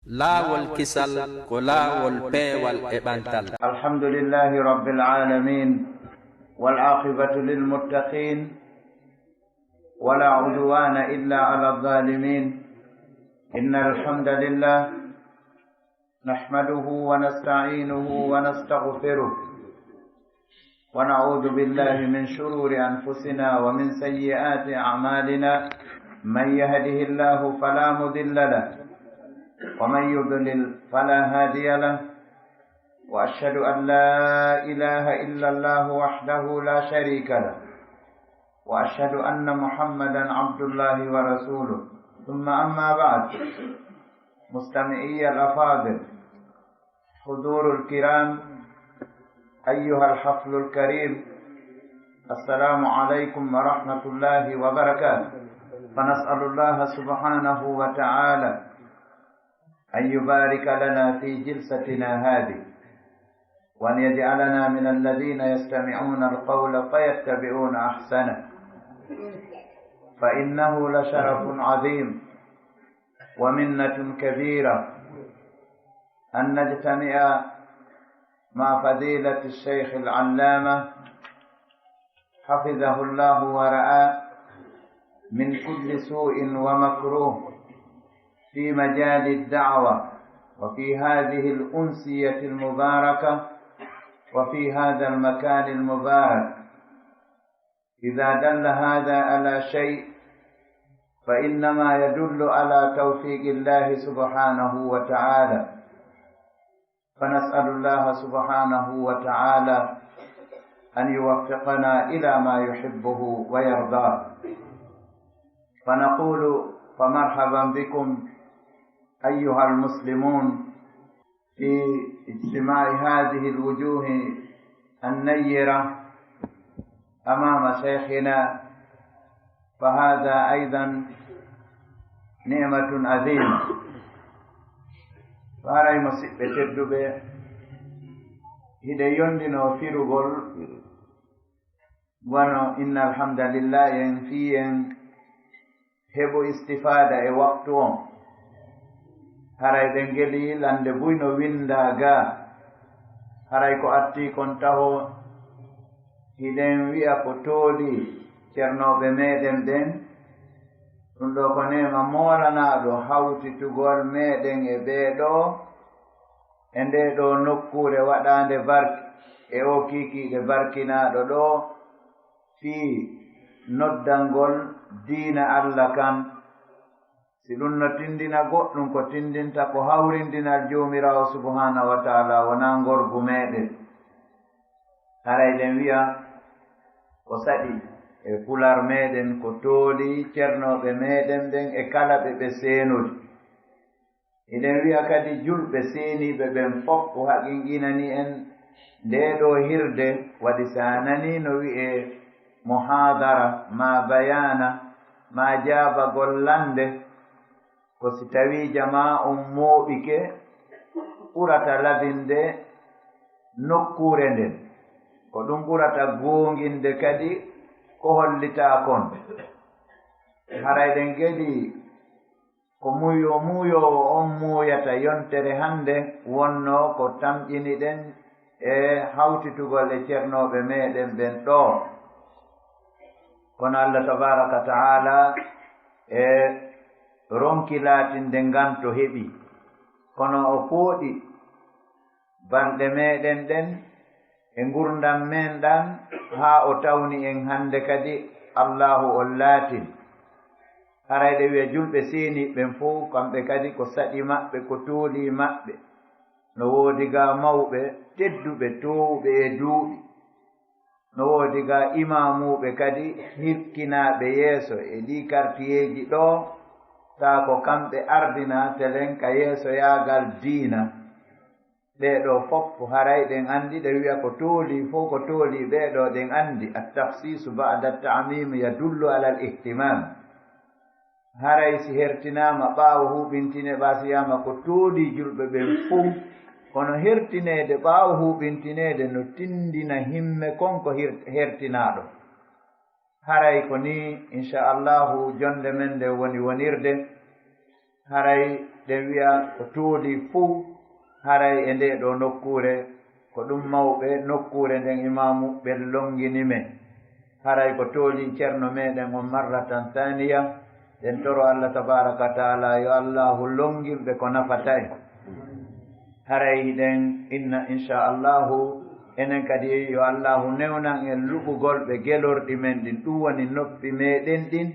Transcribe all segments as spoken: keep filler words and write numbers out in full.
Laawol kisal ko laawol peewal e ɓantal. الحمد لله رب العالمين، والعاقبة للمتقين، ولا عدوان إلا على الظالمين. إن الحمد لله نحمده ونستعينه ونستغفره، ونعوذ بالله من شرور أنفسنا ومن سيئات أعمالنا. من يهده الله فلا مضل له، ومن يضلل فلا هادي له. وأشهد أن لا إله إلا الله وحده لا شريك له، وأشهد أن محمدا عبد الله ورسوله. ثم أما بعد، مستمعي الأفاضل، حضور الكرام، أيها الحفل الكريم، السلام عليكم ورحمة الله وبركاته. فنسأل الله سبحانه وتعالى أن يبارك لنا في جلستنا هذه، وأن يجعلنا من الذين يستمعون القول فيتبعون أحسنه، فإنه لشرف عظيم ومنة كبيرة أن نجتمع مع فضيلة الشيخ العلامة حفظه الله ورعاه من كل سوء ومكروه في مجال الدعوة، وفي هذه الأمسية المباركة، وفي هذا المكان المبارك. إذا دل هذا على شيء فإنما يدل على توفيق الله سبحانه وتعالى. فنسأل الله سبحانه وتعالى أن يوفقنا إلى ما يحبه ويرضاه. فنقول: فمرحبا بكم أيها المسلمون في اجتماع هذه الوجوه النيرة أمام شيخنا، فهذا أيضا نعمة عظيمة. Haray, musiɓɓe tedduɓe, hiɗen yondinoo firugol wano: inna alhamdulillah, en fii en heɓo istifaada e waktu on. Haray ɓe ngeli lande buy no winndaa gaa. Haray ko artii kon taho, hiɗen wi'a ko tooli cernooɓe meɗen ɓen. Ɗum ɗoo ko neema moolanaaɗo hawtitugol meɗen e ɓee ɗoo e ndee ɗoo nokkuure waɗaande barki, e oo kiikiiɗe barkinaaɗo ɗoo, fii noddangol diina Alla kan. Si ɗum no tinndina goɗɗum, ko tinndinta ko hawrindinal Joomiraawo Subhaanahu wa Taala, wonaa ngorgu meɗen. Haray ɗen wi'a ko saɗi e Pulaar meɗen, ko tooli cernooɓe meɗen ɓen e kala ɓe ɓe seenori. Hiɗen wi'a kadi julɓe seeniiɓe ɓen fof, o haqiiqinani en ndee ɗoo hirde, waɗi si a nanii no wi'ee muhaadara, maa bayaana, maa jaabagol lande, ko si tawii jamaa on mooɓike, ɓurata labinde nokkuure nden. Ko ɗum ɓurata goonginde kadi ko hollitaa kon. Haray ɗen kadi ko muuyo-, muuyoowo on muuyata yontere hannde wonnoo ko tamƴiniɗen e hawtitugol e cernooɓe meɗen ɓen ɗoo. Kono Allah tabaaraka wa ta'aala e ronki laatinde ngan to heɓi. Kono o fooɗi balɗe meɗen ɗen e ngurndan men ɗan, haa o tawni en hannde kadi Allaahu on laatin. Haray ɗe wi'a julɓe seeniiɓe ɓen fow, kamɓe kadi ko saɗi maɓɓe, ko tooli maɓɓe. No woodi gaa mawɓe, tedduɓe, toowuɓe e duuɓi. No woodi gaa imaamuuɓe kadi hirkinaaɓe yeeso e ɗii kartiyeeji ɗoo, taa ko kamɓe ardinaa telen ka yeesoyaagal diina. Ɓee ɗoo fof haray ɗen anndi, ɗe wi'a ko tooli fow ko tooli ɓee ɗoo, ɗen anndi. At-takhsiisu ba'da at-ta'miim yadullu ala al-ihtimaam. Haray si hertinaama ɓaawo huɓintine, ɓaa si wi'aama ko tooli julɓe ɓen fow, kono hertineede ɓaawo huɓintineede no tinndina himme kon ko hir-, hertinaaɗo. Haray ko nii, insha Allahu, jonnde men nde woni wonirde. Haray Ɗen wi'a ko tooli fuu, haray e ndee ɗoo nokkuure, ko ɗum mawɓe nokkuure nden imaamu ɓen longini men. Haray ko tooli ceerno meɗen on marratan thaniya, ɗen toro Allah tabaraka wa taala yo Allahu longin ɓe ko nafata en. Haray hiɗen inna inchallahu, enen kadi yo Allahu newnan en luɓugol ɓe gelorɗi men ɗin, ɗum woni noppi meɗen ɗin,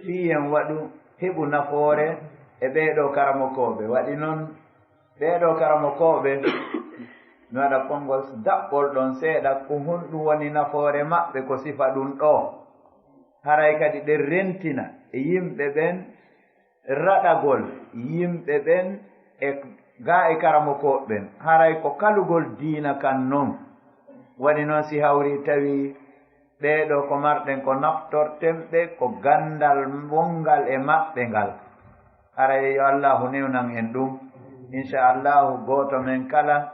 fii en waɗu heɓu nafoore e ɓee ɗoo karamokooɓe. Waɗi non, ɓee ɗoo karamokooɓe, mi waɗa konngol daɓɓol ɗon seeɗa, ko honɗum woni nafoore maɓɓe ko sifa ɗum ɗoo? Haray kadi ɗen rentina e yimɓe ɓen raɗagol yimɓe ɓen e gaa e karamokooɓe ɓen. Haray ko kalugol diina kan non. Waɗi non si hawri tawi ɓee ɗoo ko marɗen ko naftorten ɓe ko ganndal wonngal e maɓɓe ngal. Haray yo Allahu newnan en ɗum. Inchallahu gooto men kala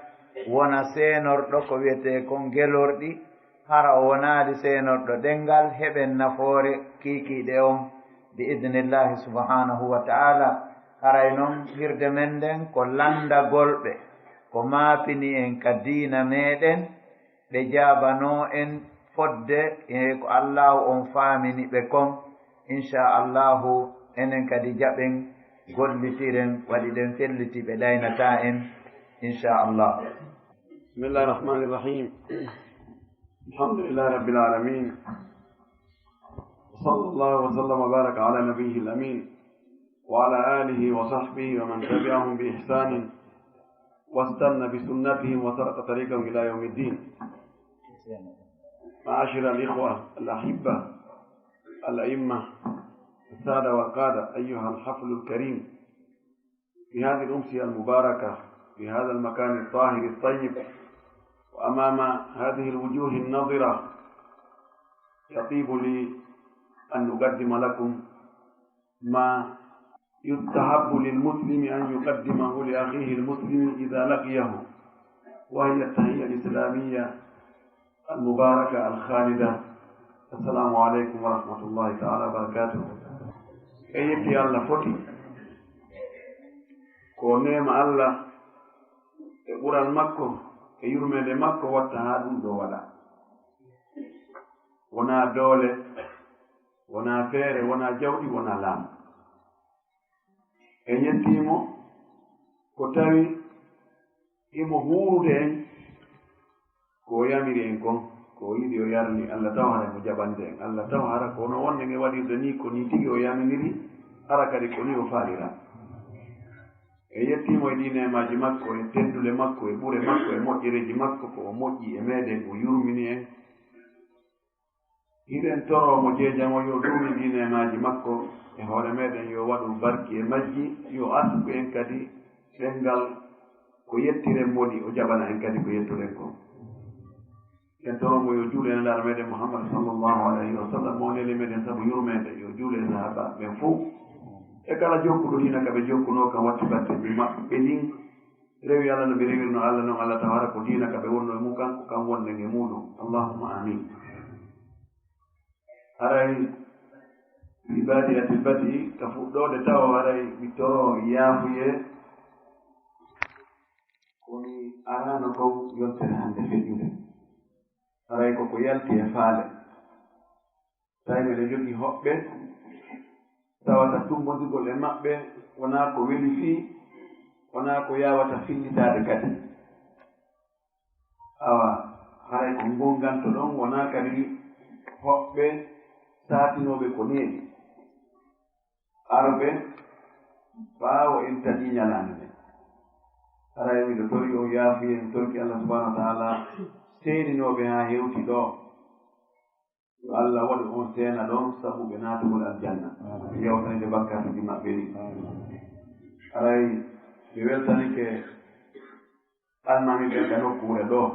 wona seenorɗo ko wiyetee kon gelorɗi, hara o wonaali seenorɗo ɗenngal, heɓen nafoore kiikiiɗe on bi idnillahi subhanahu wa taala. Haray non hirde men nden ko lanndagol ɓe ko maapini en ka diina meɗen, ɓe jaabanoo en fodde e ko Allaahu on faamini ɓe kon. Inchallahu enen kadi jaɓen gollitiren, waɗi ɗen felliti ɓe ɗaynataa en inchallah. بسم الله الرحمن الرحيم. الحمد لله رب العالمين. وصلى الله وسلم وبارك على نبيه الأمين وعلى آله وصحبه ومن تبعهم بإحسان واستن بسنتهم وسلك طريقهم إلى يوم الدين. معاشر الإخوة الأحبة، الأئمة، السادة والقادة، أيها الحفل الكريم، في هذه الأمسية المباركة، في هذا المكان الطاهر الطيب، وأمام هذه الوجوه النضرة، يطيب لي أن أقدم لكم ما يستحب للمسلم أن يقدمه لأخيه المسلم إذا لقيه، وهي التحية الإسلامية المباركة الخالدة. السلام عليكم ورحمة الله تعالى وبركاته. En yetti Allah foti ko neema Allah e ɓural makko e yurmeende makko watta haa ɗum ɗo waɗa. Wonaa doole, wonaa feere, wonaa jawɗi, wonaa laamu. En yettii mo ko tawi himo huurude en ko o yamiri en kon, ko o yiɗi o yarni, Allah taw hara mo jaɓande en, Allah taw hara ko hono wonde nge waɗirde ni, ko ni tigi o yaminiri, hara kadi ko ni o faalira. En yettii mo e ɗii neemaaji makko, e teddule makko, e ɓure makko, e moƴƴereeji makko, ko o moƴƴi e meɗen, o yurmini en. Hiɗen toroo mo jeejamo yo duumin ɗii neemaaji makko e hoore meɗen, yo waɗu barki e majji, yo arsuku en kadi ɗemngal ko yettiren mo ɗi, o jaɓana en kadi ko yettuɗen kon. En toroo mo yo juule e Nelaaɗo meɗen Muhammad sallallahu alayhi wa sallam, mo neli meɗen sabu yurmeende, yo juule e sahaabaaɓe ɓen fow. E kala jokkuɗo diina ka ɓe jokkunoo kan watti batteeji maɓɓe ɗin, rewi Allah no ɓe rewirno Allah non, Allah taw hara ko diina ka ɓe wonnoo e mum kan, ko kan wonden e muuɗum. Allahumma amin. Haray mi baadi ati bati ka fuɗɗoode tawo, haray mi toro yaafuyee. Ko mi araano kon yontere hannde feƴƴude. Haray ko ko yalti e faale. Tawi miɗo jogii hoɓɓe tawata tumbondirgol e maɓɓe wonaa ko weli fii, wonaa ko yaawata fillitaade kadi. Awa, haray ko ngonganto ɗon wonaa kadi hoɓɓe saatinooɓe ko neeɓi. Arɓe ɓaawo en taƴii ñalaande nden. Haray miɗo tori on yaafuye, mi torki Allah subhanahu wa ta'ala seeninooɓe haa hewti ɗoo. Yo Allah waɗu on seena ɗon sabu ɓe naatugol aljanna, yawtanede bakkaatuuji maɓɓe ɗin. Haray mi weltanike almaami ɓen ka nokkuure ɗoo,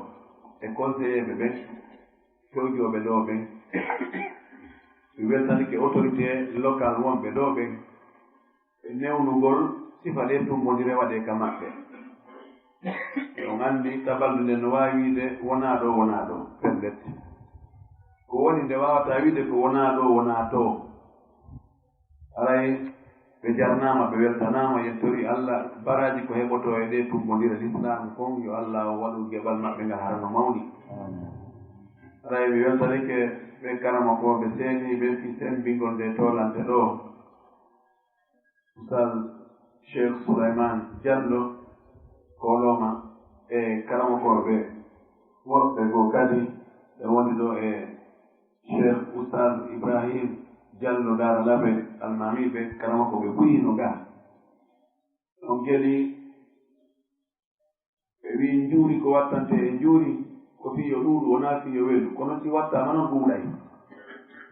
e conseiller ɓe ɓen, fewjooɓe ɗoo ɓen. Mi weltanike autorité local wonɓe ɗoo ɓen, e newnugol sifa ɗee tumbondire waɗee ka maɓɓe. On anndi tabalde nden no waawi wiide wonaa ɗoo, wonaa ɗoo, pellet. Ko woni nde waawataa wiide ko wonaa ɗoo, wonaa too. Haray Ɓe jarnaama, ɓe weltanaama, yettori Allah baraaji ko heɓotoo e ɗee tummbondire Lislaam kon, yo Allah o waɗu geɓal maɓɓe ngal hara no mawni. Aray mi weltanike ɓe karamokooɓe seeniiɓe fii semmbingol ndee toolante ɗoo. Oustaz Cheikh Souleymane Diallo, koolooma e karamokooɓe woɓɓe goo kadi, ɓe woni ɗoo e Cheikh Oustaz Ibrahim Diallo Daara Labe Almaami, ɓe karamokooɓe buy no gaa. On kadi ɓe wii njuuri ko wattante e njuuri, ko fii yo ɗuuɗu, wonaa fii yo welu. Kono si wattaama non ɗuuɗay.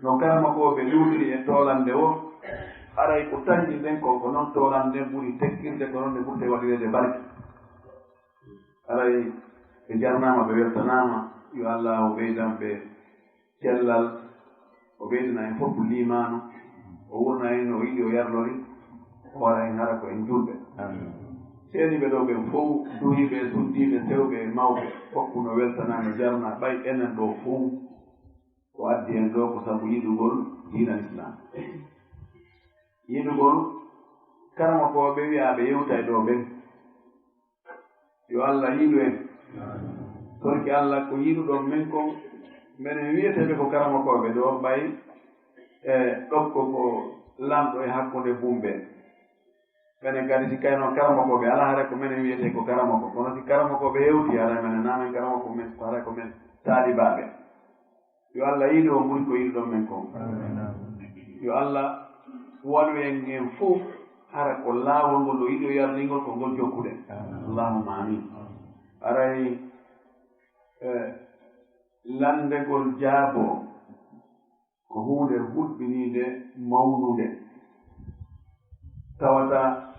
No karamokooɓe ɗuuɗiri e toolannde woo, haray ko taƴi nden kon, ko non toolannde nden ɓuri tekkirde, ko non nde ɓurte waɗireede barke. Haray ɓe jarnaama, ɓe weltanaama, yo Allaahu ɓeydan ɓe cellal, o ɓeydana en fof liimaanu, o wurna en no o yiɗi, o yarlori, o waɗa en hara ko en juulɓe. Seeniiɓe ɗoo ɓen fof, duhiiɓe e suddiiɓe, sewɓe e mawɓe, fof no weltanaa, no jarnaa, ɓay enen ɗoo fof ko addi en ɗoo ko sabu yiɗugol diina Islaam. Yiɗugol karamokooɓe wiyaaɓe yewtay ɗoo ɓen. Yo Allah yiɗu en. Torki Allah ko yiɗuɗon men kon, menen wiyeteeɓe ko karamokooɓe ɗoo, ɓay e ɗokko ko lanɗo e hakkunde bumɓe. Menen kadi si kayno karamokooɓe alaa, haray ko menen wiyetee ko karamoko. Kono si karamokooɓe hewti, haray menen naa men karamoko, men, haray ko men taalibaaɓe. Yo Allah yiɗu on ɓuri ko yiɗuɗon men kon. Yo Allah waɗu en en fof hara ko laawol ngol o yiɗi o yarlingol ko ngol jokkuɗen. Allahumma amin. Aray, eh, lanndegol jaabo ko huunde hulɓiniinde mawnunde. Tawata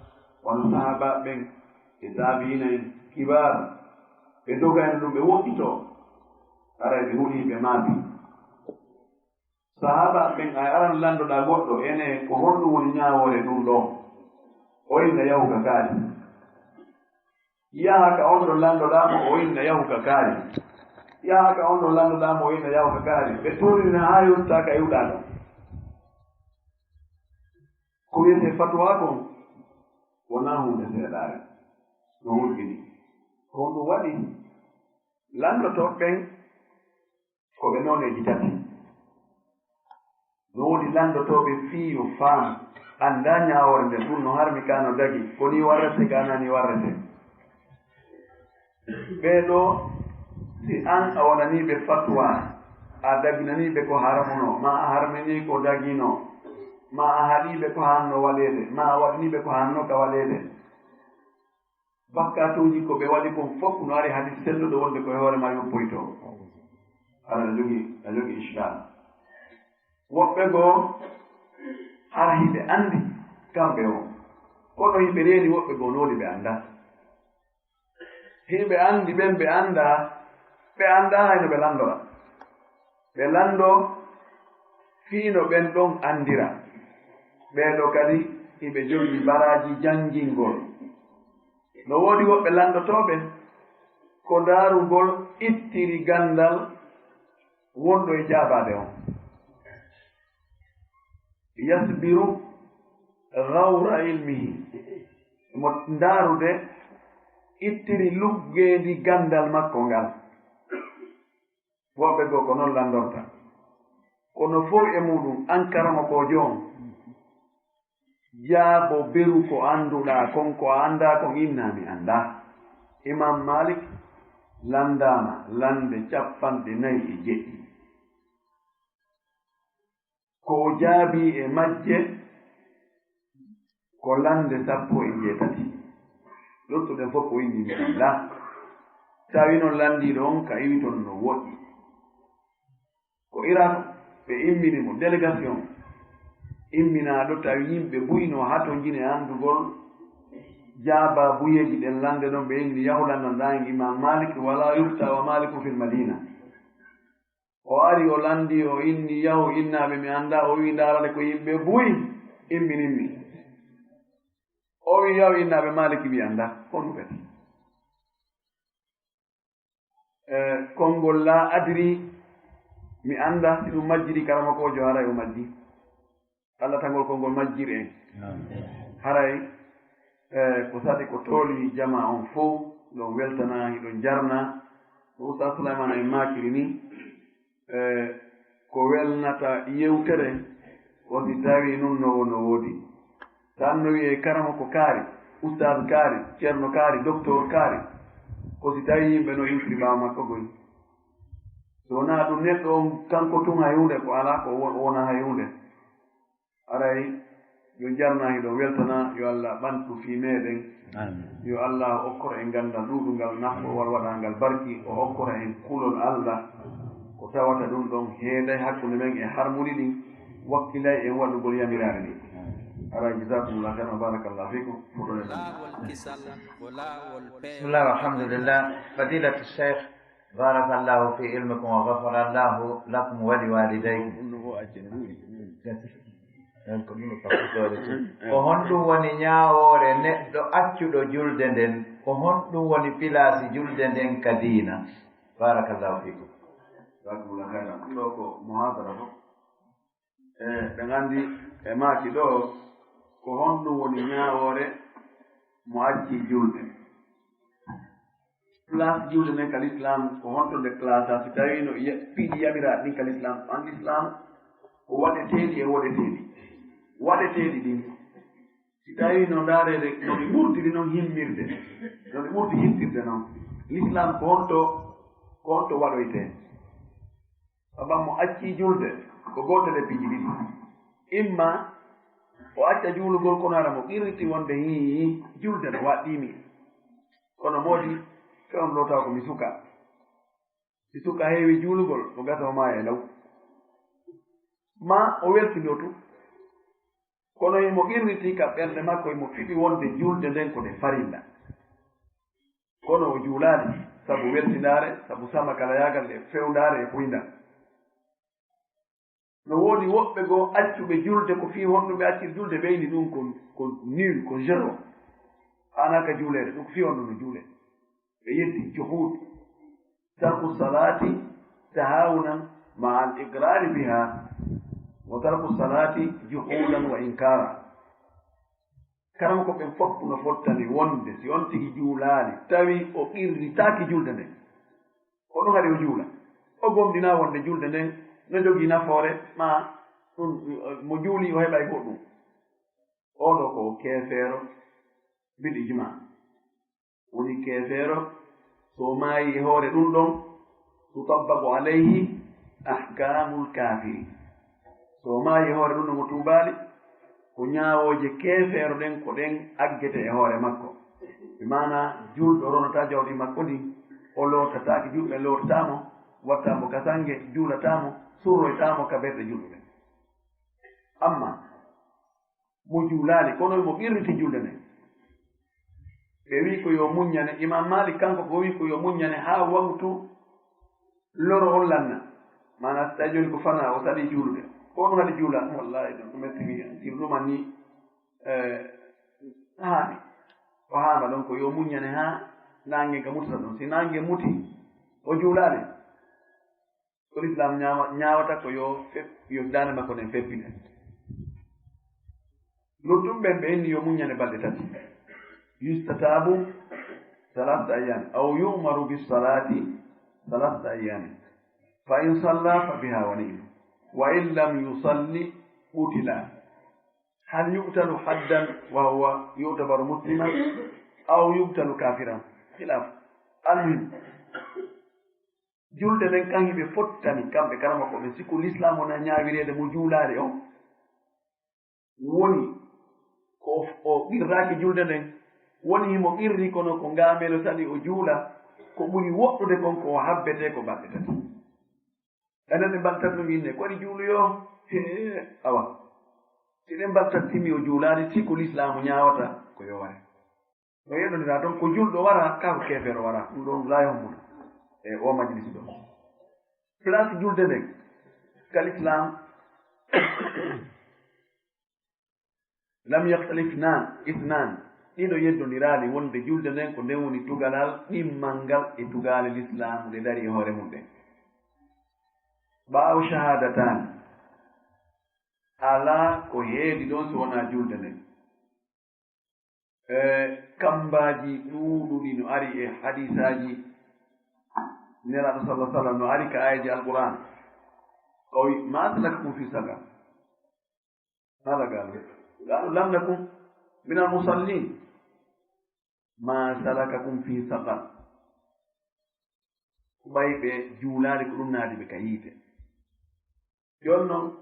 wano sahaabaaɓe ɓen e taabi'iina en kibaar, ɓe dogayno ɗum, ɓe woɗɗitoo. Haray ɓe hulii, ɓe maapi. Sahaabaaɓe ɓen, a aran lanndoɗaa goɗɗo, ene ko honɗum woni ñaawoore ɗum ɗoo? O inna yahu ka kaari. Yaha ka on ɗon lanndoɗaa mo, o inna yahu ka kaari. Yaha ka on ɗon lanndoɗaa mo, o inna yahu ka kaari. Ɓe tuurina haa yottaa ka iwɗaa ɗon. Ko wiyetee fatuwa kon, wonaa huunde seeɗaare. No hulɓini. Ko honɗum waɗi? Lanndotooɓe ɓen ko ɓe nooneeji tati. No woodi lanndotooɓe fii yo faam, anndaa ñaawoore nden, ɗum no harmi, kaa no dagi, ko nii warretee, kaa naa nii warretee. Ɓee ɗoo, si an a wonanii ɓe fatuwa, a daginanii ɓe ko harmunoo, maa a harminii ko daginoo, maa a haɗii ɓe ko haanno waɗeede, maa a waɗinii ɓe ko haanno ka waɗeede, bakkaatuuji ko ɓe waɗi kon fof no ari hadiis selluɗo wonde ko e hoore maa yoppoytoo. Aray a jogii, a jogii iskaal. Woɓɓe goo, hara hiɓe anndi kamɓe on. Kono hiɓe reeni woɓɓe goo no woni ɓe anndaa. Hiɓe anndi ɓen ɓe anndaa, ɓe anndaa hay no ɓe lanndora. Ɓe lanndoo fii no ɓen ɗon anndira. Ɓee ɗoo kadi hiɓe jogii baraaji janngingol. No woodi woɓɓe lanndotooɓe ko ndaarugol ittiri ganndal wonɗo e jaabaade on. Yasbiru gawra ilmihi. Mo ndaarude ittiri luggeendi ganndal makko ngal. Woɓɓe goo ko non lanndorta. Kono fow e muuɗum, an karamokoojo on, jaabo beru ko annduɗaa kon, ko a anndaa kon, innaa mi anndaa. Imaam Maalik lanndaama lannde cappanɗe nayi e jeɗɗi. Ko o jaabii e majje ko lannde sappo e jeetati. Luttuɗen fof ko inni mi anndaa. Tawi noon lanndiiɗo on ka iwi toon no woɗɗi. Ko Irak ɓe immini mo, délégation imminaaɗo, tawi yimɓe buy no hatonjini e anndugol jaabaabuyeeji ɗen lannde ɗon, ɓe inni yahu lanndan ɗaa en Imaam Maalik, wala yufta wa Maalikun fil Madiina. O ari, o lanndii, o inni yahu innaaɓe mi anndaa, o wi'i ndaarane ko yimɓe buy imminimmi. O wi'i yahu innaaɓe Maaliki mi anndaa, ko honɗum kadi? E konngol laa adri, mi anndaa si ɗum majjiri karamokoojo, haray o majji. Allah tagol konngol majjir en. Haray, e, ko saɗi ko tooli jama on fof, ɗon weltana, hiɗon jarna. Ko Ustaz Sulaiman en maakiri ni, e, ko welnata yewtere, ko si tawi nun no, no woodi. Tan no wi'e karamo ko kaari, ustaz kaari, ceerno kaari, doktor kaari, ko si tawi yimɓe no iwtiri ɓaawo makko goy. So wonaa ɗum neɗɗo on kanko tun hay huunde ko alaa, ko wo-, wona hay huunde. Aray, yo jarnaa hiɗon weltana, yo Allah ɓantu fii meeɗen. Amin. Yo Allah okkor en ganndal ɗuuɗungal, nafo wal waɗangal barki, o okkora en kulol Allah. Ko tawata ɗum ɗon heeday hakkunde men e harmoni ɗin, wakkilay en waɗugol yamiraare ɗin. Aray, jazakumullah khairan, barakallahu fikum. Fuɗɗoɗen. Bismillah, walhamdulillah. Fadilatu Sheikh, barakallahu fi ilmikum wa ghafarallahu lakum wa li walidaykum. Ko honɗum woni ñaawoore neɗɗo accuɗo julde nden? Ko honɗum woni pilaasi julde nden ka diina? Barakallahu fikum. Jazakumullah khairan. Ɗum ɗo ko muhadara fof. E, ɓe nganndi e maaki ɗo, ko honɗum woni ñaawoore mo acci julde? Place julde nden ka l'islam, ko honto nde classa? Si tawi no ya-, piiji yamiraaɗi ɗin ka l'islam, an l'islam, ko waɗeteeɗi e woɗeteeɗi. Waɗeteeɗi ɗin, si tawi no ndaareede, no ɗi ɓurdiri non himmirde, no ɗi ɓurdi hittirde non, l'islam ko honto, ko honto waɗoytee? Sabu mo acci julde, ko gootel e piiji ɗiɗi. Imma o acca juulugol, kono hara mo qirriti wonde hii, julde no waɗɗii mi. Kono moodi, fewndo taw ko mi suka. Si suka heewi juulugol, ko gasa o maaya e law. Ma o weltino tun. Kono himo qirriti ka ɓernde makko, himo fiɓi wonde julde nden ko nde farilla. Kono o juulaali, sabu weltindaare, sabu samakalaayaagal e fewndaare e ɓuyndal. No woodi woɓɓe goo accuɓe julde, ko fii honɗum ɓe acciri julde, ɓe inni ɗum ko, ko nul, ko zéro. Haanaa ka juuleede, ɗum ko fii honɗum no juulee. Ɓe yetti juhuud. Tarku salaati tahaawunan ma al iqraari biha. Wa tarku salaati juhuudan wa inkaara. Karamoko ɓen fof no fottani wonde si on tigi juulaali, tawi o qirritaaki julde nden, ko ɗum haɗi o juula. O gomɗinaa wonde julde nden no jogii nafoore, ma ɗum mo juuli o heɓay goɗɗum. Oo ɗoo ko keefeero bil ijmaa. Woni keefeero, so o maayi e hoore ɗum ɗon, tutabbaqu alayhi ahkaamul kaafiri. So o maayi e hoore ɗum ɗon, o tuubaali, ko ñaawooje keefeero ɗen, ko ɗen aggete e hoore makko. Bi maanaa, juulɗo ronataa jawdi makko ndin, o lootataake, juulɓe lootataa mo, wattaa mo ka sannge, juulataa mo, surroytaa mo ka berɗe juulɓe ɓen. Amma mo juulaali, kono mo qirriti julde nden. Ɓe wi'i ko yo muññane. Imam Malik kanko ko wi'i ko yo muññane haa waqtu loro on lanna. Maanaa, si tawi jooni ko fanaa, o salii juulude. Ko on haɗi juula? Wallaahi, ɗum ko metti mi. Sirlu man ni, eh, haani. O haama ɗon ko yo muññane haa naange nga mutata ɗon. Si naange muti, o juulaali. Ko l'islam ñaawa-, ñaawata ko yo fep-, yo daande makko nden feppine. Luttuɓe ɓen ɓe inni yo muññane balɗe tati. Yustatabu salasata ayyam, aw yu'maru bis salati salasata ayyam. Fa in salla fa biha wa ni'ma. Wa in lam yusalli qutila. Hal yuqtalu haddan wa huwa yu'tabaru musliman aw yuqtalu kafiran? Khilaf. Al muhim. Julde nden kan hiɓe fottani, kamɓe karamoko ɓen, siku l'islam wona ñaawireede mo juulaali on. Woni ko o qirraaki julde nden, woni himo qirri kono ko ngaamelo sali o juula, ko ɓuri woɗɗude kon ko o habbetee ko balɗe tati. Enen e balɗe tati no winne, ko waɗi juuluyo? Hee, awa. Si ɗen balɗe tati timmi o juulaali, siku l'islam ñaawata ko yo ware. No yeɗondiraa toon, ko julɗo wara, kaa ko keefeero wara. Ɗum ɗoon laa yombuɗo e oo majlis ɗoo. Place julde nden, ka l'islam, lam yaktalif naan, isnaan, ɗiɗo yeddondiraali wonde julde nden ko nden woni tugalal ɗimmal ngal e tugaale l'islam ɗe dari e hoore mum ɗen. Ɓaawo shahaadataani, Alaa ko heedi ɗon so wonaa julde nden. E kammbaaji ɗuuɗuɗi no ari e hadiisaaji Nelaaɗo sallallahu alaihi wasallam, no ari ka aayeeji Alqur'aan. O wi, "Ma salakakum fi saqar?" Maɗa gaalo. Gaalo, "Lam nakun minal musallin." "Ma salakakum fi saqar?" Ɓay ɓe juulaali, ko ɗum naadi ɓe ka yiite. Jooni noon,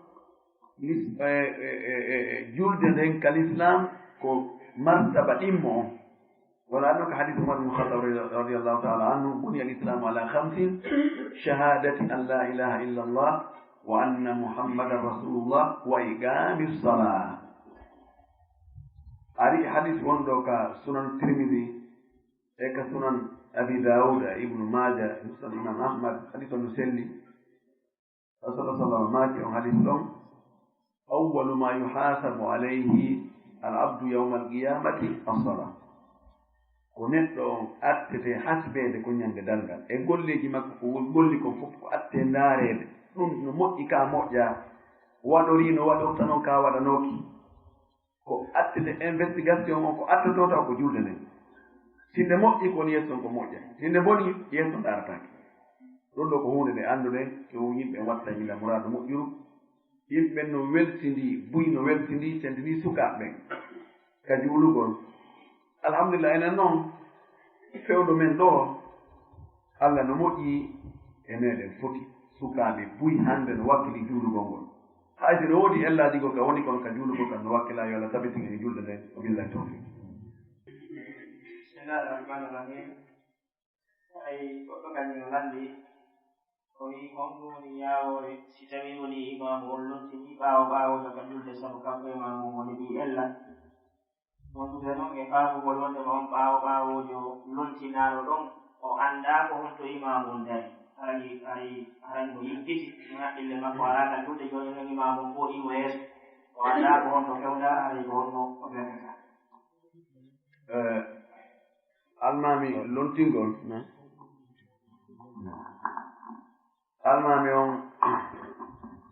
lis-, e, e, e, e, e, julde nden ka lislaam ko martaba ɗimmo on. Wala no ka hadith Umar ibn Khattab radi-, radiyallahu ta'ala anhu, "Buniya al-islamu ala khamsin, shahadati an la ilaha illa Allah, wa anna Muhammadan rasulullah, wa iqami salah." Ari hadith wonɗo ka Sunan Tirmidhi, e ka Sunan Abi Dawud, e Ibnu Maaja, Musnad Imam Ahmad, hadith on no selli. Rasulullah sallallahu alaihi wasallam maaki on hadith ɗon, "Awwalu ma yuhasabu alayhi al-abdu yawma al-qiyamati as-salah." Ko neɗɗo on attete hasbeede ko ñande darngal. E golleeji makko ko golli kon fof ko atte ndaareede. Ɗum no moƴƴi ka moƴƴa. Waɗori no waɗorta noon ka waɗanooki. Ko attete investigation on, ko attotoo taw ko julde nden. Si nde moƴƴi, ko woni yeeso on ko moƴƴa. Si nde boni, yeeso on ndaarataake. Ɗum ɗo ko huunde nde annduɗen, ko yimɓe watta yila muraadu moƴƴuru. Yimɓe ɓen no weltindii, buy no weltindii, tentini sukaaɓe ɓen ka juulugol. Alhamdulillah, enen noon, fewndo men ɗo, Allah no moƴƴi e meɗen foti. Sukaaɓe buy hannde no wakkili juulugol ngol. Hay si no woodi ellaaji goo ka woni kon ka juulugol kan no wakkila, yo Allah tabitin en julde nden. Wa billahi tawfiq. Bismillahir rahmanir rahim. Ay, goɗɗo kadi no lanndi, o wi'i, honɗum woni yaawoore si tawii wonii imaamu on lontinii ɓaawo ɓaawoojo ka julde, sabu kanko e maamu on woni ɓii ella? Wondude noon e faamugol wonndema on ɓaawo ɓaawoojo lontinaaɗo ɗon, o anndaa ko honto imaamu on dari. Haray, haray, haray mo yiggiti, mo haqqille makko alaa ka julde, jooni non imaamu on fow imo yeeso. O anndaa ko honto fewdaa, haray ko honno o fewdata. Eh, almaami lontingol. Almaami on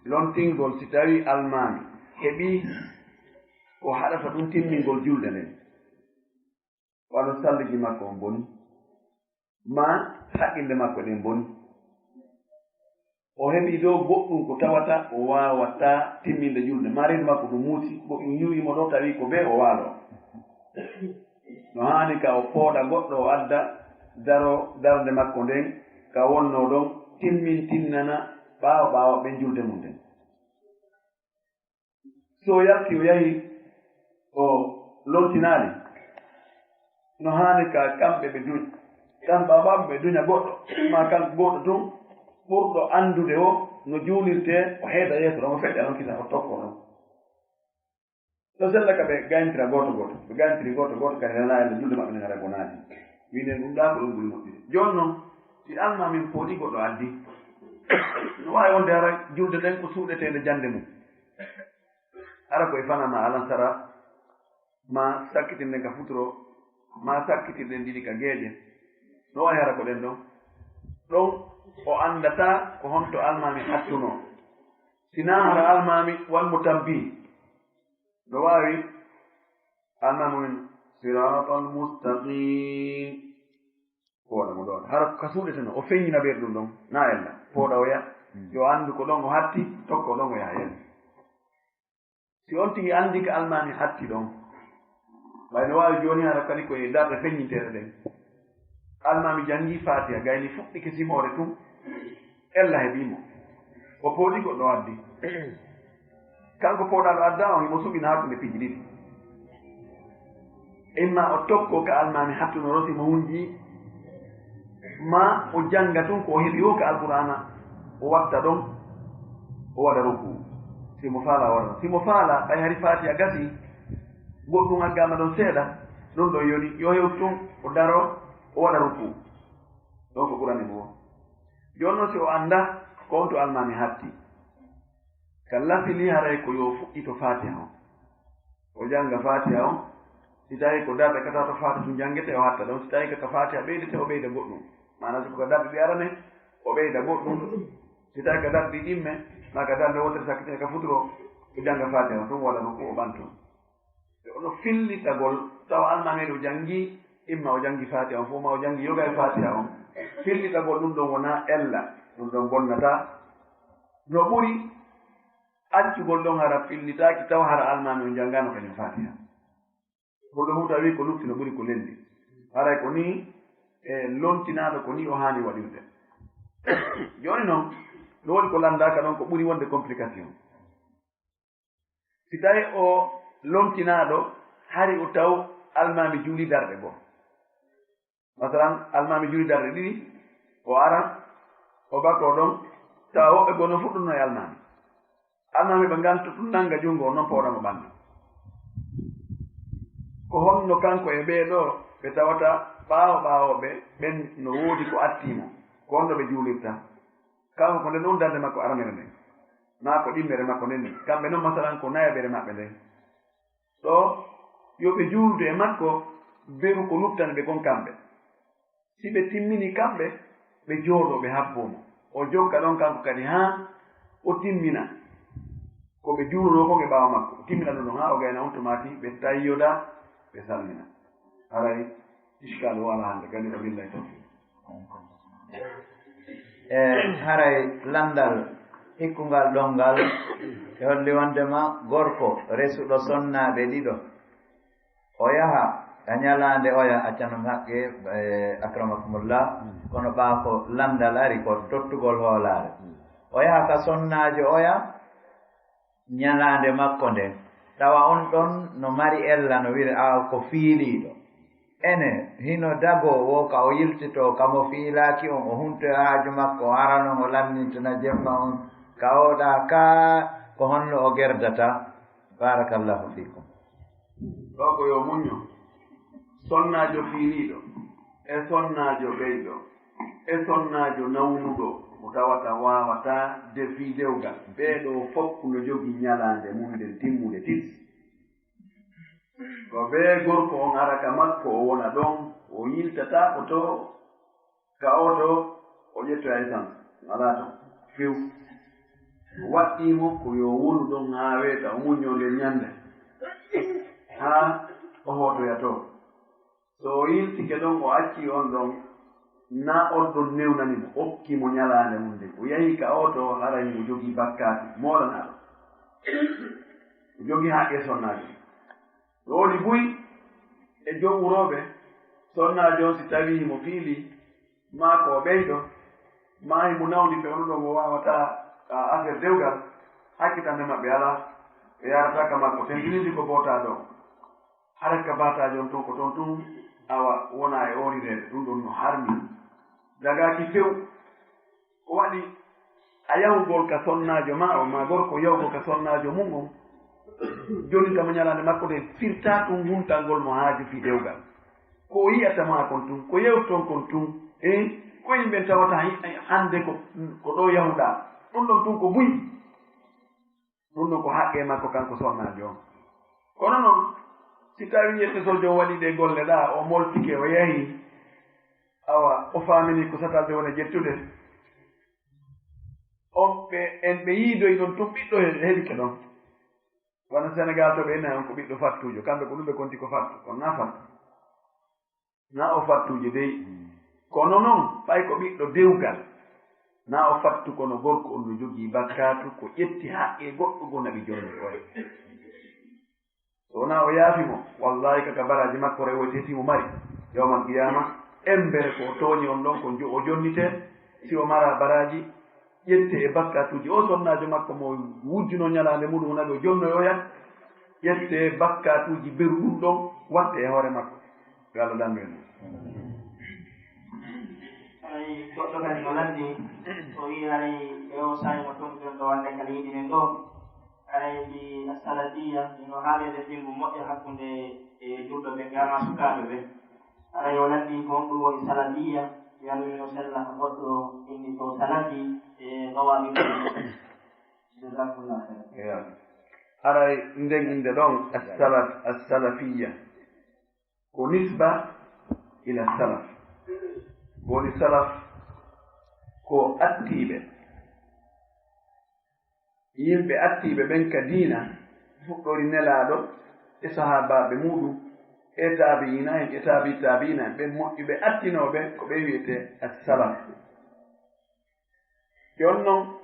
lontingol, si tawi almaami heɓi ko haɗata ɗum timmingol julde nden, wano salligi makko on boni, ma haqqille makko ɗen boni, o heɓi dow goɗɗum ko tawata o waawataa timminde julde, ma reedu makko ɗum muusi, goɗɗum yuwi mo ɗo, tawi ko bee o waalo. No haani ka o pooɗa goɗɗo, o adda daro darnde makko nden ka wonnoo ɗon, timmintinnana ɓaawo ɓaawo ɓen julde mum nden. So o yalti, o yahi, o lontinaali, no haani ka kamɓe ɓe duñ-, kan ɓaawo ɓe duña goɗɗo, ma kan goɗɗo tun ɓurɗo anndude o no juulirtee, o heeda yeeso ɗon, o feƴƴa ɗon, kisa o tokko ɗon. No sella ka ɓe gayntira gooto gooto. Ɓe gayntiri gooto gooto, kadi renaa e julde maɓɓe nden, hara bonaani. Wi'en ɗum ɗaa ko ɗum ɓuri moƴƴude. Jooni non, si almaami pooɗi goɗɗo addi, no waawi wonde hara julde nden ko suuɗeteende jannde mum. Hara ko e fana ma alansara, ma sakkitirden ka futuro, ma sakkitirden ɗiɗi ka geeƴe. No waawi hara ko ɗen ɗon. Ɗon o anndataa ko honto almaami hattunoo. Si naa hara almaami wal mo tambi. No waawi almaami min siratal mustaqim. Ko waɗa mo ɗon. Hara ka suuɗeteno, o feññina ɓeyɗo ɗum ɗon. Na ella. Pooɗa o yaha. Yo anndu ko ɗon o hatti, tokko ɗon o yaha yeeso. Si on tigi anndi ka almaami hatti ɗon, ɓay no waawi jooni hara kadi ko e darɗe feññinteeɗe ɗen. Almaami janngi Faatiha, gayni fuɗɗike simoore tun, ella heɓii mo. O pooɗi goɗɗo addi. Kanko pooɗaaɗo addaa on, himo suɓina hakkunde piiji ɗiɗi. Imma o tokko ka almaami hattunoo si mo hunji, ma o jannga tun ko o heɓi o ka Alqur'aana, o watta ɗon, o waɗa rukuu. Si mo faalaa, o waɗa ɗon. Si mo faalaa, ɓay hari Faatiha gasii, goɗɗum aggaama ɗon seeɗa, ɗon ɗon yoni, yo hewtu tun, o daro, o waɗa rukuu. Ɗon ko ɓurani mo. Jooni non, si o anndaa ko on to almaami hatti, ka lasili haray ko yo fuɗɗito Faatiha on. O jannga Faatiha on, si tawi ko darɗe ka tawata Faatiha tun janngetee, o hatta ɗon. Si tawi ka, ka Faatiha ɓeydetee, o ɓeyda goɗɗum. Maanaa, si ko ka darɗe ɗi arane, o ɓeyda goɗɗum. Si tawi ka darɗe ɗi ɗimme, maa ka darnde wootere sakkitine ka futuro, O jannga Faatiha on tun, waɗa ruku, o ɓanto. E ono fillitagol, tawa almaami o janngi, imma o janngi Faatiha on fof, ma o janngi yoga e Faatiha on. Fillitagol ɗum ɗon wonaa ella, ɗum ɗon bonnataa. No ɓuri accugol ɗon hara fillitaaki, tawa hara almaami on janngaano kañum Faatiha. Ko ɗum tawi ko lutti no ɓuri ko lelli. Haray ko nii, e, lontinaaɗo ko nii o haani waɗirde. Jooni noon, no woodi ko lanndaaka ɗon ko ɓuri wonde complication. Si tawi o lontinaaɗo, hari o taw almaami juuli darɗe goo. Masalan, almaami juuli darɗe ɗiɗi, o ara, o bakoo ɗon, tawa woɓɓe goo no fuɗɗuno e almaami. Almaami ɓe nganto ɗum nannga junngo, o noon pooɗa mo ɓanndu. Ko honno kanko e ɓee ɗoo ɓe tawata ɓaawo ɓaawooɓe ɓen no woodi ko attii mo? Ko honno ɓe juulirta? Kanko ko nden ɗon darnde makko aranere nden, maa ko ɗimmere makko nden ni. Kamɓe non, masalan, ko nayaɓere maɓɓe nden. Ɗoo, yo ɓe juuldu e makko, beru ko luttani ɓe kon kamɓe. Si ɓe timmini kamɓe, ɓe jooɗoo, ɓe habboo mo. O jokka ɗon kanko kadi haa o timmina ko ɓe juulunoo kon e ɓaawo makko. O timmina ɗum ɗon haa o gayna on, tumaati ɓe tayyoda, ɓe salmina. Haray iskal o alaa hannde, kadi, wa billahi tawfiq. E haray lanndal hikkungal ɗon ngal e holli wonndema gorko resuɗo sonnaaɓe ɗiɗo, o yaha ka ñalaande oya, accanum haqqe, e, akramakumullah, kono ɓaa ko lanndal ari ko tottugol hoolaare. O yaha ka sonnaajo oya, ñalaande makko nden, tawa on ɗon no mari ella, no wiyre a ko fiiliiɗo. Ene hino dagoo wo ka o yiltitoo ka mo fiilaaki on, o huntoya haaju makko, o ara non o lannintana jemma on, ka oɗa ka ko honno o gerdata. Barakallahu fiikum. Ɗoo ko yo muñño. Sonnaajo fiiliiɗo e sonnaajo ɓeyɗo e sonnaajo nawnuɗo mo tawata waawataa defii dewgal, ɓee ɗoo fof no jogii ñalaande mum nden timmude tis. Ko bee gorko on ara ka makko, o wona ɗon, o yiltataako to ka oto, o ƴettoya essence, alaa ton few. Waɗɗii mo ko yo wonu ɗon haa weeta, o muññoo nden ñannde, haa o hootoya to. So o yiltike ɗon, o accii on ɗon, na on ɗon newnani mo, okki mo ñalaande mum nden. O yahi ka oto, hara himo jogii bakkaati moolanaaɗo. O jogii haqqe sonnaajo. No woodi buy e jom urooɓe, sonnaajo on si tawii himo fiili, maa ko o ɓeyɗo, maa himo nawni fewndo ɗo mo waawataa, a, affaire dewgal, hakkitande maɓɓe alaa, ɓe yaarataa ka makko, tentinindi ko bootaa ɗon. Hara ka baataajo on ton, ko ton tun, awa, wona e oorireede, ɗum ɗon no harmi. Dagaaki few, ko waɗi a yahugol ka sonnaajo maa on, maa gorko yahugol ka sonnaajo mum on, jonninta mo ñalaande makko nden, firtaa tun huntangol mo haaju fii dewgal. Ko o yi'ata maa kon tun, ko yewton kon tun, eh, ko yimɓe tawata hi-, hannde ko, ko ɗo yahuɗaa. Ɗum ɗon tun ko buy. Ɗum ɗon ko haqqe makko kanko sonnaajo on. Kono non, si tawii yetto sojo on waɗii ɗee golle ɗaa, o moltike, o yahii, awa, o faaminii ko satalde woni e ƴettude, on ɓe, en ɓe yiidoyi ɗon tun ɓiɗɗo he-, heɓike ɗon. Wano Senegaal to ɓe ina on ko ɓiɗɗo fattuujo, kamɓe ko ɗum ɓe konti ko fattu, kono na fattu. Na o fattuujo dey. Kono non, ɓay ko ɓiɗɗo dewgal, na o fattu, kono gorko on no jogii bakkaatu ko ƴetti haqqe goɗɗo goo naɓi jonnde oya. So wonaa o yaafi mo, wallaahi kaka baraaji makko rewoytee si mo mari. Yawmal qiyaama, embere ko o tooñi on ɗon ko jo-, o jonnitee, si o maraa baraaji, ƴettee e bakkaatuuji. O sonnaajo makko mo wujjuno ñalaande muɗum o naɓi o jonnoyoya, ƴettee bakkaatuuji beru ɗum ɗon, wattee e hoore makko. Yo Allah dandu en. Haray goɗɗo kadi no lanndii, o wi'i haray e o saa'i mo tontuɗen ɗo wonde kala yiɗi men ɗo, haray mbi assalafiyya, hino haani e nder ɓinngu moƴƴa hakkunde e julɓe ɓen, gaa maa sukaaɓe ɓen. Haray o lanndii ko honɗum woni salafiyya, mi anndu hino sella ka goɗɗo inni ko salafi e ɗowaɓe. Jazakumullah khairan. Eya. Haray nden innde ɗon assalaf, assalafiyya. Ko nisba ila salaf. Ko woni salaf ko attiiɓe. Yimɓe attiiɓe ɓen ka diina, fuɗɗori Nelaaɗo e sahaabaaɓe muuɗum, e taabi'iina en, e taabi'i taabi'iina en, ɓen moƴƴuɓe attinooɓe, ko ɓe wi'etee as-salaf. Jooni non,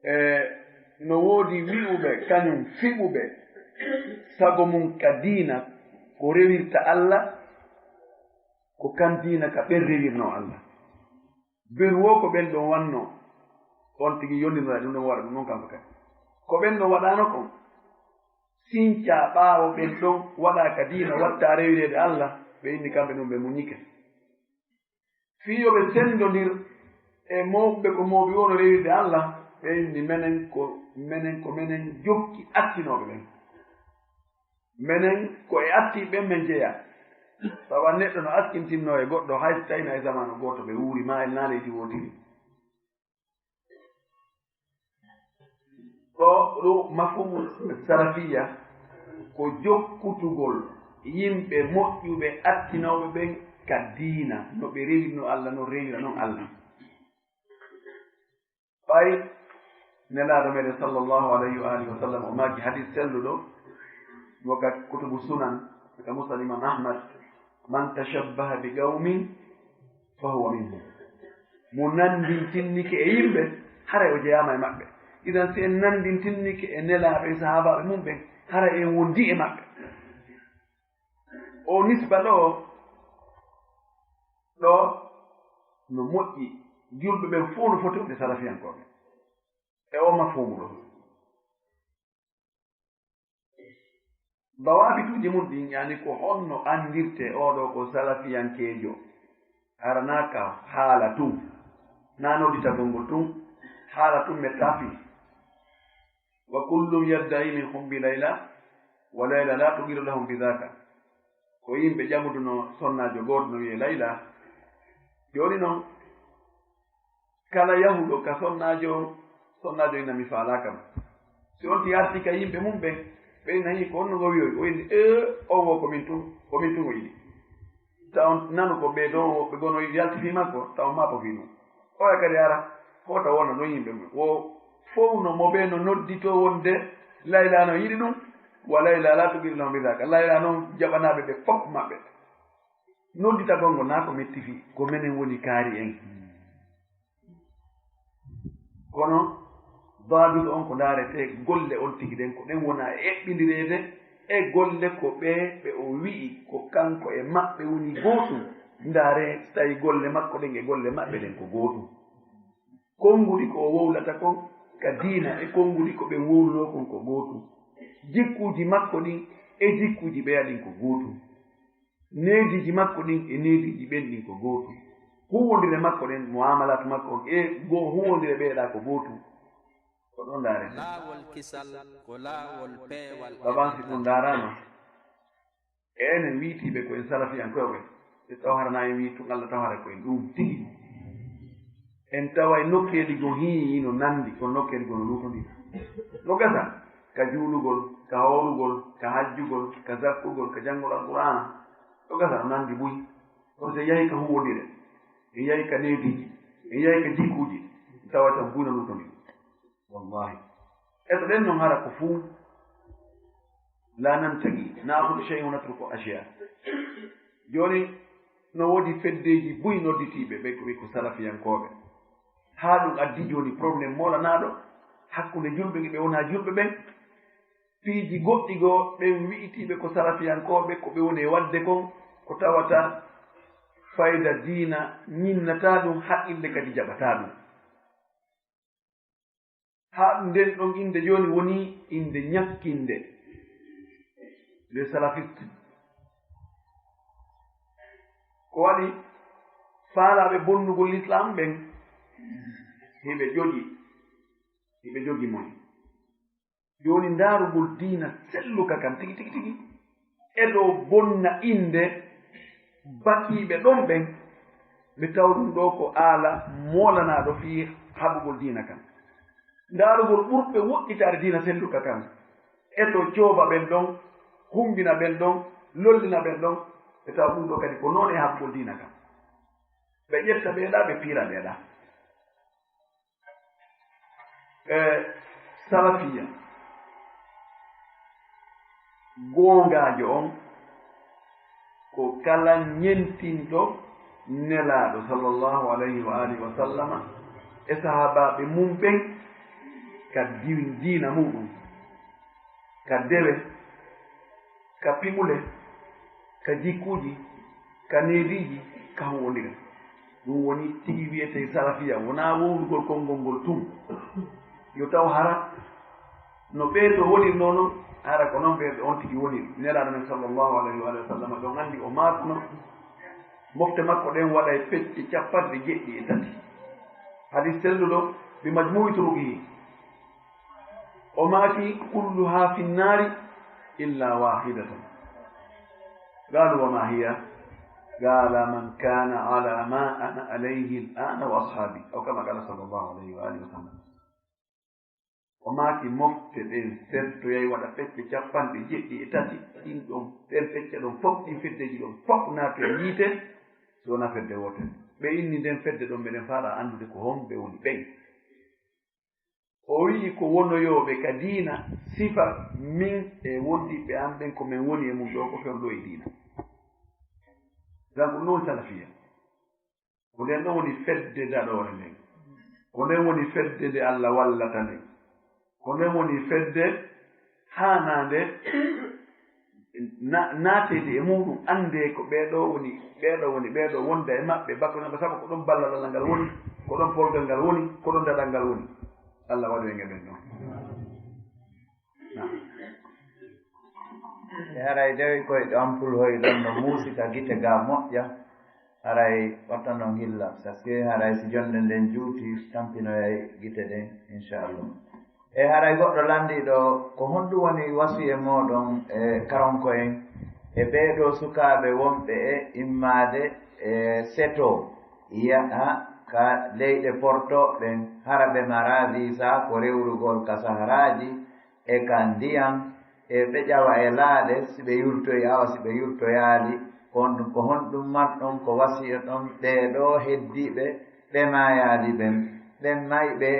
e, no woodi wi'uɓe, kañum fiɓuɓe sago mum ka diina, ko rewirta Alla, ko kan diina ka ɓen rewirnoo Alla. Beru wo ko ɓen ɗon wannoo, on tigi yondinora ɗum ɗon waɗa ɗum ɗon kanko kadi. Ko ɓen ɗon waɗaano kon, sincaa ɓaawo ɓen ɗon waɗaa ka diina, wattaa rewireede Alla, ɓe inni kamɓe ɗum ɓe muññike. Fii yo ɓe senndondir e mawɓe ko mawɓe wono rewirde Alla, ɓe inni menen ko, menen ko menen jokki attinooɓe ɓen. Menen ko e attiiɓe ɓen men jeyaa. Tawa neɗɗo no askintinnoo e goɗɗo, hay so tawii no e zamanu gooto ɓe wuuri, maa en naa leydi wootiri. Ɗo ɗum mafhumu salafiya ko jokkutugol yimɓe moƴƴuɓe attinooɓe ɓen ka diina, no ɓe rewirno Alla, no rewira non Alla. Ɓay Nelaaɗo meɗen sallallahu alayhi wa alihi wa sallam o maaki hadis selluɗo, mo ka kutubu sunan, ka musnad Imam Ahmad, "Man tashabbaha bi qawmin fa huwa minhum." Mo nandintinnike e yimɓe, haray o jeyaama e maɓɓe. Idan, si en nandintinnike e Nelaaɗo e sahaabaaɓe mum ɓen, haray en wondi e maɓɓe. O nisba ɗo, ɗo no moƴƴi, julɓe ɓen fof no foti wonde salafiyankooɓe. E o mafhumu ɗo. Dawaabituuji mum ɗin, yani ko honno anndirtee oo ɗoo ko salafiyankeejo? Hara naa ka haala tun, naa nodditagol ngol tun, haala tun me taafi. "Wa kullum yadda'i min hubbi Layla, wa Layla la tuqiru lahum bi dhaka." Ko yimɓe ƴamuduno sonnaajo gooto no wi'ee Layla. Jooni non, kala yahuɗo ka sonnaajo on, sonnaajo inna mi faalaaka mo. Si on ti arti ka yimɓe mum ɓen, ɓe inna hii ko honno ngo wi'oy, o inni, "Ee, on wo ko min tun, ko min tun o yiɗi." Taw on nanu ko ɓee ɗon woɓɓe gono yalti fii makko, taw on maapo fii ɗum. Oya kadi ara, hoota wona ɗon yimɓe mum. Wo fow no mo ɓe no nodditoo wonde Layla no yiɗi ɗum, wa Layla la tuqiru lahum bi dhaka. Layla non jaɓanaaɓe ɓe fof maɓɓe. Nodditagol ngol naa ko metti fii, ko menen woni kaari en. Kono daabito on ko ndaaretee golle on tigi ɗen, ko ɗen wona e eɓɓindireede e golle ko ɓee ɓe o wi'i ko kanko e maɓɓe woni gootum. Ndaaree si tawii golle makko ɗen e golle maɓɓe ɗen ko gootum. Konnguɗi ko o wowlata kon ka diina e konnguɗi ko ɓen wowlunoo kon ko gootum. Jikkuuji makko ɗin e jikkuuji ɓeya ɗin ko gootum. Neediiji makko ɗin e neediiji ɓen ɗin ko gootum. Huuwondire makko ɗen, muamalaat makko on, e go huuwondire ɓeeɗa ko gootum. Ko ɗon ndaareten. Laawol kisal ko laawol peewal e Baban, si ɗum ndaaraama, enen wiitiiɓe ko en salafiyankooɓe, ɓe tawhara na en wii tun Allah tawhara ko en ɗum tigi. En taway nokkeeli goo hii no nandi, kono nokkeeli goo no luutondiri. No gasa ka juulugol, ka hoorugol, ka hajjugol, ka zakkugol, ka janngol Alqur'aana. No gasa no nandi buy. Kono so en yahi ka huuwondire, en yahi ka neediiji, en yahi ka jikkuuji, tawa tan buy no luutondiri. Wallahi. E so ɗen non hara ko fuu la nantagi, na'khudhu shay'an wa natruku ashya. Jooni, no woodi feddeeji buy nodditiiɓe, ɓe ko, ɓe ko salafiyankooɓe. Haa ɗum addi jooni problème moolanaaɗo hakkunde julɓe ɓe wonaa julɓe ɓen. Piiji goɗɗi goo, ɓen wi'itiiɓe ko salafiyankooɓe, ko ɓe woni e waɗde kon, ko tawata fayda diina ñinnataa ɗum, haqqille kadi jaɓataa ɗum. Haa nden ɗon innde jooni woni innde ñakkinde, les salafistes. Ko waɗi faalaaɓe bonnugol Lislaam ɓen, hiɓe jogi, hiɓe jogi moy. Jooni ndaarugol diina selluka kan tigi, tigi, tigi. E ɗo bonna innde bakiiɓe ɗon ɓen, ɓe taw ɗum ɗo ko aala moolanaaɗo fii haɓugol diina kan. Ndaarugol ɓurɓe woɗɗitaade diina selluka kan, e to cooba ɓen ɗon, humbina ɓen ɗon, lollina ɓen ɗon, ɓe taw ɗum ɗo kadi ko noon e haɓugol diina kan. Ɓe ƴetta ɓeeɗa, ɓe piira ɓeeɗa. E salafiya goongaajo on ko kala ñentinɗo Nelaaɗo sallallahu alayhi wa alihi wa sallama e sahaabaaɓe mum ɓen ka di- diina muɗum, ka dewe, ka piɓule, ka jikkuuji, ka neediiji, ka huwwondiral. Ɗum woni tigi wiyetee salafiya, wonaa wowlugol konngol ngol tun. Yo taw hara no ɓee ɗoo wonirnoo non, hara ko non ɓee on tigi woniri. Nelaaɗo men sallallahu alayhi wa sallam ɗon anndi o maakuno, mofte makko ɗen waɗay pecce capanɗe jeɗɗi e tati. Hadis selluɗo, bi majmu'i turuqihi. O maaki, "Kulluha fi nnaari illa wahidatan." Qaalu, "Wa ma hiya?" Qaala, "Man kaana ala ma ana alayhi al-aana wa ashaabi." Aw kama qaala sallallahu alayhi wa alihi wa sallam. O maaki, mofte ɗen settoyay waɗa pecce capanɗe jeɗɗi e tati, ɗin ɗon, ɗen pecce ɗon fof, ɗin feddeji ɗon fof naatoyay yiite, so wonaa fedde wootere. Ɓe inni nden fedde ɗon, meɗen faalaa anndude ko homɓe woni ɓen. O wi'i ko wonoyooɓe ka diina, sifa min e wondiɓɓe am ɓen ko men woni e mum ɗoo, ko fewndo e diina. Donc, ɗum ɗon woni salafiya. Ko nden ɗon woni fedde daɗoore nden. Ko nden woni fedde nde Allah wallata nden. Ko nden woni fedde haanaande na-, naateede e muuɗum, anndee ko ɓee ɗoo woni, ɓee ɗoo woni, ɓee ɗoo wonda e maɓɓe, bako maɓɓe, sabu ko ɗon ballal Allah ngal woni, ko ɗon polgal ngal woni, ko ɗon daɗal ngal woni. Allah waɗu en e ɓen ɗon. Naam. E haray dewi koye ɗo ampul hoy ɗon no muusi ka gite ga moƴƴa. Haray watta non hilla, parce que haray si jonde nden juuti, tampinoyay gite ɗen, inchallah. E haray goɗɗo landiɗo, ko honɗum woni wasiye moɗon e karonko en, e ɓee ɗoo sukaaɓe wonɓe e immaade e seto yaha ka leyɗe porto ɓen, hara ɓe mara visa ko rewrugol ka saharaaji e ka ndiyan, e ɓe ƴawa e laaɗe, si ɓe yurtoyi, awa si ɓe yurtoyaali, ko honɗum, ko honɗum marɗon, ko wasiya ɗon ɓee ɗoo heddiiɓe, ɓe maayaali ɓen, ɓen mayɓe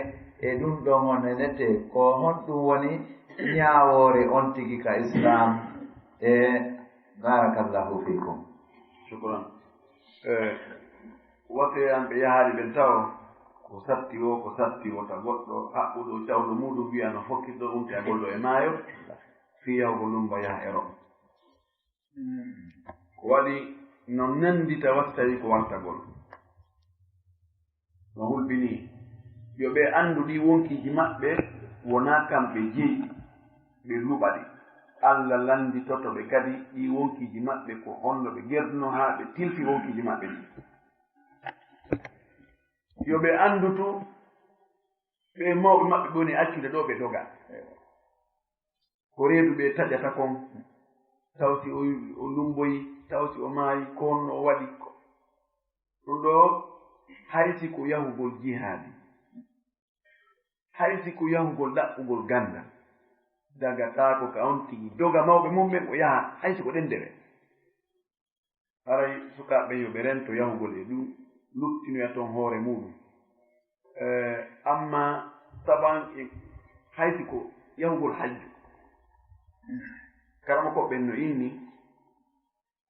e ɗum ɗon honenete, ko honɗum woni ñaawoore on tigi ka Islam? E barakallahu fiikum. Shukran. E, wasiya an ɓe yahaali ɓen tawo, ko satti o, ko satti wota goɗɗo haɓɓuɗo cawndo muuɗum wiya no fokkitɗo umte a gollo e maayo, fii yahugol lumba yaha Erop. Ko waɗi no nanndita wasi tawi ko wartagol. No hulɓinii yo ɓe anndu ɗi wonkiiji maɓɓe wonaa kamɓe jeyi, ɓe luɓa ɗi. Allah lannditoto ɓe kadi ɗi wonkiiji maɓɓe ko honno ɓe gerdunoo haa ɓe tilfi wonkiiji maɓɓe ɗi. Yo ɓe anndu tun ɓe mawɓe maɓɓe ɓe woni accude ɗoo ɓe doga. Ko reedu ɓe taƴata kon, taw si o, o lumboyi, taw si o maayi, ko honno o waɗi ko. Ɗum ɗoo, hay si ko yahugol jihaadi, hay si ko yahugol ɗaɓɓugol ganndal, dagataako ka on tigi doga mawɓe mum ɓen o yaha, hay si ko ɗen dewe. Haray sukaaɓe ɓen yo ɓe rento yahugol e ɗum, luttinoya ton hoore muuɗum. Eh, amma saban e hay si ko yahugol hajju. Karamoko ɓen no inni,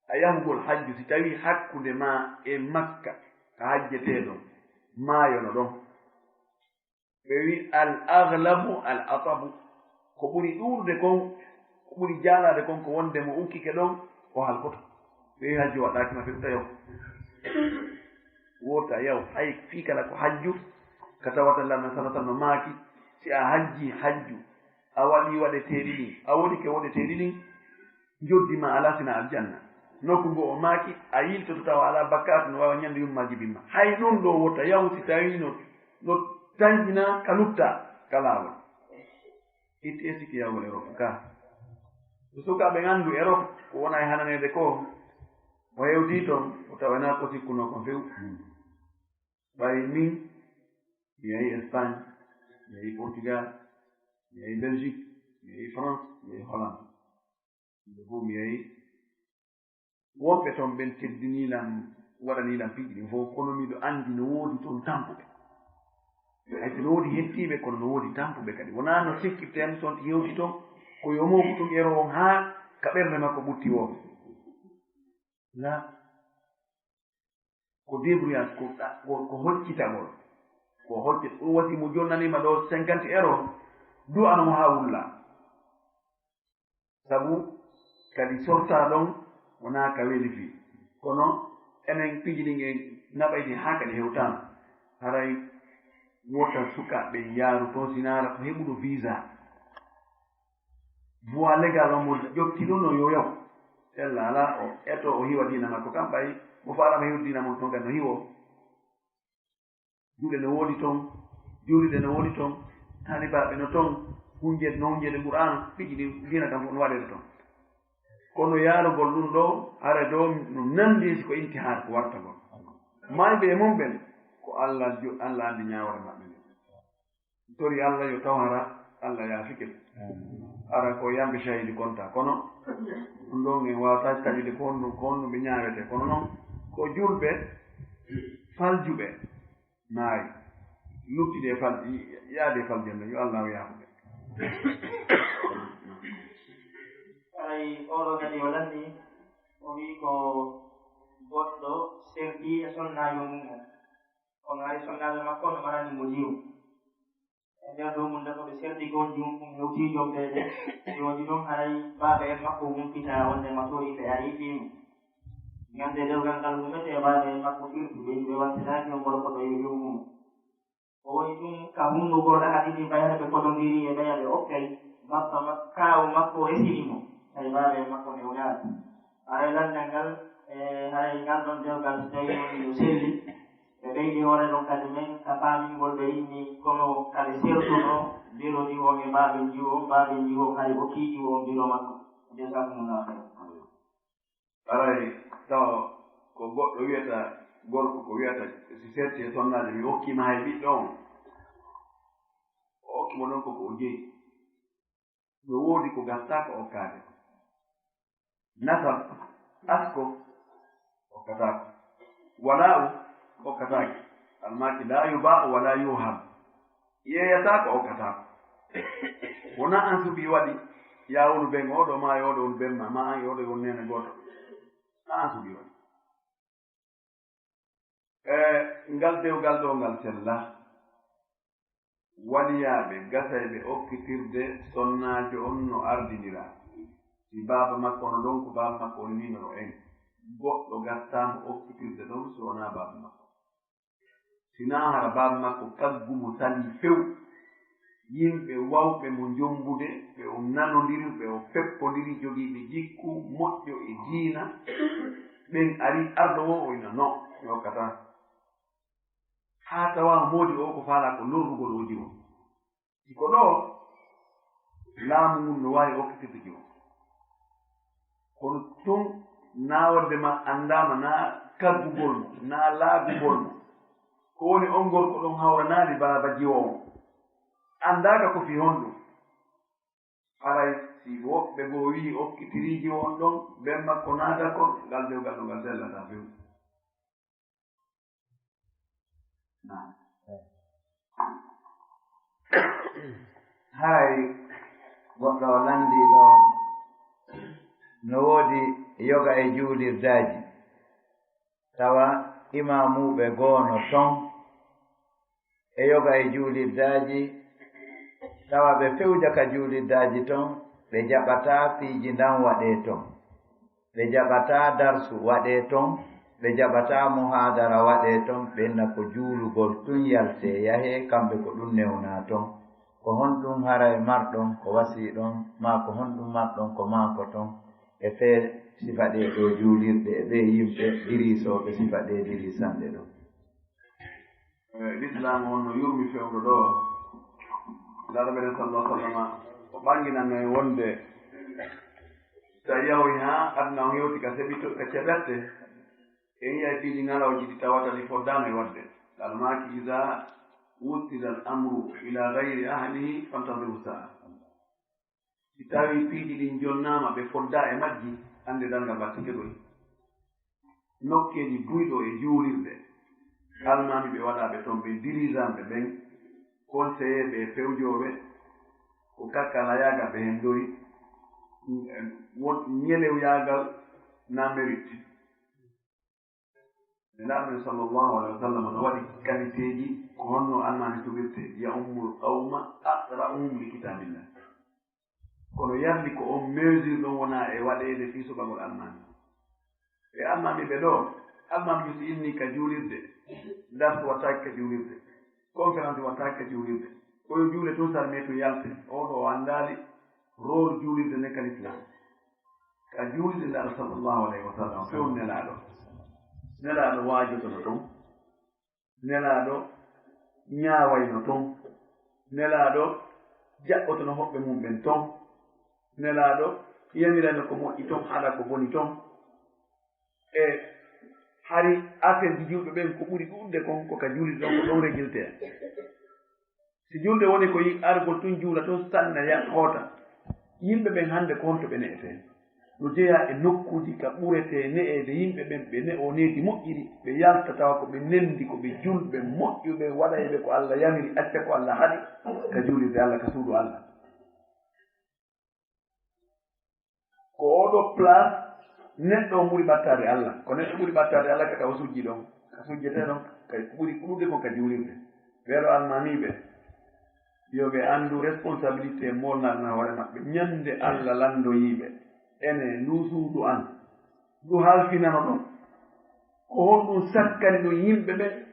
a yahugol hajju, si tawi hakkunde ma e Makka, ka hajjetee ɗon, maayo no ɗon. Ɓe wi, al aghlabu al atabu. Ko ɓuri ɗuuɗude kon, ko ɓuri jaalaade kon, ko wonde mo ukkike ɗon, o halkoto. Ɓe wi, hajju waɗaaki ma, firta yaw. Wota yaw, hay fii kala ko hajju, ka tawata Laamɗo sallallahu alaihi wasallam maaki, si a hajji hajju, a waɗi waɗeteeɗi ɗin, a woɗike woɗeteeɗi ɗin, njoddi ma alaa sina aljanna. Nokku ngo o maaki, a yiltoto tawa alaa bakkaatu, no waawa ñande yumma jibin ma. Hay ɗum ɗoo wota yahu si tawii no, no tanƴinaa ka lutta ka laawol. Itti e sikki yahugol Erop ka. So sukaaɓe anndu Erop ko wona e hananeede ko, o hewtii ton, o tawanaa ko sikkunoo kon few. Ɓay min, mi yahi Espagne, mi yahi Portugal, mi yahi Belgique, mi yahi France, mi yahi Hollande. Nde fof mi yahi. Wonɓe toon ɓen teddinii lan, waɗanii lan piiji ɗin fof, kono miɗo anndi no woodi toon tampuɓe. Hay so no woodi hettiiɓe, kono no woodi tampuɓe kadi. Wonaa no sikkirten ton hewti ton, ko yo mooɓu tun ero on haa ka ɓernde makko ɓutti woo. La, ko débrouillage, ko, ko, ko hoccitagol. Ko hocci, ɗum wasi mo jonnaniima ɗo cinquante euro, du'ano mo haa wulla. Sabu kadi sortaa ɗon wonaa ka weli fii. Kono enen piiji ɗin en naɓay ɗin haa kadi hewtaama. Haray wota sukaaɓe yaaru ton sinaara ko heɓuɗo visa. Voie légale on mo ƴotti ɗon no yo yaw. Sella alaa o eto o hiwa diina makko kam ɓay mo faalaama hiwde diina mum ton kadi no hiwo. Juuɗe no woodi ton, juulirde no woodi ton, taalibaaɓe no ton, hunjeede no hunjeede Qur'aana, piiji ɗi diina kam fof no waɗeede ton. Kono yaarugol ɗum ɗo, hara ɗo no nanndi si ko intihaar ko wartagol. Maayɓe e mum ɓen, ko Allah jo-, Allah anndi ñaawore maɓɓe nden. Tori Allah yo taw hara Allah yaafike ɓe. Hara ko yamɓe cahidi konta. Kono ɗum ɗon en waawata taƴude ko honɗum, ko honɗum ɓe ñaawete. Kono noon ko julɓe faljuɓe. Maayi. Luttide e fal-, yaade e faljanno, yo Allah o yaafo ɓe. Haray oɗo kadi o lanni, o wi'i ko goɗɗo serti e sonnaajo mum o. Kono hay sonnaajo makko no marani mo jiwo. E nder dow mum nde ko ɓe serti ko jiwo mum hewti jombeede. Jooji ɗon haray baaba en makko humpita wonde ma tori ɓe ari fii mum. Ñande dewgal ngal humetee, baaba en makko firti ɓe, ɓe wattitaaki on gorko ɗo e dow mum. O woni ɗum ka hunndugol ahadi ɗi ɓayata ɓe kodondiri e ɓeya ɓe okkay. Bappa mak-, kaawu makko resini mo. Tawi baaba en makko newnaali. Haray lanndal ngal, e haray ngal ɗon dewgal so tawi woni no selli. Ɓe ɓeydi hoore ɗon kadi men ka faamingol ɓe inni kono ka ɓe sertuno biro jiwo e baaben jiwo, baaben jiwo hay o kiiƴi o biro makko. Jazakumullahu khairan. Aray, tawa ko goɗɗo wiyata, gorko ko wiyata, si serti e sonnaajo, mi okkiima hay ɓiɗɗo on. O okki mo ɗon ko ko o jeyi. No woodi ko gattaako okkaade. Nasab, asko, okkataako. Wala'u, okkataake. Almaaki, laa yubaa'u walaa yuhab. Yeeyataako, okkataako. Wonaa an suɓii waɗi, yaa wonu ben oɗo, maa e oɗo wonu ben ma, maa an e oɗo wonu neene gooto. Naa an suɓii waɗi. E ngal dewgal ɗo ngal sella. Waliyaaɓe gasayɓe okkitirde sonnaajo on no ardindiraa. Si baaba makko no ɗon, ko baaba makko woni numéro un. Goɗɗo gattaama okkitirde ɗon si wonaa baaba makko. Si naa hara baaba makko kaggu mo salii few. Yimɓe wawɓe mo jombude, ɓe o nanondiri, ɓe o feppondiri, jogiiɓe jikku moƴƴo e diina, ɓen ari arɗo o, o ina no, mi okkataa. Haa tawa moodi o ko faalaa ko lorrugol o jiwo. Si ko ɗo, laamu ngun no waawi okkitirde jiwo. Kono tun, naa wonde ma anndaama, naa kaggugol mo, naa laagugol mo. Ko woni on gorko ɗon hawranaali baaba jiwo on. Anndaaka ko fii honɗum. Haray si woɓɓe goo wi'i okkitirii jiwo on ɗon, ben makko naa d'accord, ngal dewgal ɗo ngal sellataa few. Naam. Haray goɗɗo o lanndii ɗo, no woodi yoga e juulirdaaji, tawa imaamuuɓe goo no ton, e yoga e juulirdaaji, tawa ɓe fewja ka juulirdaaji ton, ɓe jaɓataa piiji ndan waɗee ton. Ɓe jaɓataa darsu waɗee ton, ɓe jaɓataa muhaadara waɗee ton, ɓe inna ko juulugol tun yaltee yahee, kamɓe ko ɗun newnaa ton. Ko honɗun haray marɗon, ko wasiiɗon, maa ko honɗun marɗon ko maakoton, e fee sifa ɗee ɗoo juulirɗe, e ɓee yimɓe diriisooɓe sifa ɗee diriisanɗe ɗoo? E, Lislaam on no yurmi fewndo ɗo. Laaɗo meɗen sallallahu alaihi wasallam o ɓanginanno en wonde, so a yahoyi haa aduna on hewti ka seɓito, ka ceɓette, en yi'ay piiji ŋalawji ɗi tawata ɗi foddaano e waɗde. Almaaki, "Iza wussila al-amru ila ghayri ahlihi fantaziru sa'a." Si tawii piiji ɗin jonnaama, ɓe foddaa e majji, annde darngal wattike ɗoy. Nokkeeji buyɗo e juulirɗe, almaami ɓe waɗaaɓe ton, ɓe dirigeantɓe ɓen, Conseiller ɓe fewjooɓe, ko kakkalayaagal ɓe heen ndori, won ñelewyaagal na mérite. Nelaaɗo men sallallahu alayhi wa sallam no waɗi qualité ji ko honno almaami tugirte, ya ummul qawma aqra'uhum li kitaabillah. Kono yarli ko on mesure ɗon wona e waɗeede fii suɓagol almaami. E almaami ɓe ɗo, almaami si inni ka juulirde, dars wattaaki ka juulirde, conférence wattaaki ka juulirde. Ko yo juule tun salmee tun yalte, oo ɗo o anndaali rôle juulirde nden ka l'islam. Ka juulirde Nelaaɗo sallallahu alayhi wa sallam, fewn Nelaaɗo. Nelaaɗo waajotono ton. Nelaaɗo ñaawayno ton. Nelaaɗo jaɓɓotono hoɓɓe mum ɓen ton. Nelaaɗo yamirayno ko moƴƴi ton, haɗa ko boni ton. E hari affaire ji juulɓe ɓen ko ɓuri ɗuuɗde kon ko ka juulirde ɗon ko ɗon réglé tee. Si julde woni ko yi-, argol tun juula tun sanna ya hoota. Yimɓe ɓen hannde ko honto ɓe ne'etee? No jeyaa e nokkuuji ka ɓuretee ne'eede yimɓe ɓen, ɓe ne'oo needi moƴƴiri, ɓe yalta tawa ko ɓe nendi, ko ɓe julɓe moƴƴuɓe, waɗayɓe ko Alla yamiri, acca ko Alla haɗi, ka juulirde Alla, ka suudu Alla. Ko oo ɗoo place neɗɗo on ɓuri ɓattaade Alla. Ko neɗɗo ɓuri ɓattaade Alla ka, ka o sujji ɗon, ka sujjetee ɗon, ka ɓuri ɗuuɗde kon ka juulirde. Ɓee ɗoo almaamiiɓe, yo ɓe anndu responsabilité molnaaɗo na hoore maɓɓe. Ñande Alla lanndoyii ɓe, ene nduu suudu an, ndu halfinano ɗon. Ko honɗun sakkani ɗun yimɓe ɓen?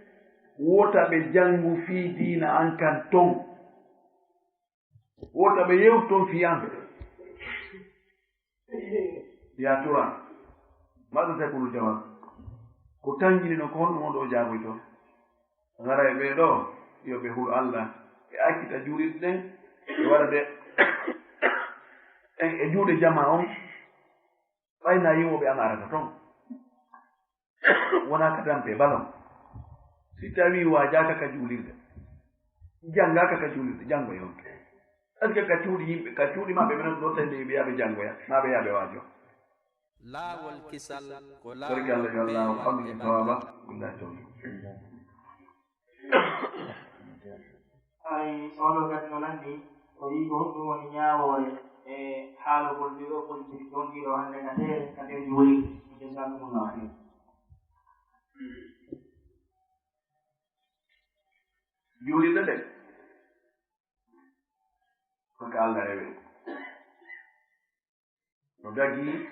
Wota ɓe janngu fii diina an kan ton. Wota ɓe yewtu ton fii an. Ya tura, maɗa sekulu jamal. Ko tanjini non ko honɗun on ɗoo jaaboyto? Haray ɓee ɗoo, yo ɓe hulu Alla, ɓe accita juulirɗe ɗen, ɓe waɗa ɗe e juuɗe jamaa on, ɓay na yiwooɓe an arata ton. Wonaa ka tampe ballon. Si tawii waajaaka ka juulirde, janngaaka ka juulirde, janngo yonke. Est-ce que ka cuuɗi yimɓe, ka cuuɗi maɓɓe, ɓe noddoto tawi ɓe wi'a ɓe janngoya, maa ɓe yaha ɓe waajo? Laawol kisal ko laawol peewal e barke. Torki Allah yo Allah o famɗin sawaba, billahi tawfiq. Ay, oɗo kadi no lanndi, o wi'i ko honɗum woni ñaawoore e haalugol ndee ɗoo politik jonngiiɗo hannde ka teere, ka nder juulirde. Jazakumullahu khairan. Juulirde de, ko ka Allah rewe. No dagii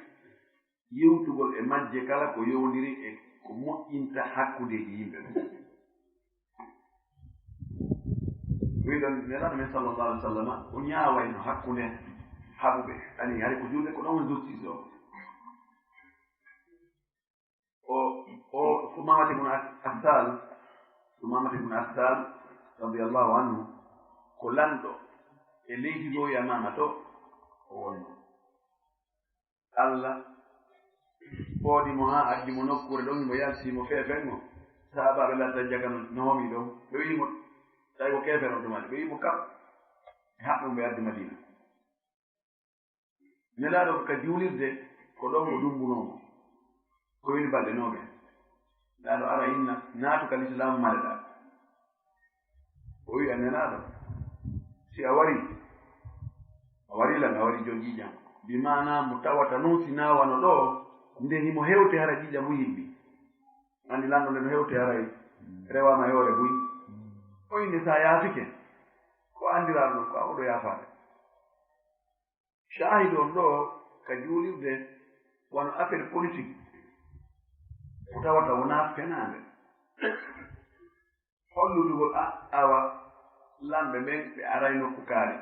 yewtugol e majje kala ko yowondiri e ko moƴƴinta hakkundeeji yimɓe ɓen. Wiɗon Nelaaɗo men sallallahu alaihi wa sallam, o ñaawayno hakkunde haɓuɓe. Ani hari ko julɓe, ko ɗon woni justice o. O, o, Sumaamata ibn As-, Assal, Sumaamata ibn Assal, radiyallahu anhu, ko lanɗo e leydi ɗo Yamaama to o wonno. Allah fooɗi mo haa addi mo nokkuure ɗon, mo yalti mo feefengo. Sahaabaaɓe latta jagano no homi ɗon. Ɓe wi'i mo, tawi ko keefeero on tuma de. Ɓe wi'i mo kam, ɓe haɓɓi mo, ɓe addi Madiina. Nelaaɗo ko ka juulirde, ko ɗon o dummbunoo mo. Ko woni balɗe noogaye. Nelaaɗo ara inna, naatu ka lislaamu mareɗaa. O wi'a Nelaaɗo, si a warii, a warii lan, a warii jogii jam. Bi maanaa mo tawata non si naa wano ɗoo, nde himo hewte hara ƴiiƴam mum himmi. Anndi lanɗo nde no hewte haray rewaama e hoore buy. O inni si a yaafike, ko anndiraaɗo ɗum, ko a oɗo yaafaade. Shaahidu on ɗoo ka juulirde wano affaire politique, ko tawata wonaa fenaande. Hollutugol a-, awa lanɓe ɓen ɓe aray nokku kaari.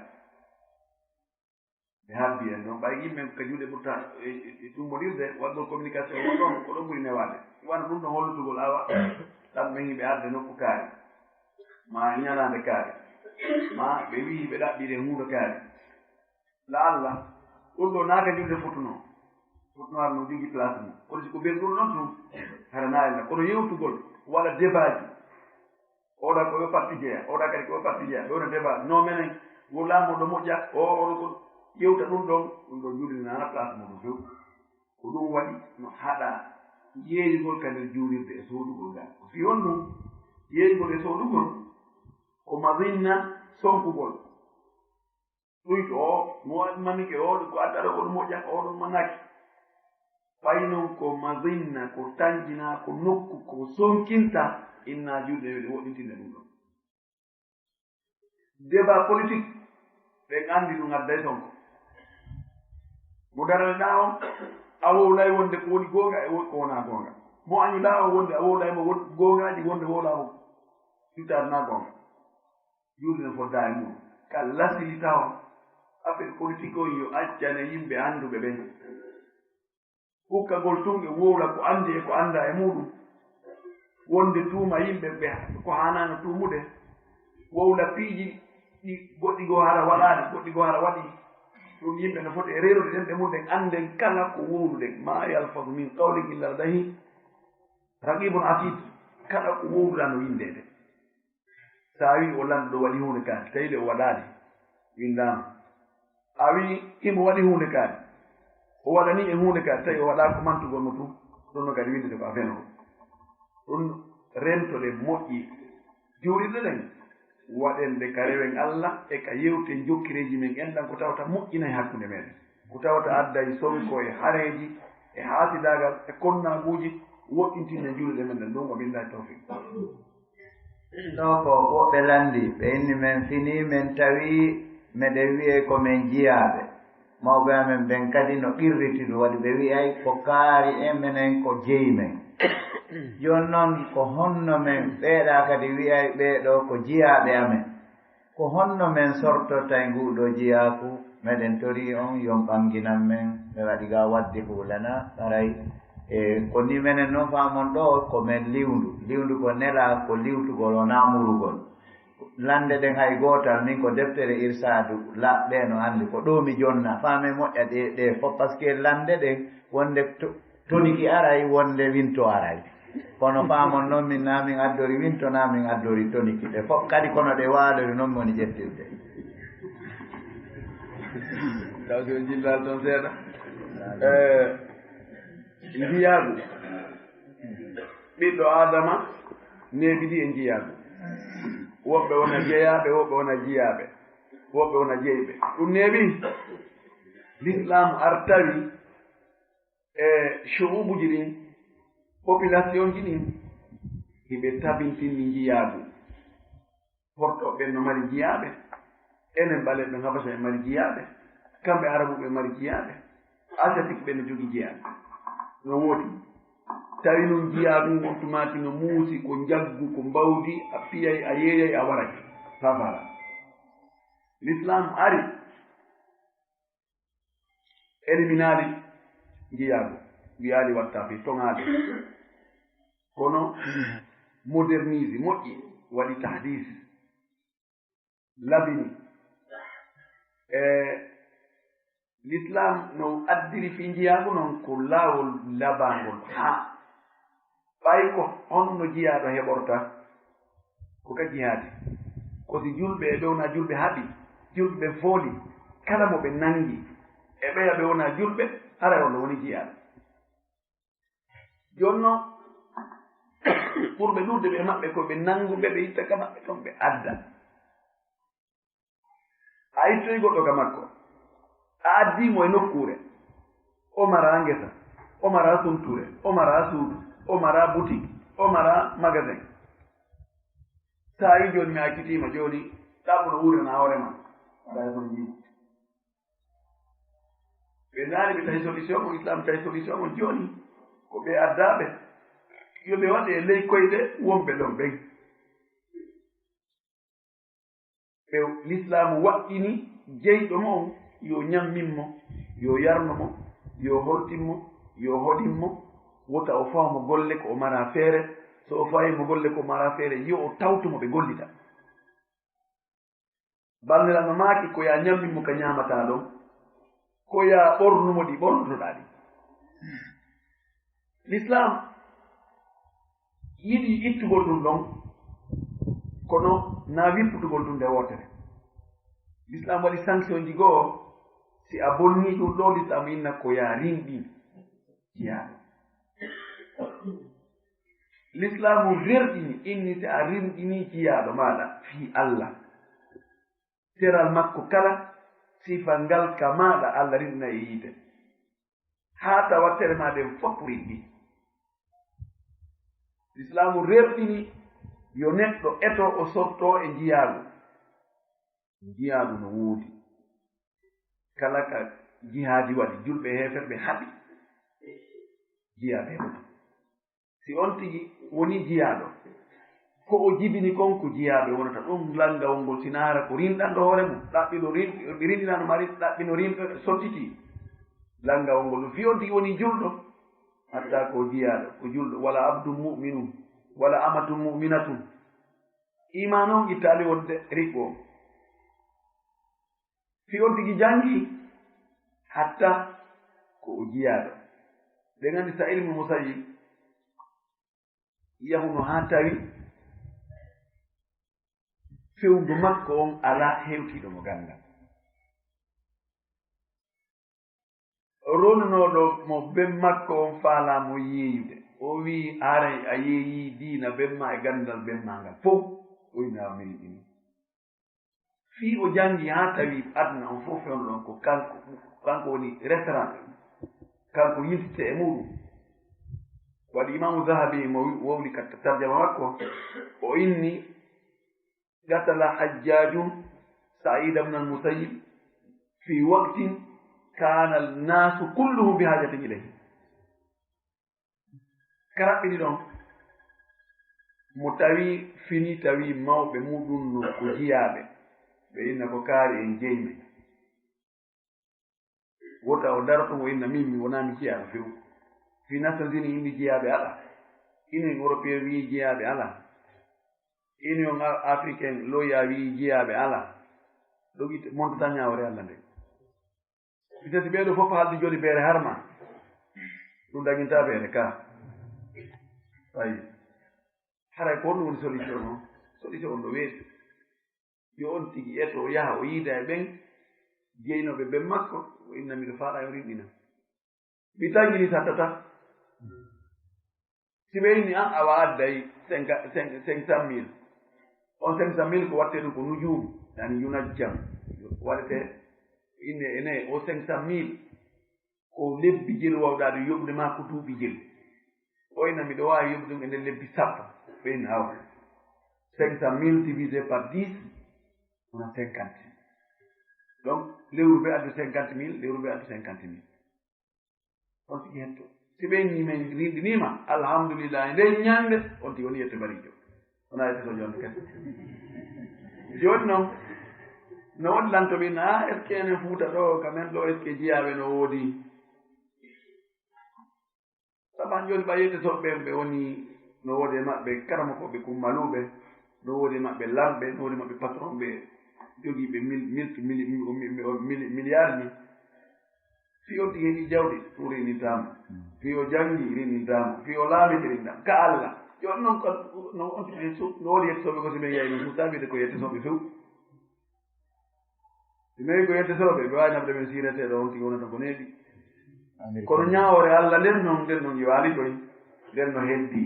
Ɓe habbi en ɗon, ɓay yimɓe ka juuɗe ɓurta e, e, e tummbondirde, waɗgol communication won ɗon, ko ɗon ɓuri newaade. Wano ɗum ɗon hollutugol awa lanɓe ɓen yimɓe arde nokku kaari, ma ñalaande kaari, ma ɓe wi'i ɓe ɗaɓɓiri e huunde kaari. La'alla, ɗum ɗo naaka julde fotunoo. Fotunoo no jogi place mum. Kono si ko ɓen ɗum ɗon tun, hara na illa. Kono yewtugol, waɗa debaaji. Oɗa ko ɓe parti jeya, oɗa kadi ko ɓe parti jeya. Ɓe wona débat. Non, menen, wo laamu ɗo moƴƴa, o, oɗo ko yewta ɗum ɗon, ɗum ɗon julde na place mum few. Ko ɗum waɗi no haɗa yeeyugol ka nder juulirde e soodugol ngal. Ko si honɗum yeeyugol e soodugol? Ko mazinna sonkugol. Ɗuyto o, mo waɗi manike o, ko addata ko ɗum moƴƴa, o ɗum manaki. Fay non ko mazinna, ko tanƴina, ko nokku, ko sonkinta, inna juuɗe ɗe woɗɗintinde ɗum ɗon. Débat politique, ɓen anndi ɗum adday sonko. Mo daraniɗaa on, a wowlay wonde ko woni goonga e ko wonaa goonga. Mo añuɗaa on wonde a wowlay mo won-, goongaaji wonde wowlaa mo. Sitaade na goonga. Juulde no foddaa e mum. Ka lasili taw affaire politique on yo accane yimɓe annduɓe ɓen. Ukkagol tun e wowla ko anndi e ko anndaa e muɗum. Wonde tuuma yimɓe ɓe ko haanaano tuumude. Wowla piiji ɗi goɗɗi goo hara waɗaani, goɗɗi goo hara waɗi. Ɗum yimɓe no foti e reerude ɗemɗe mum ɗen, annden kala ko wowluɗen. Ma yalfazu min qawlin illa ladayhi raqibun atid. Kala ko wowluɗaa no winndeede. So a wii o lanɗo ɗo waɗi huunde kaari, tawi de o waɗaali, winndaama. A wii himo waɗi huunde kaari, o waɗanii e huunde kaari, tawi o waɗaa ko mantugol mo tun, ɗum no kadi winndete ko a fenoowo. Ɗum rentoɗen moƴƴi juulirɗe ɗen, waɗen ɗe ka rewen Alla e ka yewten jokkireeji men enɗan ko tawata moƴƴinay hakkunde meɗen, ko tawata adday sonko e hareeji e haasidaagal e konnaaguuji, woɗɗintinne juulirɗe men ɗen. Ɗum o billahi tawfiq. Ɗo ko woɓɓe lanndii, ɓe inni men finii, men tawi meɗen wi'ee ko men jiyaaɓe. Mawɓe amen ɓen kadi no qirriti ɗum, waɗi ɓe wi'ay ko kaari en, menen ko jeyi men. Jooni non, ko honno men ɓeeɗaa kadi wi'ay ɓee ɗoo ko jiyaaɓe amen? Ko honno men sortortay nguu ɗoo jiyaaku? Meɗen torii on, yo on ɓannginan men. Ɓe waɗi ga waɗde huulana, haray e ko ni menen non faamon ɗoo, ko men liwndu. Liwndu ko nelaa ko liwtugol, wonaa murugol. Lannde ɗen hay gootal, min ko deftere Irsaadu, laɓɓe no anndi ko ɗoo mi jonna. Faamen moƴƴa ɗee, ɗee fof, parce que lannde ɗen wonde to-, toniki aray, wonde winto aray. Kono faamon non, min na min addori winto, na min addori toniki. Ɗe fof kadi kono ɗe waalori, non woni ƴettirde. Taw si o jillal toon seeɗa. Eh, njiyaagu. Ɓiɗɗo Aadama neeɓidi e njiyaagu. Woɓɓe wona jeyaaɓe, woɓɓe wona jiyaaɓe, woɓɓe wona jeyɓe. Ɗum neeɓi. L'islam artawi e shu'ubuji ɗin, population ji ɗin, hiɓe tabintinni njiyaagu. Porto ɓen no mari jiyaaɓe, enen ɓaleeɓe Habasa en mari jiyaaɓe, kamɓe Arabuɓe mari jiyaaɓe, Asiatique ɓe no jogi jiyaaɓe. No woodi. Tawi non jiyaagu ngun on tumaati no muusi, ko njaggu, ko mbawdi, a piyay, a yeeyay, a waray. Fafala. L'islam ari, eliminaali njiyaagu, wiyaali watta fi, toŋaali. Kono modernise, moƴƴi, waɗi tahdis, labini. E l'islam no addiri fi njiyaagu non ko laawol labaangol haa ɓay ko honno jiyaaɗo heɓorta, ko ka jihaadi. Ko si julɓe e ɓe wonaa julɓe haɓi, julɓe ɓen fooli, kala mo ɓe nangi e ɓeya ɓe wonaa julɓe, haray on no woni jiyaaɗo. Jooni non, ɓurɓe ɗuuɗde ɓe maɓɓe ko ɓe nanguɓe, ɓe itta ka maɓɓe ton, ɓe adda. A ittoyi goɗɗo ka makko, a addii mo e nokkuure, o maraa ngesa, o maraa sunture, o maraa suudu, o maraa boutique, o maraa magasin. So a wii jooni mi accitiima jooni, ɗaɓɓu no wuurana hoore ma, aɗa e son jiimo. Ɓe naani ɓe tawi solution mo, Islam tawi solution mo jooni, ko ɓe addaaɓe, yo ɓe waɗe e ley koyɗe wonɓe ɗon ɓen. Ɓe Lislaamu waɗɗini jeyɗo mo on, yo ñammin mo, yo yarnu mo, yo holtin mo, yo hoɗin mo, wota o faw mo golle ko o maraa feere, so o fawii mo golle ko o maraa feere, yo o tawtu mo ɓe gollita. Banndiraaɗo maaki ko yaa ñammin mo ka ñaamataa ɗon, ko yaa ɓornu mo ɗi ɓornotoɗaa ɗin. Lislaam yiɗi ittugol ɗum ɗon, kono na wipputugol ɗum nde wootere. Lislaam waɗi sanction ji goo, si a bonnii ɗum ɗoo, Lislaam inna ko yaa rinɗi jiyaaɗo. Lislaamu rerɗini, inni si a rinɗini jiyaaɗo maaɗa fii Allah, teral makko kala, sifa ngal ka maaɗa, Allah rinɗina e yiite. Haa tawa tere maa ɗen fof rinɗi. Lislaamu rerɗini yo neɗɗo eto o sorto e njiyaagu. Njiyaagu no woodi. Kala ka jihaadi waɗi, julɓe e heeferɓe haɗi, jiyaaɓe heɓoto. Si on tigi woni jiyaaɗo, ko o jibini kon ko jiyaaɓe wonata ɗum, lanngawol ngol, si na hara ko rinɗanɗo hoore mum, ɗaɓɓino rin-, rinɗinano ma rin-, ɗaɓɓino rin-, sottitii, lanngawol ngol ɗum. Fii on tigi woni julɗo, hatta ko jiyaaɗo, ko julɗo, wala abdun mu'minun, wala amatun mu'minatun. Iimaan on ittaali wonde riɓɓo on. Fii on tigi janngi, hatta ko o jiyaaɗo. Ɗen anndi Sa'id ibn Musayyib yahuno haa tawi fewndo makko on alaa hewtiiɗo mo ganndal. Ronunooɗo mo ben makko on faalaa mo yeeyude. O wi'i, "Haray a yeeyii diina ben maa e ganndal ben maa ngal fow?" O wi'i, "Naam, mi yiɗi ɗum." Fii o janngi haa tawi aduna on fof fewndo ɗon ko kanko, kanko woni référence, kanko yiltete e muɗum. Waɗi Imaamu Zahabi mo wowli ka tarjama makko, o inni, "Qatala Hajjajun Sa'id ibn al-Musayyib fi waqtin kana an-nasu kulluhum bi hajatin ilayhi." Ka raɓɓini ɗon, mo tawi fini, tawi mawɓe muɗum no ko jiyaaɓe, ɓe inna ko kaari en jeyɓe. Wota o daro ɗum, o inna, "Min, mi wonaa mi jiyaaɗo few." Fii Nations Unies inni jiyaaɓe alaa. Union Européen wi'i jiyaaɓe alaa. Union A-, Africaine, l'O U A wi'i jiyaaɓe alaa. Ɗogite, montata ñaawore Allah nde. Peut-être ɓee ɗoo fof haaldi jooni beere harma. Ɗum dañinta beere ka. Ayi. Haray ko honɗum woni solution o? Solution on no weeɓi. Yo on tigi eto, o yaha, o yiida e ɓen jeynooɓe ben makko, o inna, "Miɗo faalaa yo rinɗina." Mi tangini sattata. Si ɓe inni, "An, awa adday cinq, cinq, cinq cent mille." On cinq cent mille ko waɗetee ɗum ko nujuum, yani yunajjam. Waɗetee inne e ne, o cinq cent mille ko lebbi jelu wawɗaa ɗum yoɓude maa ko duuɓi jelu. O inna, "Miɗo waawi yoɓude ɗum e nder lebbi sappo." Ɓe inna, "Awa, cinq cent mille divisé par dix, wona cinquante." Donc, lewru ɓe addu cinquante mille, lewru ɓe addu cinquante mille. On tigi hetto. Si ɓe inni men rinɗiniima, alhamdulillahi, nden ñannde, on tigi woni yetto bariijo. Wona yetto so jonde kadi. Jooni noon, no woodi lanto ɓe, "Ah, est-ce que enen Fuuta ɗo, ka men ɗo, est-ce que jiyaaɓe no woodi?" Sabu han jooni ɓay yetto so ɓen ɓe woni, no woodi e maɓɓe karamokooɓe kummaluuɓe, no woodi e maɓɓe lamɓe, no woodi e maɓɓe patron ɓe jogiiɓe mil-, milki-, mili-, mi-, mi-, mi-, mili-, miliyaarji. Fii o tigi heɓi jawdi, ɗum rinɗintaama. Fii o janngi, rinɗintaama. Fii o laamike, rinɗintaama. Ka Allah. Yo noon ko, no on tigi su-, no woodi yettotooɓe ko si men yahi men suutaa wiide ko yettotooɓe few. Si men ko yettotooɓe, ɓe waawi naɓde men siireteeɗo on tigi wonata ko neeɓi. Kono ñaawoore Allah nden noon, nden noon yiwaali koy. Nden no heddi.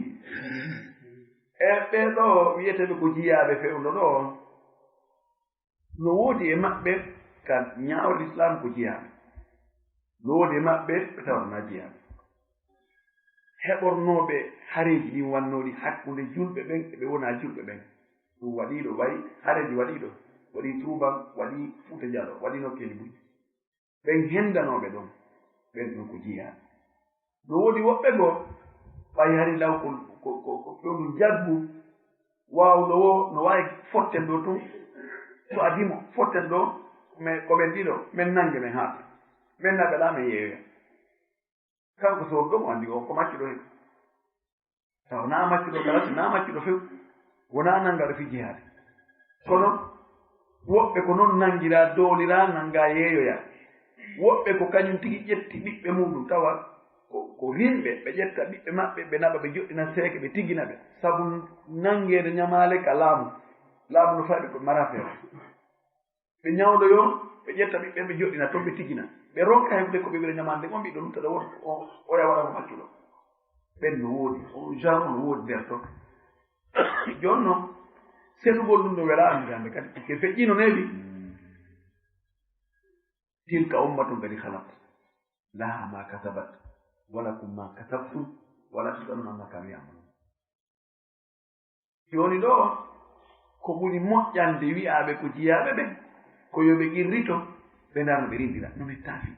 E ɓee ɗoo wiyeteeɓe ko jiyaaɓe fewndo ɗoo, no woodi e maɓɓe ka ñaawre Lislaam ko jiyaaɓe. No woodi e maɓɓe ɓe tawnaa jiyaaɓe. Heɓornooɓe hareeji ɗin wannooɗi hakkunde julɓe ɓen e ɓe wonaa julɓe ɓen. Ɗum waɗii ɗo, wayi hareeji waɗii ɗo. Waɗii Tuuban, waɗii Fuuta Jaloo, waɗii nokkeeli buy. Ɓen henndanooɓe ɗon, ɓen ɗon ko jiyaaɓe. No woodi woɓɓe goo, ɓay hari law ko, ko, ko, ko fewndo jaggu, waawɗo woo no waawi fotten ɗo tun. So a dimo, fotten ɗo, mais ko ɓen ɗiɗo, men nannge, men haaɗa. Men naɓe ɗaa, men yeeyoya. Kanko sooruɗo mo anndi o ko maccuɗo hen. Taw naa maccuɗo kala, si naa maccuɗo few, wonaa nanngaɗo fii jihaade. Kono woɓɓe ko non nanngiraa, dooliraa, nanngaa yeeyoyaa. Woɓɓe ko kañum tigi ƴetti ɓiɓɓe muuɗum, tawa ko, ko rimɓe, ɓe ƴetta ɓiɓɓe maɓɓe, ɓe naɓa, ɓe joɗɗina seeke, ɓe tiggina ɓe. Sabu nanngeede ñamaale ka laamu. Laamu no fawi ɓe ko mara feere. Ɓe ñawdoyo, ɓe ƴetta ɓiɓɓe, ɓe joɗɗina toon, ɓe tiggina. Ɓe ronka heɓude ko ɓe ɓira ñamaande on, ɓiɗɗo lutta ɗo won, o, oya waɗa ko maccuɗo. Ɓen no woodi, on genre no woodi nder ton. Jooni noon, senugol ɗum ɗo wela anndi hannde kadi, ke feƴƴino neeɓi. Tilka ummatun qad khalat, laha ma kasabat, wa lakum ma kasabtum, wa la tusaluna amma kanu ya'malun. Jooni ɗo, ko ɓuri moƴƴande wi'aaɓe ko jiyaaɓe ɓen, ko yo ɓe qirrito, ɓe ndaar no ɓe rinndira, no mettaafi.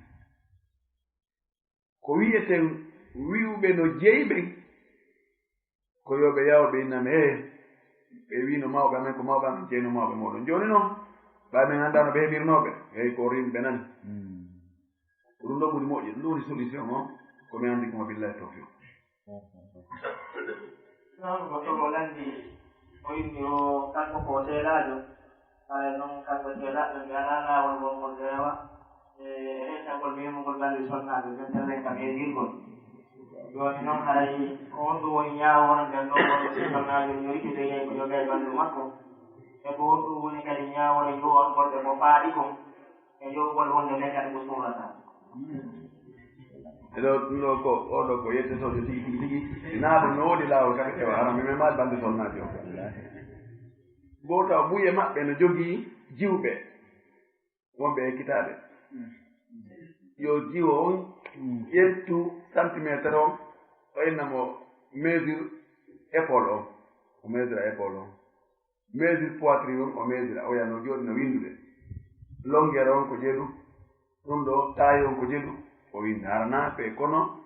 Ko wi'eten wi'uɓe no jeyi ɓen, ko yo ɓe yaw ɓe inname, he, ɓe wi'no mawɓe amen, ko mawɓe amen jeyno mawɓe mooɗon. Jooni noon, ɓay men anndaa no ɓe heɓirnoo ɓe, hey, ko rin ɓe nani. Ko ɗum ɗo ɓuri moƴƴi, ɗum ɗo woni solution on, ko mi anndi ko ma billahi tawfiq. Noon ko tomo lanndi o inni o kanko ko teelaajo, haray noon kamɓe teelaaɓe ɓe alaa laawol ngol ngol rewa e rentagol memugol ɓalli sonnaaɓe ɓen tellen kam e girgol. Jooni noon haray ko honɗum woni ñaawoore nden ɗo wonde si sonnaajo ñoytude yeey ko jogay ɓallu makko? E ko honɗum woni kadi ñaawoore joowangol ɓe ko faaɗi kon e joowgol wonde men kadi ko suurata? Eɗo ɗum ɗo ko oɗo ko yettetoojo tigi tigi tigi. Naa ɗum no woodi laawol kadi tewa hara mi memaali bande sonnaajo. Gooto buye maɓɓe no jogii jiwɓe wonɓe e kitaaɓe. Yo jiwo on ƴettu centimétre on o inna mo mesure épaule on, o mesure épaule on, mesure poitrine on, o mesure oya no jooɗi no winndude. Longueur on ko jeeɗu, ɗum ɗo taille on ko jeeɗu, o winndi harana ɓe kono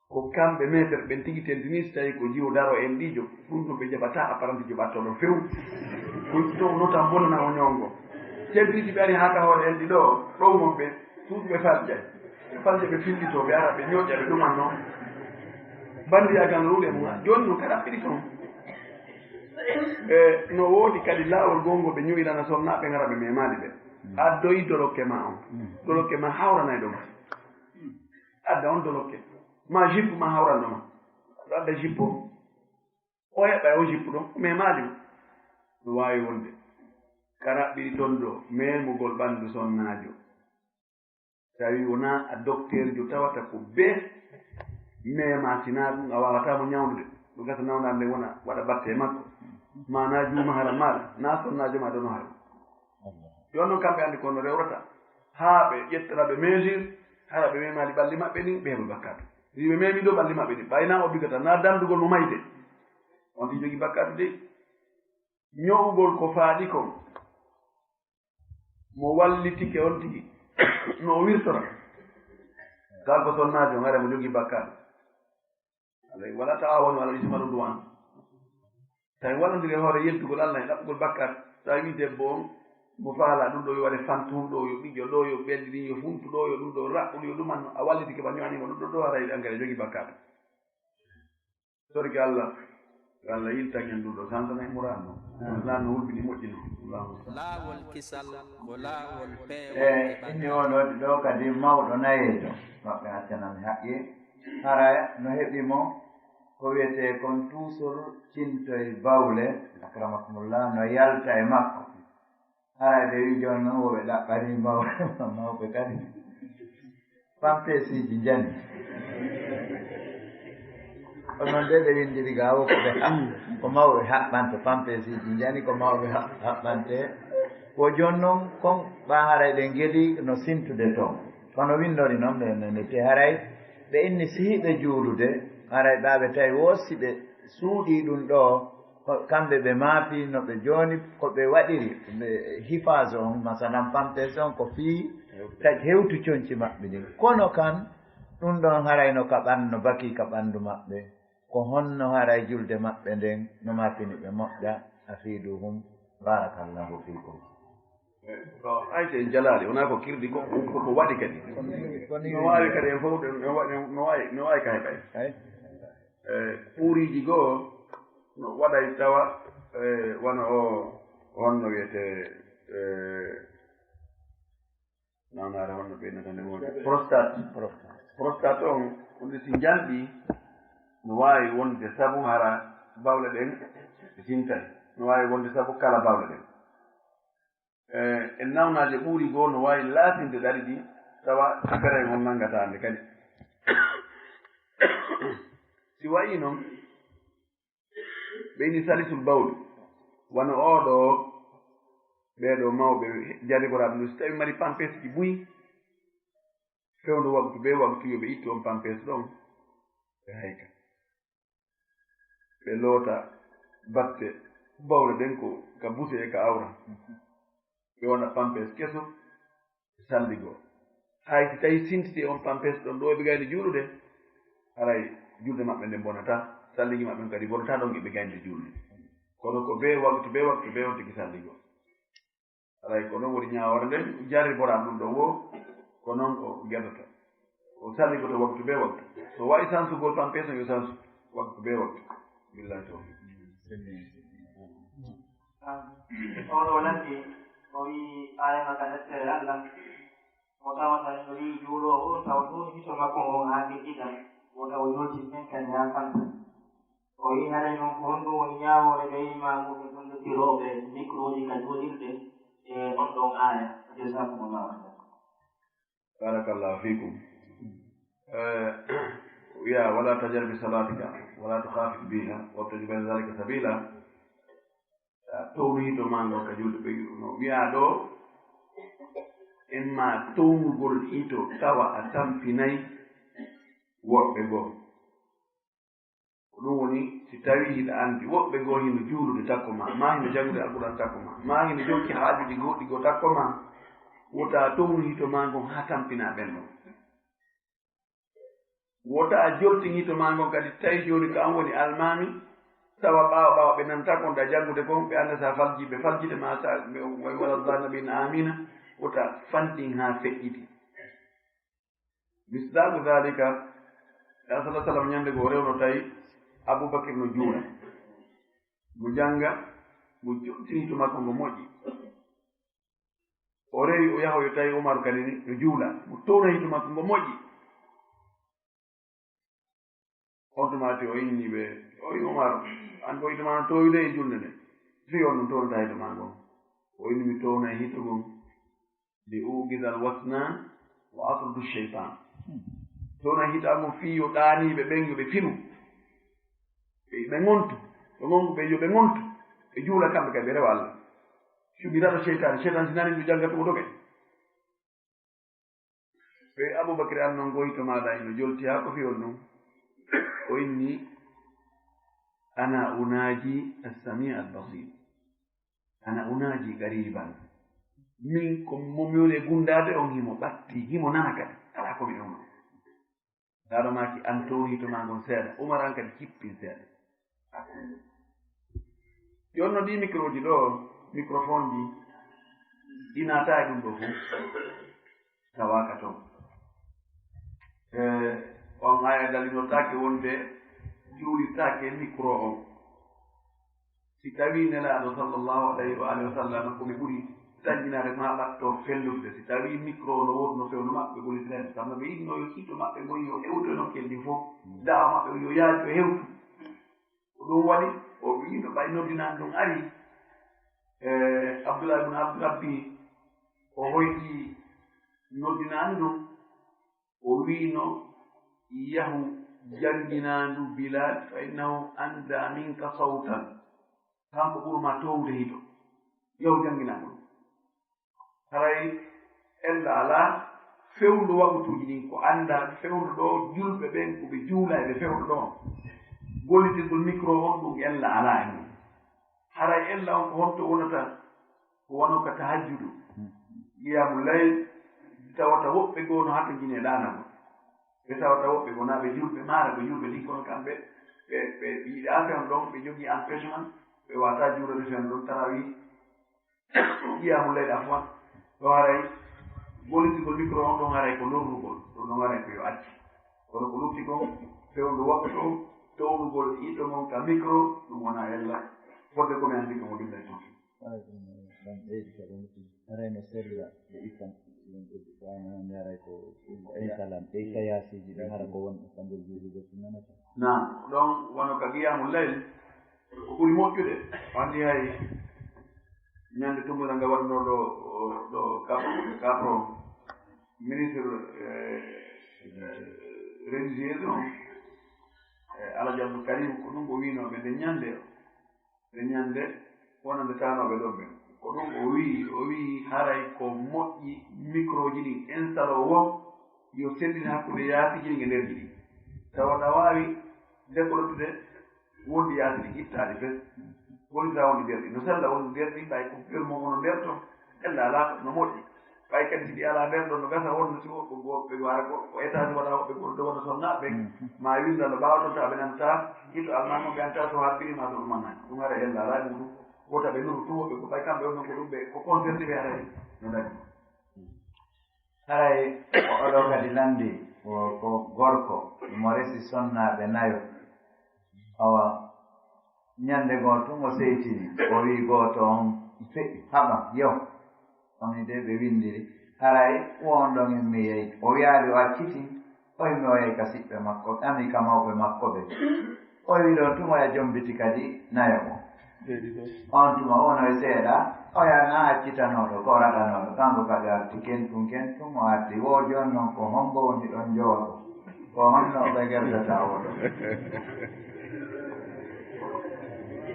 ko kamɓe meeter ɓen tigi tentini si tawi ko jiwo daro en ɗijo ɗum ɗum ɓe jaɓata apparanti joɓattoɗo few. Ɗum to notan bonana o ñowngo. Tentini ɓe ari haa ka hoore en ɗiɗo ɗow mon ɓe suuɗuɓe falƴa ɓe falƴa ɓe fillito ɓe ara ɓe ñoƴƴa ɓe ɗuman noon. Banndiyagal no ruuɗe mum jooni noon kadi aɓɓiɗi toon. E no woodi kadi laawol goo ngo ɓe ñoyirana sonnaaɓe ngara ɓe memaali ɓe. Addoyi dolokke ma on. Dolokke ma hawranay ɗo ma. Adda on dolokke ma jippu ma hawranno ma. Aɗa adda jippu o. O heɓɓay on jippu ɗon o memaali mo. No waawi wonde ka raɓɓiri toon ɗo memugol ɓanndu sonnaajo. Tawi wonaa a dokteerjo tawata ko bee meema sinaa ɗum a waawataa mo ñawndude ɗum gasa nawnaade nde wona waɗa batte e makko. Maanaa juuma hara maaɗa naa sonnaajo ma dono hara. Yo non kamɓe anndi kono rewrata haa ɓe ƴettana ɓe mesure hara ɓe meemaali ɓalli maɓɓe ɗin ɓe heɓa bakkaatu. Wi ɓe meemi ɗo ɓalli maɓɓe ɗin ɓay naa obbligata naa danndugol mo mayde. On ɗi jogii bakkaatu dey. Ño'ugol ko faaɗi kon mo wallitike on tigi no o wirtora. Kanko sonnaajo ngare mo jogii bakkaatu. Alay wala ta'awanu alal ismi wal udwan. Tawi wallondire hoore yeltugol Allah e ɗaɓɓugol bakkaat. Tawi wi debbo on mo faala ɗum ɗo yo waɗe fantuur ɗo yo ɓiƴƴo ɗo yo ɓelli ɗin yo funtu ɗo yo ɗum ɗo raɓɓul yo ɗuman a wallitike ba ño'animo ɗum ɗo ɗo haray angare jogii bakkaatu. Sorki Allah yo Allah yiltan en ɗum ɗo sansana e murano lan no hulɓini moƴƴino. Allahumma salli. Laawol kisal ko laawol peewal e inni wonode ɗo kadi mawɗo nayeejo maɓɓe accana mi haqqe hara no heɓi mo ko wiyetee kon tuusol cintoy bawle akramakumullah no yalta e makko. Haray ɓe wi jooni noon woɓe ɗaɓɓanii mawɓe mawɓe kadi pampesiiji njani. Ko noon de ɓe winndiri ga wo ko ɓe ko mawɓe haɓɓanta pampesiiji njani ko mawɓe haɓɓante. Wo jooni noon kon ɓa haray ɓe ngeli no sintude toon kono winndori noon ɓe nani te haray ɓe inni sihiɓe juulude haray ɓa ɓe tawi wo si ɓe suuɗii ɗum ɗo. Kamɓe ɓe maafi no ɓe jooni ko ɓe waɗiri ɓe hifaaso on masalan pampes on ko fii taƴ hewtu conci maɓɓe ɗin kono kan ɗum ɗon harayno ka ɓanno bakii ka ɓanndu maɓɓe. Ko honno haray julde maɓɓe nden no maafini ɓe moƴƴa? Afiduhum. Barakallahu fikum. Ko ayte en jalaali wonaa ko kirdi ko ko waɗi kadi no waawi kadi en fof no waawi ka heɓay. Puuriiji goo no waɗay tawa wano o honno wiyetee nawnaare honno ɓeynata nde wonde prostate. Prostate on hunde si njanɗi no waawi wonde sabu hara bawle ɗen ɓe sintay no waawi wonde sabu kala bawle ɗen. E nawnaaje ɓuuri goo no waawi laatinde ɗaɗi ɗi tawa bere on nanngataande kadi. Si wayi noon, ɓe ini salisul bawli, wano oo ɗoo, ɓee ɗoo mawɓe jarriboraaɓe ɗum, si tawi mari pampesji buy, fewndo waktu bee waktu, yo ɓe ittu on pampes ɗon, ɓe hayka. Ɓe loota batte bawle ɗen ko ka buse e ka awra. Ɓe waɗa pampes keso, ɓe salligo. Hay si tawi sintiti on pampes ɗon ɗo ɓe gayni juulude, haray julde maɓɓe nden bonata, salligi maɓɓe on kadi bonata ɗon e ɓe gayni juulude. Kono ko bee waktu, bee waktu, bee on tigi salligo. Haray ko ɗon woni ñaawoore nden, jarriboraa ɗum ɗon woo, ko noon o geɗata. O salligoto waktu bee waktu. So wayi sansugol pampes on, yo sansu waktu bee waktu. Billahi tawfiq. Oɗo ladde o wi ayama ka deftere Allah, o tawata o wi juuloowo taw ɗum hito makko on haa feƴƴita, o taw jolti ɓen kadi haa fanɗa. O wi haray noon ko honɗum woni ñaawoore ɓe imaamuɓe gollitirooɓe mikroji ka juulirde e on ɗon aaya? Jazakumullahu khairan. Barakallahu fikum. Eh, wiya, "Wala tajhar bi salatika, wala tukhafit biha, wabtaghi bayna dhalika sabila." A townu hito maa ngo ka julde ɓe no wiya ɗo, en ma townugol hito tawa a tampinay woɓɓe goo. Ko ɗum woni, si tawii hiɗa anndi woɓɓe goo hino juulude takko maa, maa hino janngude Alquraan takko maa, maa hino jokki haajuuji goɗɗi goo takko maa, wota townu hito maa ngon haa tampinaa ɓen ɗon. Wota a joltin hito maa ngon kadi, tawi jooni ko an woni almaami, tawa ɓaawo ɓaawo ɓe nanta kon ɗa janngude kon, ɓe annda sa falji, ɓe faljide ma sa ɓe wayi wala dhalina ɓe aamina, wota fanɗin haa feƴƴiti. Misdaaku daalika, Nabi sallallahu alaihi wasallam ñande goo rewno tawi Abubakir no juula. Mo jannga, mo joltini to makko ngo moƴƴi. O rewi o yahoyo tawi Umaru kadi ni no juula. Mo towna hito makko ngo moƴƴi. On tuma ati o inni ɓe, o wi Umaru, an ko hito ma no towide e julde nde. Fii on ɗum townata hito ma ngon. O inni mi towna e hito ngon. Li uqidal wasnan wa atrudu shaytan. Towna hito am fii yo ɗaaniiɓe ɓen yo ɓe finu. Ɓe, ɓe ngontu. Ɓe ngontu ɓe yo ɓe ngontu. Ɓe juula kamɓe kadi ɓe rewa Allah. Cuɓi raɗo shaytan. Shaytan si nani ndu jannga ɗum o doge. Ɓe Abubakar an non goyto maaɗa ino jolti haa ko fii on ɗum. O inni, "Ana unaji as-sami al-basir. Ana unaji qariban." Min ko mo mi woni e gundaade on, himo ɓatti, himo nana kadi. Alaa ko mi ɗum. Ndaa ɗo maaki an towni to maa ngon seeɗa. Umar an kadi kippin seeɗa. Jooni no ɗii microji ɗo, microphone ji, ɗi naata e ɗum ɗo fof. Tawaaka toon. E on aya dalinortaake wonde juulirtaake micro on. Si tawii Nelaaɗo sallallahu alayhi wa alihi wa sallam ko ɓe ɓuri tanƴinaade ko haa ɓatto fellufde, si tawii micro no woodno fewndo maɓɓe ɓuri traite, kamɓe ɓe yiɗno yo siɗɗo maɓɓe ngon yo hewto e nokkeeli ɗin fof, da'wa maɓɓe yo yaaju e hewtu. Ko ɗum waɗi o wiino ɓay noddinaani ɗum ari, e Abdullah ibn Abdurabbi o hoyɗi noddinaani ɗum, o wiino, "Yahu jannginaandu Bilal, fa innahu anda minka sawtan." Kanko ɓurma towde hito. Yahu jannginaandu ɗum. Haray ella alaa fewndo waɓutuuji ɗin ko annda fewndo ɗo julɓe ɓen ko ɓe juula e ɓe fewndo ɗo. Gollitirgol micro on ɗum ella alaa e mum. Haray ella on ko honto wonata? Ko wano ka tahajjudu, qiyaamu layl, tawata woɓɓe goo no hatojini e ɗaanagol. Ɓe tawata woɓɓe goo naa ɓe julɓe, maara ko julɓe ɗin, kono kamɓe ɓe, ɓe yiɗaa fewndo ɗon, ɓe jogii empêchement, ɓe waawataa juulde fewndo ɗon tarawih, qiyaamu layl, afwan. Ɗo haray gollitirgol micro on ɗon haray ko lorrugol, ɗon ɗon haray ko yo accu. Kono ko lutti kon, fewndo waɗɗo ɗon, townugol yiɗɗo mon ka micro, ɗum wonaa ella. Fodde ko mi anndi ko mo billay ton. Haray ɗum ɗon ɓeydi ka ɗum ɗum. Haray no sella ɓe ittan ɗum ɓe ɓaano hannde haray ko ɗum ko insalam ɓe itta yaasiiji ɗin hara ko wonɓe kamɓe juulugol ɗum nanata. Naam, ɗon wano ka qiyaamu layl ko ɓuri moƴƴude. Anndi hay ñande tummbere nga waɗno ɗo ɗo Cap Cap ministre religieux on E Alhaji Abdul Karim, ko ɗum o wiinoo ɓe nde ñande, nde ñande wonande taanooɓe ɗon ɓen. Ko ɗum o wii, o wii haray ko moƴƴi microji ɗin, instalo won, yo sellin hakkunde yaasiji ɗin e nder ɗi. Tawa na waawi déconnectude wondi yaasi ɗi, ittaɗi fes. Woni sa wondi nder ɗi. No sella wondi nder ɗi, ɓay ko firmo ono nder ton. Ella alaa no moƴƴi. Ɓay kadi si ɗi alaa nder ɗon, no gasa wonno si woɓɓe goo, ɓe wara ko, ko étage waɗa woɓɓe goo, ɗo wona sonnaaɓe. Mm. Ma winda no ɓaawa ton, ta ɓe nanta, hito almaa mo ɓe anta so habbiri ma so ɗum manani. Ɗum hara ella alaa ɗum ɗum. Wota ɓe nuru tun woɓɓe ko ɓay kamɓe on non ko ɗum ɓe, ko concerné ɓe haray no dañi. Haray oɗo kadi lanndi ko, ko gorko mo resi sonnaaɓe nayo. Awa, ñande goo tun o seytini, o wii gooto on, feƴƴi, haɓa, yo. On de ɓe winndiri, haray wo on ɗon immi yehi. O wiyaali o accitii, o immi o yehi ka siɓɓe makko, ami ka mawɓe makko ɓe. O wi'i ɗon tuma ya jombiti kadi nayo o. On tuma wono e seeɗa, o yana accitanooɗo, ko raɗanooɗo. Kanko kadi arti kentun kentun, o arti wo jon non ko hombo woni ɗon jooɗo. Ko honno ɓe gerdata oɗo?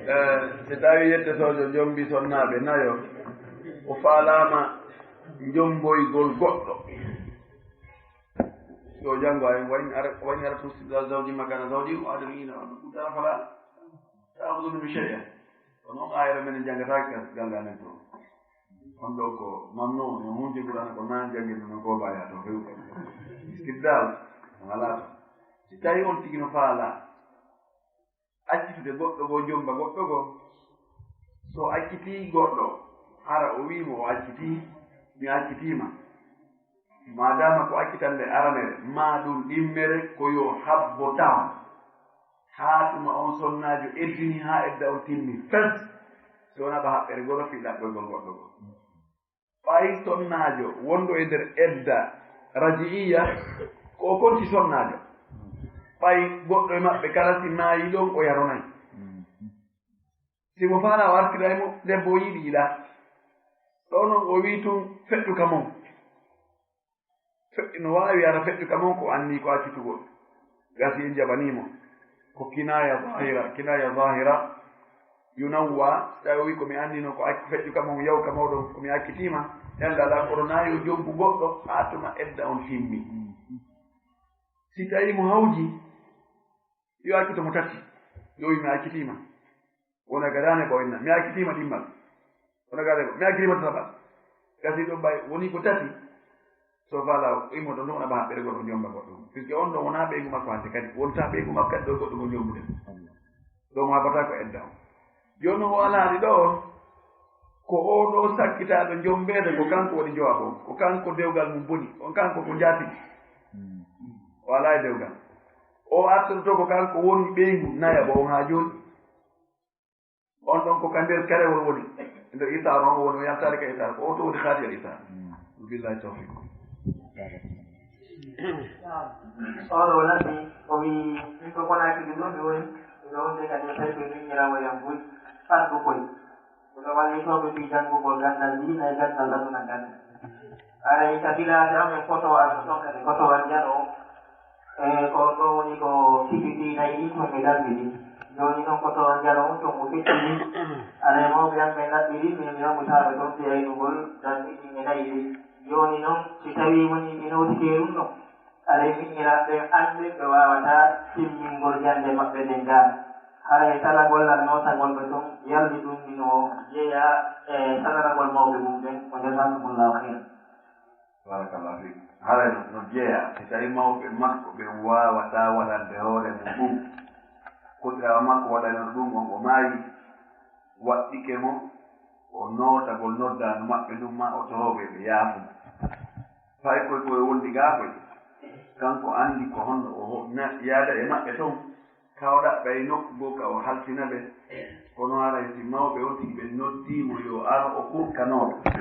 Eh, si tawi yette soojo jombi sonnaaɓe nayo, o faalaama jomboygol goɗɗo. Yo janngo ay, wayn ara, wayn ara tun si zawji makana zawji, o adami ina on dara fala, ta akhudhu min shay'a. Kono on ayra men janngata ka galle amen to. On ɗo ko mamnu, no hunde Qur'ana ko nan janngirde no ko baya to few. Istiddal, wala to. Si tawi on tigi no faala, accitude goɗɗo goo, jomba goɗɗo goo. So accitii goɗɗo, hara o wii mo o accitii, mi accitiima. Maadaama ko accitannde aranere, maa ɗum ɗimmere, ko yo habbo taho. Haa tuma on sonnaajo eddini, haa edda on timmi fes. Si wonaa ɗo haɓɓere goo fii ɗaɓɓoygol goɗɗo goo. Ɓay sonnaajo wonɗo e nder edda raji'iyya, ko o konti sonnaajo. Ɓay goɗɗo e maɓɓe kala si maayi ɗon, o yaronay. Si mo faala o artiray mo, debbo o yiɗi yiɗaa. Ɗoo non o wii tun feƴƴu ka mon. Feƴƴu no waawi ara feƴƴu ka mon ko anni ko accitugol. Gasi en jaɓanii mo. Ko kinaya zahira, kinaya zahira. Yunawwa, si tawi o wii ko mi annino ko acc-, feƴƴu ka mon, yaw ka mawɗo ko mi accitiima. Yalla alaa, kono na yo jombu goɗɗo, haa tuma edda on timmi. Si tawi mo hawji, yo accito mo tati. Yo wi mi accitiima. Wona gadaane ko inna. Mi accitiima ɗimmal. Wona gadaane ko. Mi accitiima tataɓal. Gasi ɗum ɓay woni ko tati. So faala o immoto ɗum, wona ɓa haɓɓere goɗɗo jomba goɗɗo. Puisque on ɗon wona ɓeygu makko hannde kadi. Wonta ɓeygu makko kadi ɗo goɗɗo mo jombude. Ɗo mo haɓata ko edda on. Jooni o alaani ɗo on. Ko o ɗo sakkitaaɗo jombeede ko kanko woni jowabo. Ko kanko dewgal mum boni. On kanko ko njaatigi. O alaa e dewgal. O artoto ko kanko woni ɓeygu nayaɓo on haa jooni. On ɗon ko ka nder kerewol woni. Nder isaar on woni, o yaltaade ka isaar. Ko o to woni haadi e isaar. Billahi tawfiq. Oɗo lammi, o wi, min ko Konaakiri ɗum mi woni, miɗo wonde kadi e tawi koye min ñirawo yam buy, fardu koy. Miɗo wallitooɓe fii janngugol ganndal diina e ganndal aduna ngal. Haray ka bilaaji am en koto an, koto an jano, e ko ɗo woni ko sibi fii nayi ɗin ko mi lammi ɗin. Jooni non koto an jano on ton mo feccini. Haray mawɓe am ɓe laɓɓiri, min mi wammutaaɓe ton fii aynugol ganndal ɗin e nayi ɗin. Jooni non, si tawii woni mi nawtike e ɗum ɗon, aray miñiraaɓe ɓen annde ɓe waawataa timmingol jannde maɓɓe nden gaa. Haray salagol lan nootagol ɓe ton, yalli ɗum hino jeyaa e salaragol mawɓe mum ɓen, wa jazaakumullaahu khayran. Baarakallahu fiik. Haray no, no jeyaa, si tawii mawɓe makko ɓen waawataa waɗande hoore mum ɗum, koɗiraawo makko waɗanoo ɗum on, o maayi, waɗɗike mo, o nootagol noddaandu maɓɓe ndun, maa o toroo ɓe, ɓe yaafo mo. Fay koy koye wondi gaa koy, kanko anndi ko honno o ho-, na-, yaada e maɓɓe ton, ka o ɗaɓɓa e nokku goo ka o halfina ɓe. Kono haray si mawɓe on tigi ɓen noddii mo yo ar, o kurkanoo ɓe.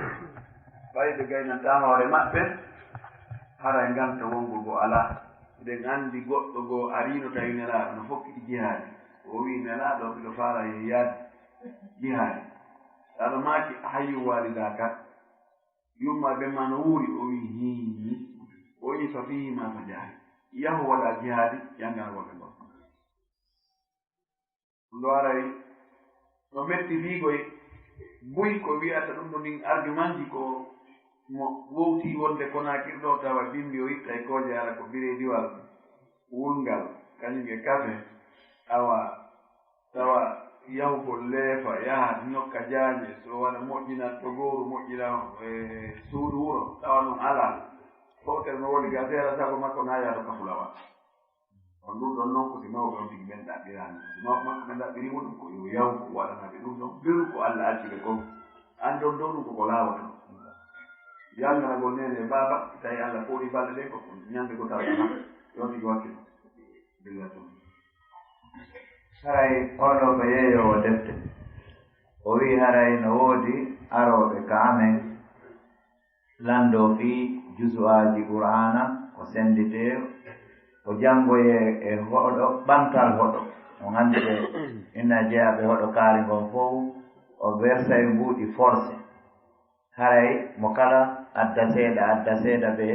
Fay ɓe gaynantaa hoore maɓɓe, haray nganta wongol goo alaa. Hiɗen anndi goɗɗo goo ariino tawi Nelaaɗo no fokkiti jihaadi. O wi'i, Nelaaɗo, miɗo faala yaade jihaadi. Aɗo maaki, hayyun waalidaaka. Yumma e ɓen maa no wuuri, o wi'i, Hii. O wi'i, Fa fiihimaa fa jaahid. Yahu waɗaa jihaadi, yanngana worɓe goo. Ɗum ɗo aray no metti wiigoy buy ko wiyata ɗum ɗo ndin argumentji ko mo wowti wonde Konaakiri ɗo tawa bimbi o itta e kooje ara ko birediwal wulngal kañum e kafe awa tawa yahugol leefa yaha nokka jaañe so wona moƴƴinat to gooru moƴƴina e suudu wuro tawa ɗum alaa fowtere no woni ga seera sago makko na yaha to kafulawa. On ɗum ɗon noon ko si mawɓe on tigi ɓen ɗaɓɓiraani. Si mawɓe maɓɓe ɓe ɗaɓɓiri mo ɗum ko yo yahu ko waɗanaaɓe ɗum ɗon beru ko Alla acci ɓe kon. Anndon dow ɗum koko laawoto. Yalnanagol neene e baaba, tawi Alla fooɗi balɗe ɗen ko ñande gotal kala. Yo on tigi wakkilo. Billa tun. Haray oɗo ko yeeyoowo defte. O wi'i haray no woodi arooɓe ka amen lanndoo fii jusu'aaji Qur'aana o sennditee o janngoyee e hoɗo ɓantal hoɗo. On anndi ɓe inna jeyaaɓe hoɗo kaari ngon fow o wersay mbuuɗi forse. Haray mo kala adda seeɗa adda seeɗa ɓe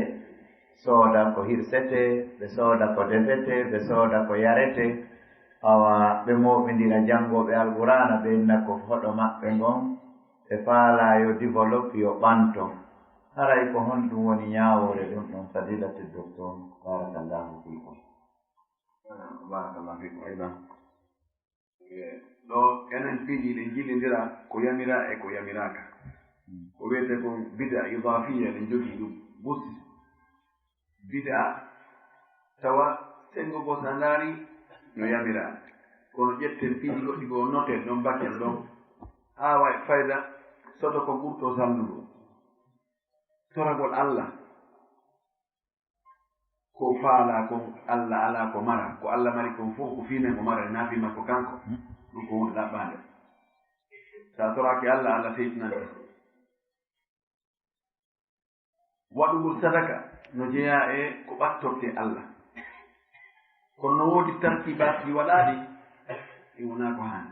sooda ko hirsetee, ɓe sooda ko defetee, ɓe sooda ko yaretee. Awa ɓe mooɓindira janngooɓe Alqur'aana ɓe inna ko hoɗo maɓɓe ngon ɓe faalaa yo develop yo ɓanto. Haray ko honɗum woni ñaawoore ɗum ɗon fadilati docteur? Barakallahu fiikum. Barakallahu fiikum aydan. Ɗo enen piiji ɗen jillindira ko yamira e ko yamiraaka. Ko wiyetee kon bida idafiya eɗen jogii ɗum. Bus bida tawa senngo goo so a ndaari no yamira. Kono ƴetten piiji goɗɗi goo noten ɗon batten ɗon haa waɗi fayda soto ko ɓurtoo salndugo. Toragol Alla ko faalaa kon Alla alaa ko mara, ko Alla mari kon fof ko fii men o mara e naa fii makko kanko. Ɗum ko huunde ɗaɓɓaande. So a toraaki Alla, Alla seytinante. Waɗugol sadaka no jeyaa e ko ɓattortee Alla. Kono no woodi tartiibaaji ɗi waɗaaɗi ɗi wonaa ko haani.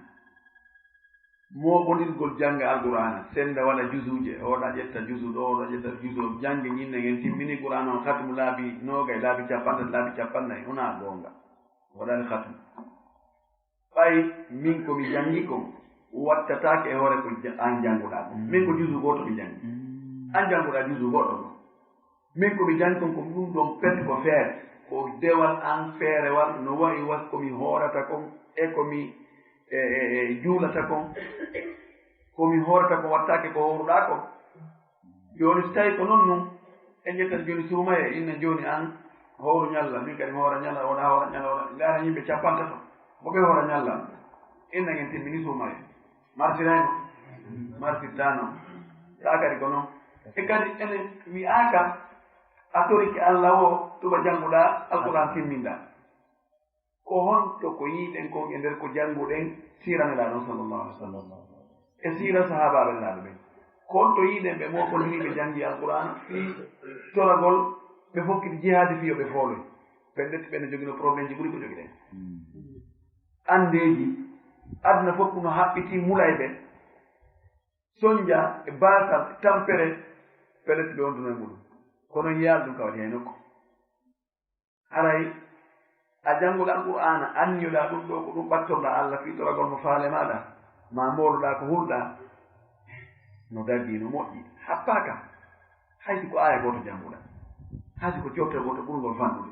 Mooɓondirgol jannga Alqur'aana, sennda waɗa juzuuje, oɗa ƴetta juzu ɗo, oɗa ƴetta juzu o, jannge ñinne ngen timmini Qur'aana on khatmu laabi noogay, laabi cappanɗe tati, laabi cappannayi, wonaa goonga. Waɗaali khatmu. Ɓay min ko mi janngi kon wattataake e hoore ko an jannguɗaa kon. Min ko juzu gooto mi janngi. An jannguɗaa juzu goɗɗo kon. Min ko mi janngi kon ko ɗum ɗon pet ko feere. Ko dewal an feerewal no wa'i was ko mi hoorata kon e ko mi e e e juulata kon. Ko mi hoorata kon wattaake ko hooruɗaa kon. Jooni so tawi ko non nun en ƴettan jooni suumaye inna jooni an hooru ñalla min kadi mi hoora ñalla oɗa hoora ñalla oɗa ndaara yimɓe cappantato mo ɓe hoora ñalla inna en timmini suumaye martirayno martirtano ɗa kadi ko non e kadi enen wi'aaka a torike allah o tuba jannguɗa alquran timminɗa. Ko honto ko yiiɗen kon e nder ko jannguɗen siira nelaaɗo on sallallahu alaihi wasallam e siira sahaabaaɓe nelaaɗo ɓen? Ko honto yiiɗen ɓe mooɓondiri ɓe janngi alqur'aana fii toragol ɓe fokkiti jihaadi fii yo ɓe fooloy? Ɓen ɗetti ɓen no jogino problèmeji ɓuri ko jogiɗen. Anndeeji aduna fof no haɓɓitii mulay ɓe sonja e baasal e tampere pellet ɓe wonduno e muɗum. Kono yiyaali ɗum ka waɗi hay nokku. Haray a jannguɗaa Alqur'aana anniyoɗaa ɗum ɗoo ko ɗum ɓattorɗaa Alla fii toragol mo faale maaɗa maa mbooluɗaa ko hulɗaa no daggi no moƴƴi happaaka. Hay si ko aaya gooto jannguɗaa hay si ko cofte gooto ɓurngol fanɗude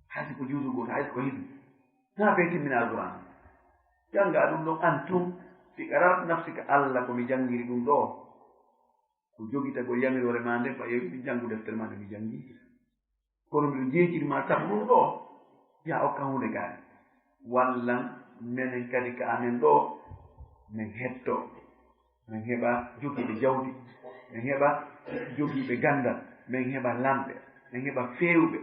hay si ko juusu gooto hay si ko hidu naa bee timmina Alqur'aana janngaa ɗum ɗon an tun fi qararat nafsika Alla ko mi janngiri ɗum ɗoo ko jogitagol yamiroore maa nden ko a yewi mi janngu deftere maa nde mi janngi kono miɗo jeejiri ma sabu ɗum ɗo ya okka hunde gaani wallan menen kadi ka amen ɗo min hetto min heɓa jogiiɓe jawdi min heɓa jogiiɓe ganndal min heɓa lamɓe min heɓa feewɓe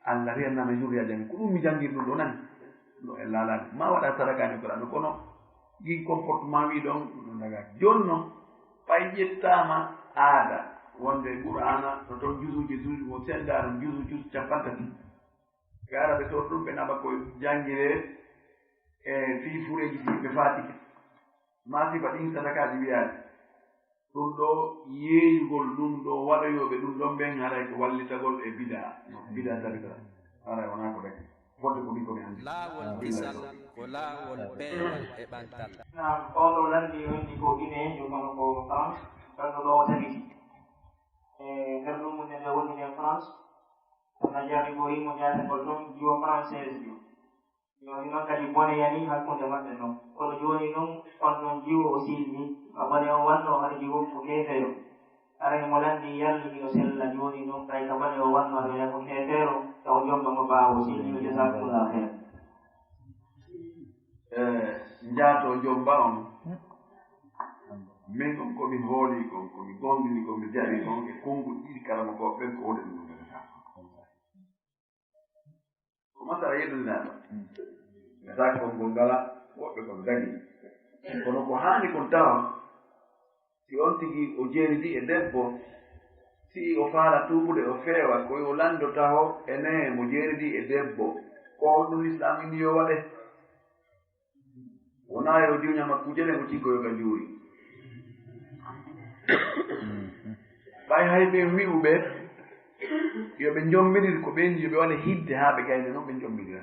allah riyannama jurriyaji amen ko ɗum mi janngiri ɗum ɗo nani ɗo e laalani ma waɗa sadakani ko ɗano kono ɗin comportement wi ɗon ɗum ɗo daga jonno Ɓay ƴettaama aada wonde Qur'aana no toon juzuuji juuji mo senndaa ɗum juzu juzu cappanɗe tati. Ɓe ara ɓe toon ɗum ɓe naɓa ko janngiree e fii fureeji ɗi ɓe faatike. Maa sifa ɗiin sadakaaji wiyaali. Ɗum ɗoo yeeyugol ɗum ɗoo waɗoyooɓe ɗum ɗoon ɓeen haray ko wallitagol e bidaa. No bidaa tabitata. Haray wonaa ko daki. Wonde ko min ko mi anndi. Laawol kisal ko laawol peewal e ɓantal. Naam, on ɗo lanndi wonndi ko Guinée, yo kono ko France, kanko ɗo o tabiti. E nder ɗum mum ne ɓe woni e France, kono jaami ko yimo jaatagol ɗum jiwo française jo. Yo ɗi noon kadi bone yani hakkunde maɓɓe noon. Kono jooni noon, on ɗon jiwo o silmi, ka bone o wannoo hara jiwo ko keefeero. Aray mo lanndi yalli hino sella jooni noon, ɓay ka bone o wannoo hara ko keefeero, taw jomba mo ɓaawo o silmi, o jazakumullahu khairan. E njaato jomba on, min on ko mi hooli kon, ko mi gomɗini, ko mi jaɓi kon, e konguɗi ɗiɗi karama ko ɓen ko woni ɗum ɗum. Ko masala yeddinaaɗo. Ngata konngol ngala, woɓɓe kon dañi. Kono ko haani kon tawa, si on tigi o jeeridi e debbo, si o faala tuubude o feewa, ko yo lanndo taho e nee mo jeeridi e debbo. Ko honɗum Islaam inni yo waɗe? Wonaa yo diwña makkuuje ɗen o cikkoyo ka juuri. Ɓay hay ɓen wi'uɓe yo ɓe njombinir ko ɓen yo ɓe waɗa hidde haa ɓe gayna non ɓe njombinira.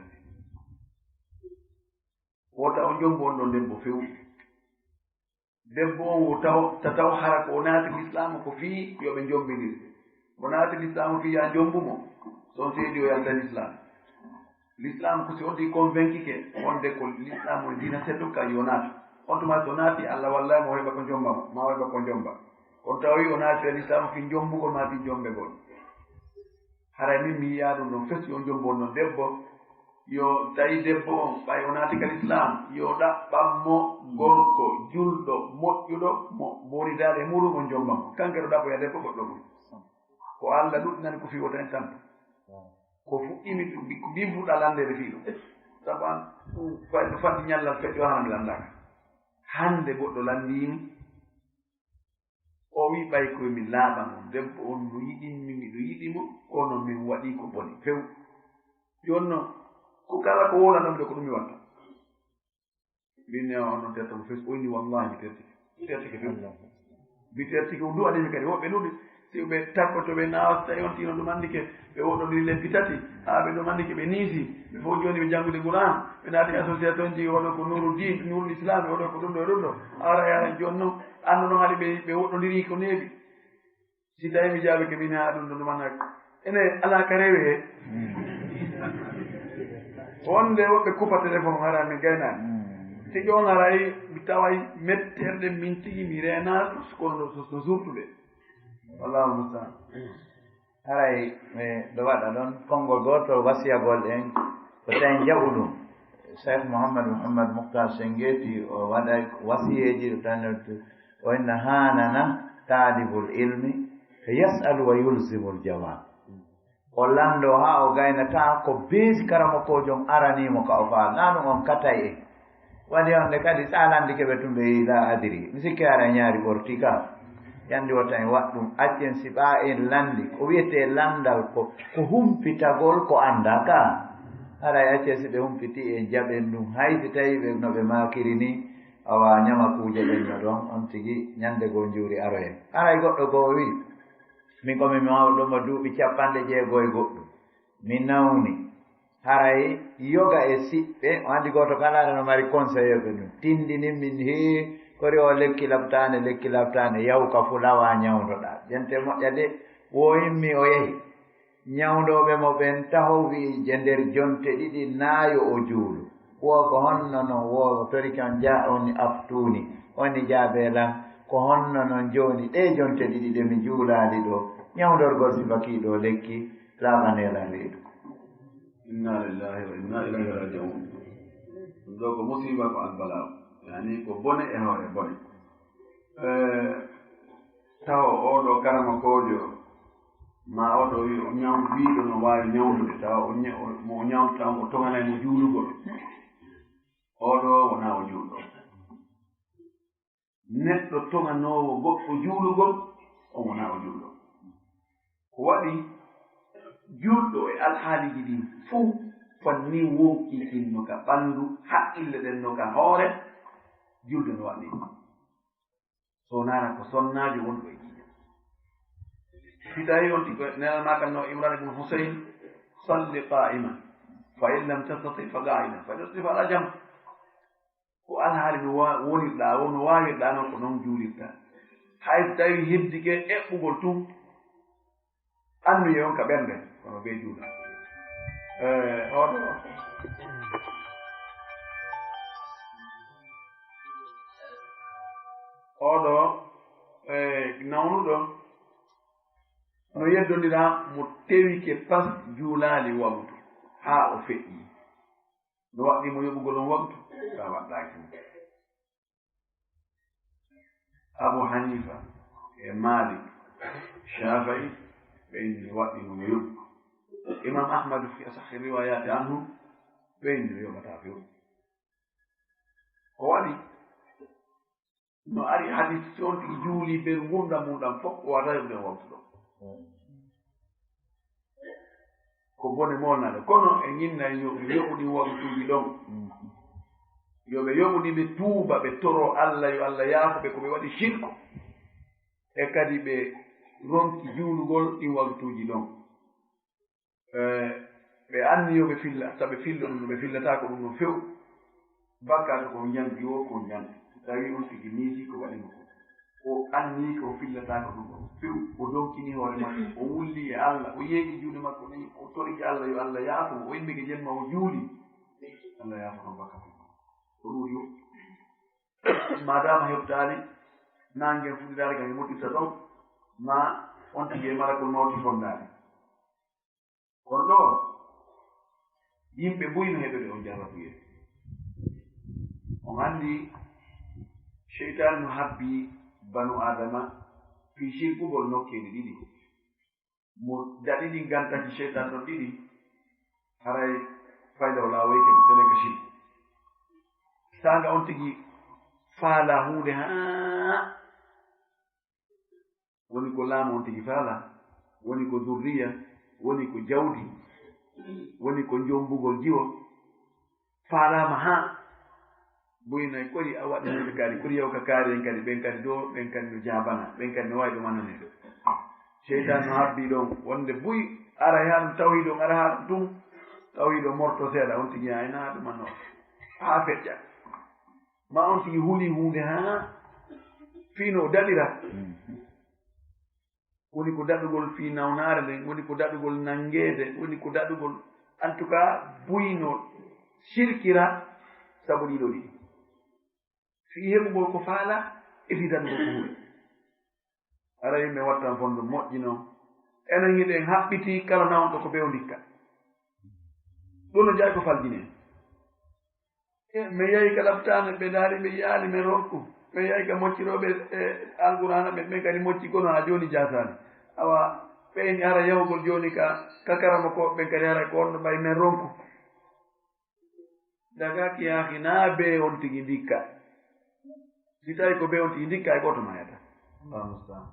Wota o njombo on ɗon debbo few. Debbo on wo taw, ta taw hara ko o naati lislaamu ko fii yo ɓe njombinir. O naati lislaamu fii yaa njombu mo. So on seedi o yalta lislaamu. L'islam ko si on tigi convaincu ke wonde ko l'islam woni diina seddo ka yo naatu. On tuma so naati Allah walla mo heɓa ko jomba mo, ma heɓa ko jomba. On tawi o naati l'islam fi jombugol ma fi jombegol. Haray min mi yiya ɗum ɗon festi on jombo on ɗon debbo. Yo tawi debbo on ɓay o naati ka l'islam, yo ɗaɓɓan mo gorko julɗo moƴƴuɗo mo moridaade e muɗum on jomba mo. Kanke ɗo ɗaɓɓoya debbo goɗɗo mum. Ko Allah ɗuɗɗinani ko fi wota en tampa. Ko fuɗɗimi ɗum, ko ɗin fuɗɗa landeede fii ɗum. Sabu an, ɗum fay no faddi ñallal feƴƴo hannde landaaka. Hannde goɗɗo landiimi, o wi ɓay koye mi laaɓan on, debbo on no yiɗimmi, miɗo yiɗi mo, kono min waɗi ko boni few. Jooni non, ko kala ko wowlaɗon de ko ɗum mi watta. Min ne on non terto mo fes, o inni, "Wallahi, mi tertike. Mi tertike few." Mi tertike, o du'animi kadi. Woɓɓe ɗuuɗi, si ɓe takkoto, ɓe naawa, so tawi on tino ɗum anndi ke, ɓe woɗɗondiri lebbi tati, haa ɓe ɗum anndi ke, ɓe niisi, ɓe fof jooni ɓe janngude Qur'an, ɓe naati association ji, oɗo ko Nuru Din, Nurul Islam, oɗo ko ɗum ɗo e ɗum ɗo. Ara, ara, jooni non, anndo non haɗi ɓe, ɓe woɗɗondiri ko neeɓi. Si tawi mi jaabike min haa ɗum ɗo ɗumanaki. Ene alaa ka rewe he. Wonde woɓɓe kupa téléphone hara min gaynaani. Tigi on haray mi taway metterɗe min tigi mi reenaaka kono no so surtude. Wallahu mustaan. Haray mi ɗo waɗa ɗon konngol gootol wasiyagol en ko tawi jaɓu ɗum. Cheikh Mouhammad Mouhammad Moukhtar Sengeti o waɗa wasiyeeji ɗo tan o inna haanana taalibul ilmi ko yasalu wa yulzimul jawab. O lanndo haa o gaynata ko beesi karamokoojo on aranii mo ka o faal. Naa ɗum on katay en. Waɗi on nde kadi so a lanndike ɓe tun ɓe yi la adiri. Mi sikki hara ñaari ɓorti ka. Yandi wota en waɗ ɗum. Accen si ɓaa en lanndi. Ko wiyetee lanndal ko, ko humpitagol ko anndaa ka. Haray accen si ɓe humpiti en jaɓen ɗum. Hay si tawi ɓe no ɓe maakiri ni, awa ñama kuuje ɗen no ɗon. On tigi ñande goo njuuri aroyen. Haray goɗɗo goo o wi, min ko mi mawɗo mo duuɓi capanɗe jeego e goɗɗum. Mi nawni. Haray yoga e siɓɓe, o anndi gooto kala aɗa no mari conseiller ɓe ɗum. Tindini min hee, kori o lekki labtaande, lekki labtaande, yahu ka fulawa ñawndoɗaa. Jente moƴƴa de, wo immi o yehi. Ñawndooɓe mo ɓen taho wi'i je nder jonte ɗiɗi naa yo o juulu. Wo ko honno non wo toriki on ja on aftuni, on jaabe lan, ko honno non jooni ɗee jonte ɗiɗi ɗe mi juulaali ɗo, ñawndorgol sifa kii ɗoo lekki, laaɓanee lan reedu. Inna lillahi wa inna ilayhi raji'un. Ɗum ɗo ko musiba ko albala. Yani ko bone e hoore bone. Eh, tawa oɗo karamokoojo, ma oɗo wi-, o ñaw-, wiiɗo no waawi ñawndude, tawa o ña-, o, mo o ñawnta on, o toŋanay mo juulugol. Oɗo wonaa o juulɗo. Neɗɗo toŋanoowo goɗɗo juulugol, on wonaa o juulɗo. Ko waɗi juulɗo e alhaaliiji ɗin fow, fanni wonkiiɗin no ka ɓanndu, haqqille ɗen no ka hoore, juulde no waɗi. So naara ko sonnaajo wonɗo e ƴiiƴam. Si tawi on tigi, Nelal ma kan no Imran ibn Husayn, "Salli qa'iman, Fa in lam tastati fa qaidan, fa in lam tastati fa ala janb. Ko alhaali no wa-, wonirɗaa, wo-, no waawirɗaa noon, ko noon juulirɗaa. Hay so tawii heddike eɓɓugol tun, anniyee on ka ɓernde, kono bee juula. Eh, oɗo, oɗo, eh, nawnuɗo no yeddondira mo tewike pas juulaali wawtu haa o feƴƴi. No waɗɗii mo yoɓugol on wawtu? Ka waɗɗaaki mo. Abu Hanifa e Malik, Shafi'i, ɓe inni waɗɗii mo no yoɓu. Imam Ahmad fi asahhi riwayati anhu, ɓe inni no yoɓataa few. Ko waɗi? No ari hadis, si on tigi juuli ɓe ngurndan mum ɗan fof, o wata yoɓude on wawtu ɗon. Ko bone molnaade. Kono e ñinna yo ɓe yoɓu ɗin wawtuuji ɗon. Yo ɓe yoɓu ɗi, ɓe tuuba, ɓe toro Alla, yo Alla yaafo ɓe ko ɓe waɗi shirku. E kadi ɓe ronki juulugol ɗin wawtuuji ɗon. Eh, ɓe anni yo ɓe filla, sabu ɓe fillo ɗum, ɓe fillataako ɗum no few. Bakkaatu ko ñanndi wo ko ñanndi. So tawii on tigi miijii ko waɗi mo ko, o anni ko fillataako ɗum o few, o donkini hoore makko, o wulli e Alla, o yeeƴi juuɗe makko ɗen, o toriki Alla yo Alla yaafo mo, o immike jemma o juuli, Alla yaafoto bakkaatu makko. Ko ɗum yo. Maadaama heɓtaali, naange fuɗɗitaali kam e moƴƴirta ɗon, ma on tigi e malakul mawti fondaali. Kono ɗoo, yimɓe buy no heɓude on jarrabuyee. On anndi, seytaane no habbi banu Aadama fii sirkugol nokkeeli ɗiɗi. Mo daɗi ɗin gantaki seytaane ɗon ɗiɗi, haray fayda o laawoyke mo telen ka sirku. Saanga on tigi faala huunde haa woni ko laamu on tigi faala, woni ko zurriya, woni ko jawdi, woni ko jombugol jiwo, faalaama haa buy nay kori a waɗi hande kaari, kori yaw ka kaari en kadi, ɓen kadi do, ɓen kadi no jaabana, ɓen kadi no wawi ɗum annanede. Seytan no habbi ɗon wonde buy ara haa ɗum tawhido, ara haa ɗum tawhido morto seeɗa, on tigi ay na ɗum anno haa feƴƴa. Ma on tigi huli huunde haa fii no o daɗira. Woni ko daɗugol fii nawnaare nden, woni ko daɗugol nanngeede, woni ko daɗugol, en tout cas, buy no sirkira sabu ɗiɗo ɗiɗi. Fii heɓugol ko faala, e fii daɗugol ko huɗi. Ara yimɓe wattan fondo moƴƴi non. Enen hiɗen haɓɓitii kala nawɗo ko bew ndikka. Ɗum no jaay ko faljinee. E, mi yahi ka laptaane, ɓe ndaari, ɓe yiyaali, mi ronku. Mi yahi ka moccirooɓe, e, Alqur'aana, ɓe, ɓe kadi mocci, kono haa jooni jaasaani. Awa, ɓe inni hara yahugol jooni ka, ka karamokooɓe ɓen kadi hara ko on no ɓay, mi ronku. Daga ki yaaki naa be on tigi ndikka. Si tawi ko be on tigi ndikka, e gooto maayata. Allahu musta'an.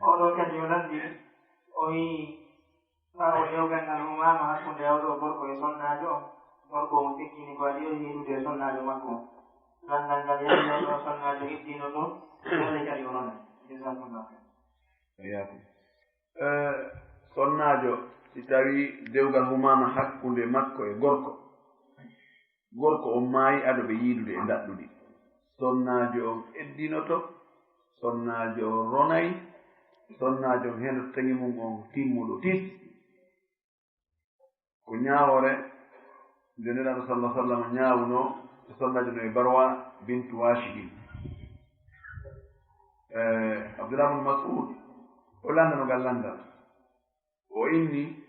Oɗo kadi o lanndii, o wi'i, ɓaawo dewgal ngal humaama hakkunde awɗo gorko e sonnaajo on, gorko on feccini ko adii o yiɗude e sonnaajo makko on. Ganndal ngal yahii ɗo sonnaajo heddino ɗum, yahde kadi o rona. Jazakumullahu khairan. Yaaku. Eh, sonnaajo, si tawii dewgal humaama hakkunde makko e gorko, gorko on maayi ado ɓe yiidude e ndaɗɗudi. Sonnaajo on eddinoto, sonnaajo on ronay, sonnaajo on heno taŋi mum on timmuɗo tis. Ko ñaawoore nde Nelaaɗo sallallahu alaihi wasallam ñaawunoo e sonnaajo no e Barwa bintu Waashibi. Eh, Abdullah bin Mas'ud, o lanndano ngal lanndal. O inni,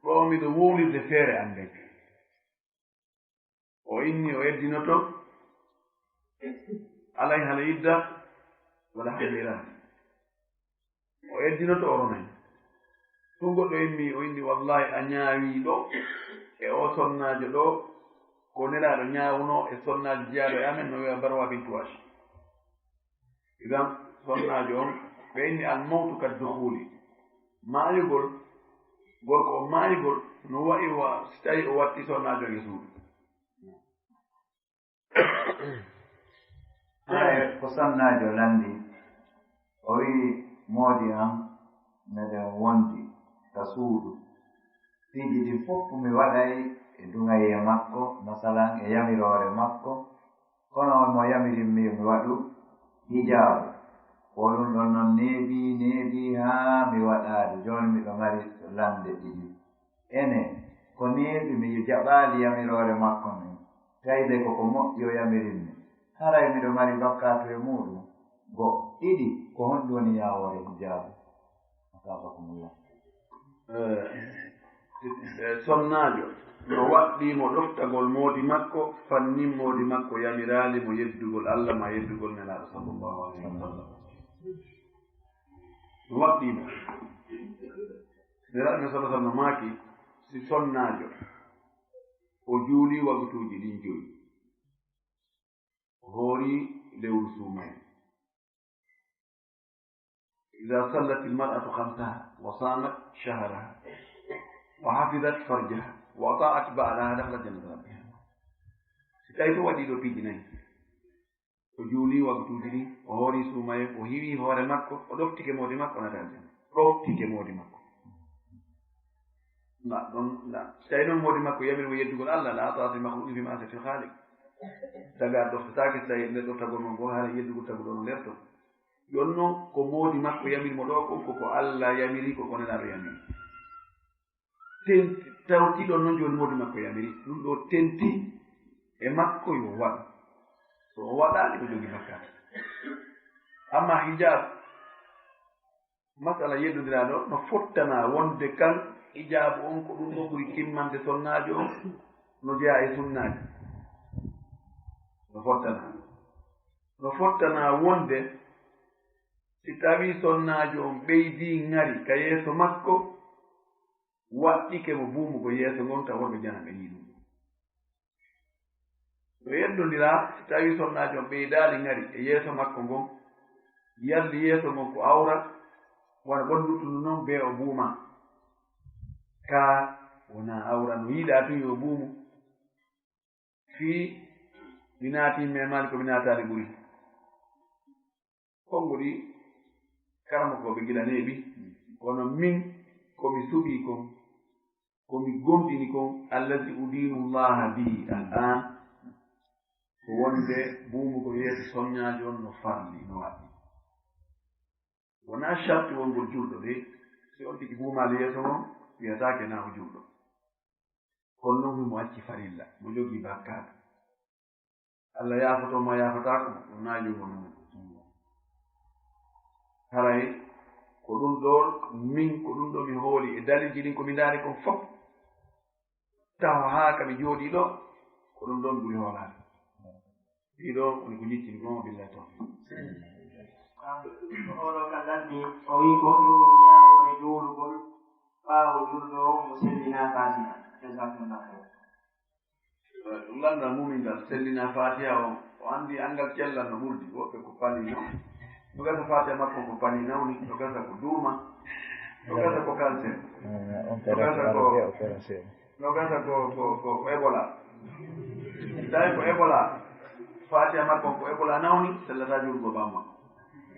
ɗo miɗo wowlirde feere an nden. O inni o eddinoto, alay hal idda, wala hal miraas. O eddinoto, o ronay. Ɗum goɗɗo inni, o inni, wallahi, a ñaawi ɗo, e o sonnaajo ɗo, ko Nelaaɗo ñaawunoo e sonnaajo jeyaaɗo e amen, no wi'a Barwa bintu Washi. Idan, sonnaajo on, ɓe inni al mawtu kad dukhuli. Maayugol, gorko on maayugol, no wa'i wa, si tawi o watti sonnaajo on e suudu. Haray ko sonnaajo lanndi, o wi'i, moodi am, meɗen wondi ka suudu. Piiji ɗin fof mi waɗay e duŋayee makko, masalan e yamiroore makko, kono on mo yamirimmi yo mi waɗu hijaabu. Ko ɗum ɗon non neeɓi, neeɓi haa mi waɗaali. Jooni miɗo mari lande ɗiɗi. Ene, ko neeɓi mi jaɓaali yamiroore makko nden, tayde ko ko moƴƴi o yamirimmi. Haray miɗo mari bakkaatu e muuɗum? Go, ɗiɗi, ko honɗum woni yaawoore hijaabu? Asabakumullah. Eh, eh, sonnaajo no waɗɗii mo ɗoftagol moodi makko, fannin moodi makko yamiraali mo yeddugol Allah ma yeddugol Nelaaɗo sallallahu alayhi wa sallam. No waɗɗii mo. Nelaaɗo men sallallahu alayhi wa sallam maaki, si sonnaajo o juulii waktuuji ɗin joyi, o hoorii lewru suumayee. إذا صلت المرأة خمسها وصامت شهرها وحفظت فرجها وأطاعت بعلها دخلت جنة ربها. Si tawi ko waɗi ɗo piiji nayi, o juuli waktuuji ɗi, o hoori suumaye, o hiwi hoore makko, o ɗoftike moodi makko, o naata aljanna. Ɗoftike moodi makko. Na ɗon na. Si tawi noon moodi makko yamiri mo yeddugol Allah, la ta'ata li makhluqin fi ma'siyatil khaliq. Taga ɗoftataake si tawi nder ɗoftagol mon ngol haala yeddugol taguɗo no nder ton. Yon noon ko moodi makko yamiri mo ɗo kon, koko Allah yamiri, koko Nelaaɗo yamiri. Tenti, tawti ɗon noon jooni moodi makko yamiri, ɗum ɗo tenti e makko yo waɗu. So o waɗaali, o jogii bakkaatu. Amma hijaabu, masala yeddondiraaɗo, no fottana wonde kan hijaabu on ko ɗum ɗo ɓuri timmande sonnaajo on, no jeyaa e sunnaaji. No fottana. No fottana wonde si tawii sonnaajo on ɓeydii ŋari ka yeeso makko, waɗɗike mo buumugo yeeso ngon, tawa worɓe janam ɓe yii ɗum. No yeddondiraa si tawii sonnaajo on ɓeydaali ŋari e yeeso makko ngon, yalli yeeso ngon ko awra, wano ɓonndu luttundu non, bee o buuma. Kaa wonaa awra, no yiɗaa tun yo buumu. Fii mi naati meemaali, ko mi naataali ɓuri. Konguɗi karamokooɓe gila neeɓi, kono min ko mi suɓii kon, ko mi gomɗini kon, allazi udiinu Llaaha bihi al-aan, ko wonde buumugo yeeso sonnaajo on no farli, no waɗɗi. Wonaa sharti wongol julɗo de, si on tigi buumaali yeeso ngon, wiyataake naa o julɗo. Kono noon himo acci farilla, mo jogii bakkaatu. Allah yaafoto mo, yaafotaako mo, ɗum naa junngo mum. Haray ko ɗum ɗo min, ko ɗum ɗo mi hooli e daliilji ɗin ko mi ndaari kon fof. Taho haa ka mi jooɗii ɗo, ko ɗum ɗon ɓuri hoolaade. Ɗii ɗo woni ko njittin kon, billahi tawfiq. Oɗo ka lanni, o wi ko ɗum woni ñaawoore juulugol ɓaawo julɗo o mo sellinaa Faatiha. Jazakumullah khair. Ɗum lanndal mumin ngal sellinaa Faatiha o, o anndi anngal cellal no ɓurdi, woɓɓe ko pali no. No gasa Faatiha makko ko pali nawni, no gasa ko duuma, no gasa ko cancer, no gasa ko, no gasa ko, ko, ko Ebola. Si tawi ko Ebola, Faatiha makko ko Ebola nawni, sellata juulugol ɓaawo makko.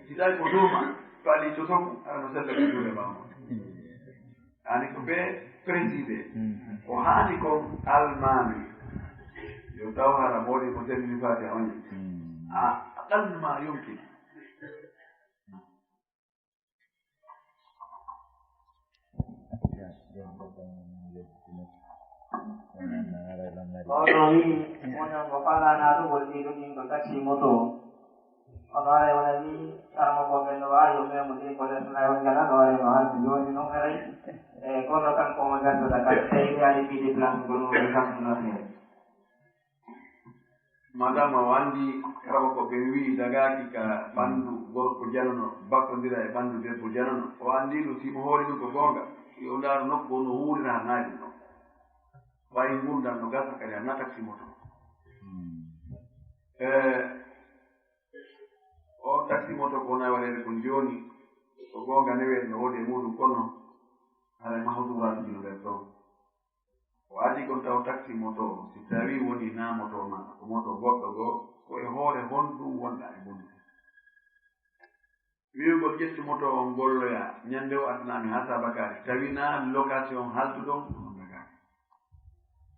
Si tawi ko duuma, pali to soku, ara no sellata juulugol ɓaawo makko. Ani ko be précisé. Ko haani ko almaami. Yo taw hara moodi ko selli Faatiha on. A aqal ma yumkin. Oɗo wi'i, onon ko faalaanaa ɗo wondiiɗo ɗin ɗo taxi moto o. Kono haray wona ni, karama ko ɓen no waawi yo meemo ɗin ko les na yo ngala ɗo haray no haalde jooni non haray. E kono kanko on garduɗa kan, tawi mi ari piide place ngol woni kanko no feere. Madame o anndi karama ko ɓe wi'i dagaaki ka ɓanndu gorko janano, bakkondira e ɓanndu debbo janano. O anndi ɗum, si mo hooli ɗum ko goonga, yo ndaaru nokku o no wuurira haa naadi non. Ɓay ngurndan no gasa kadi a natak si moto. E o taxi moto ko wona waɗeede kon jooni, ko goonga newee no woodi e muuɗum, kono haray mahduuraatuji no nder ɗon. Ko adii kon taw taxi moto o, si tawii wonii naa moto ma, ko moto goɗɗo goo, ko e hoore honɗum wonɗaa e bonde? Wi'ugol ƴettu moto on golloya, ñande o addanami haa sabakaare, tawi na location halduɗon, ko ɗum dagaaki.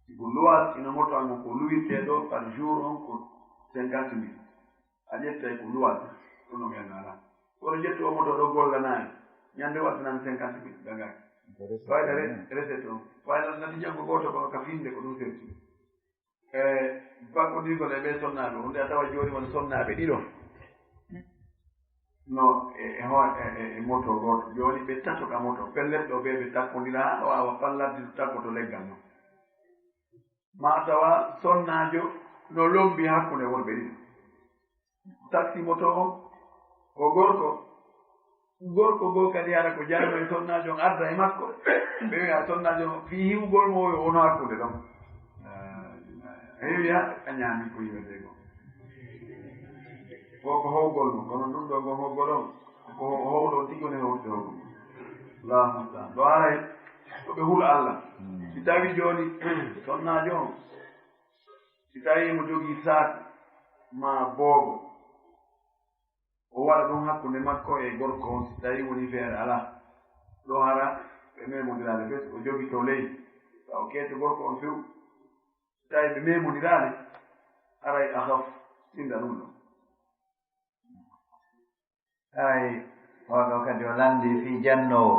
Sibu luwaas ino moto an on ko luwirtee ɗo par jour on ko cinquante mille. A ƴettay ko luwaas, ɗum ɗon yalla alaa. Kono ƴettu o moto ɗo gollanaani, ñande o addanami cinquante mille, dagaaki. Fayda re-, recette on. Fayda nati ñanngo gooto kono ka finnde ko ɗum serti. E bakkodirgol e ɓee sonnaaɓe, wonde a tawa jooni won sonnaaɓe ɗiɗo. No, e, e ho-, e, e, e moto gooto. Jooni ɓe tato ka moto. Pellet ɗo ɓe ɓe takkondiraa, haa no waawa palladde takkoto leggal non. Ma tawa sonnaajo no lombi hakkunde worɓe ɗiɗo. Taxi moto o, ko gorko. Gorko goo kadi hara ko jarno e sonnaajo on adda e makko. Ɓe wi'a sonnaajo on fii hiwgol mo o, o no hakkunde ɗon. A heewi ha a ñaami ko yiwetee ko. Ko, ko howgol mo, kono ɗum ɗo ko howgol on. Ko howɗo tigi woni howtude howgol mo. Allahu musta'an. Ɗo haray ko ɓe hula Allah. Si tawi jooni sonnaajo on, si tawi mo jogii saak ma boobo, o waɗa ɗum hakkunde makko e gorko on, si tawi woni feere alaa. Ɗo hara ɓe memondiraade bes, o jogi to ley, taw keeto gorko on few. Si tawi ɓe memondiraade, haray ahaf, sinda ɗum ɗo. Haray, oo ɗoo kadi o lanndii fii jannoowo.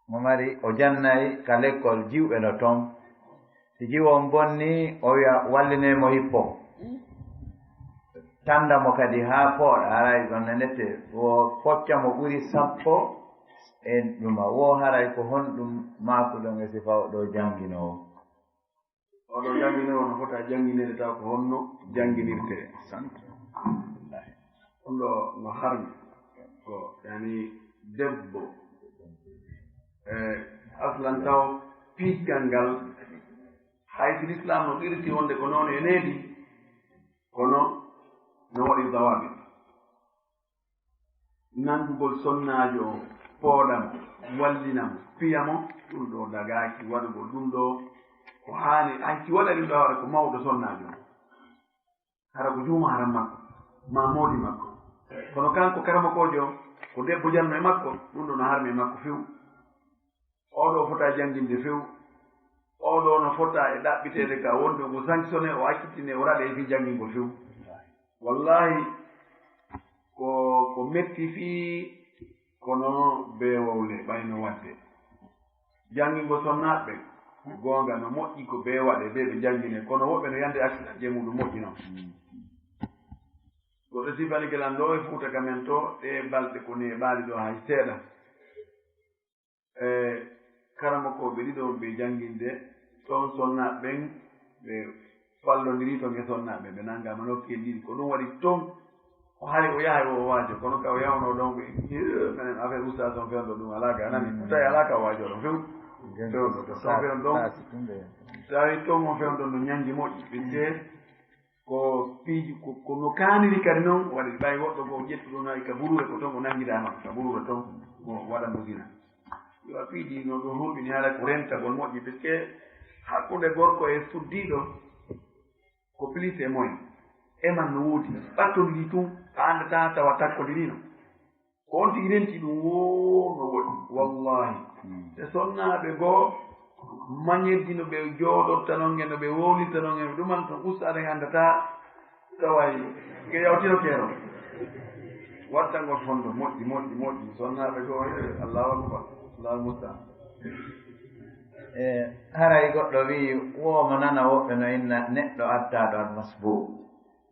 Mo mari, o jannay ka lekkol jiwɓe no ton. Si jiwo on bonnii, o wi'a, "Wallinee mo hippo." Tannda mo kadi haa pooɗa, haray ɗon ne nette, wo focca mo ɓuri sappo e ɗuma. Wo haray ko honɗum maakuɗon e sifa o ɗoo jannginoowo? Oɗo jannginoowo no fota janngineede taw ko honno jannginirtee. Sant. Ɗum ɗo no harmi. Ko, yani, debbo, e, aslan taw piiggal ngal, hay si Lislaam no qirti wonde ko noon e needi, kono no waɗi dawaabit. Nanngugol sonnaajo on, pooɗa mo, wallina mo, piya mo, ɗum ɗo dagaaki waɗugol ɗum ɗo ko haani. Hay si waɗa ɗum ɗo, hara ko mawɗo sonnaajo on. Hara ko juuma haram makko, maa moodi makko. Kono kanko karamokoojo on, ko debbo janno e makko, ɗum ɗo no harmi e makko few. Oɗo fota jannginde few. Oɗo no fota e ɗaɓɓiteede ka wonde omo sanctionné, o accitine, o raɗe e fii janngingol few. Wallahi, ko, ko metti fii, kono beewowle ɓayno waɗde. Janngingol sonnaaɓe ɓen, goonga no moƴƴi ko bee waɗe, bee ɓe janngine, kono woɓɓe no yande accident je muɗum moƴƴi non. Goɗɗo sifani ke lan ɗo e Fuuta ka men to, ɗe balɗe ko neeɓaali ɗo hay seeɗa. E karamokooɓe ɗiɗo ɓe jannginde toon sonnaaɓe ɓen, ɓe fallondirii toon e sonnaaɓe, ɓe nanngaama nokkeeli ɗiɗi. Ko ɗum waɗi toon, o hari o yahay o waajo, kono ka o yawnoo ɗon ɓe, "Hee, menen affaire ustaas on fewndo ɗum alaa ka, a nani?" Tawi alaa ka o waajoo ɗon few. Fewndo ɗon, toon fewndo ɗon. Tawi toon on fewndo ɗum ñannji moƴƴi, ɓe ƴee ko piiji, ko, ko no kaaniri kadi noon waɗi. Ɓay woɗɗo goo ƴettuɗo nayi ka buruure, ko toon o nanngidaa noon, ka buruure toon o waɗa mo zina. Yo a piiji no ɗum hulɓini haala ko rentagol moƴƴi, parce que hakkunde gorko e suddiiɗo ko plus et moins. E man no woodi, ɓattondirii tun, a anndataa tawa takkondirii no. Ko on tigi renti ɗum, woo, no woɗɗi, wallahi. Mm. E sonnaaɓe goo, mañirji no ɓe jooɗorta non e no ɓe wowlirta non e ɗuman ton, ustaade en anndataa, taway ke yawtino keero. Wattangol fondo, moƴƴi, moƴƴi, moƴƴi. Sonnaaɓe goo, eh, Allahu Akbar, Allahu Musta'an. E haray goɗɗo wi'i, woo mo nana woɓɓe no inna neɗɗo attaaɗo al masbuu.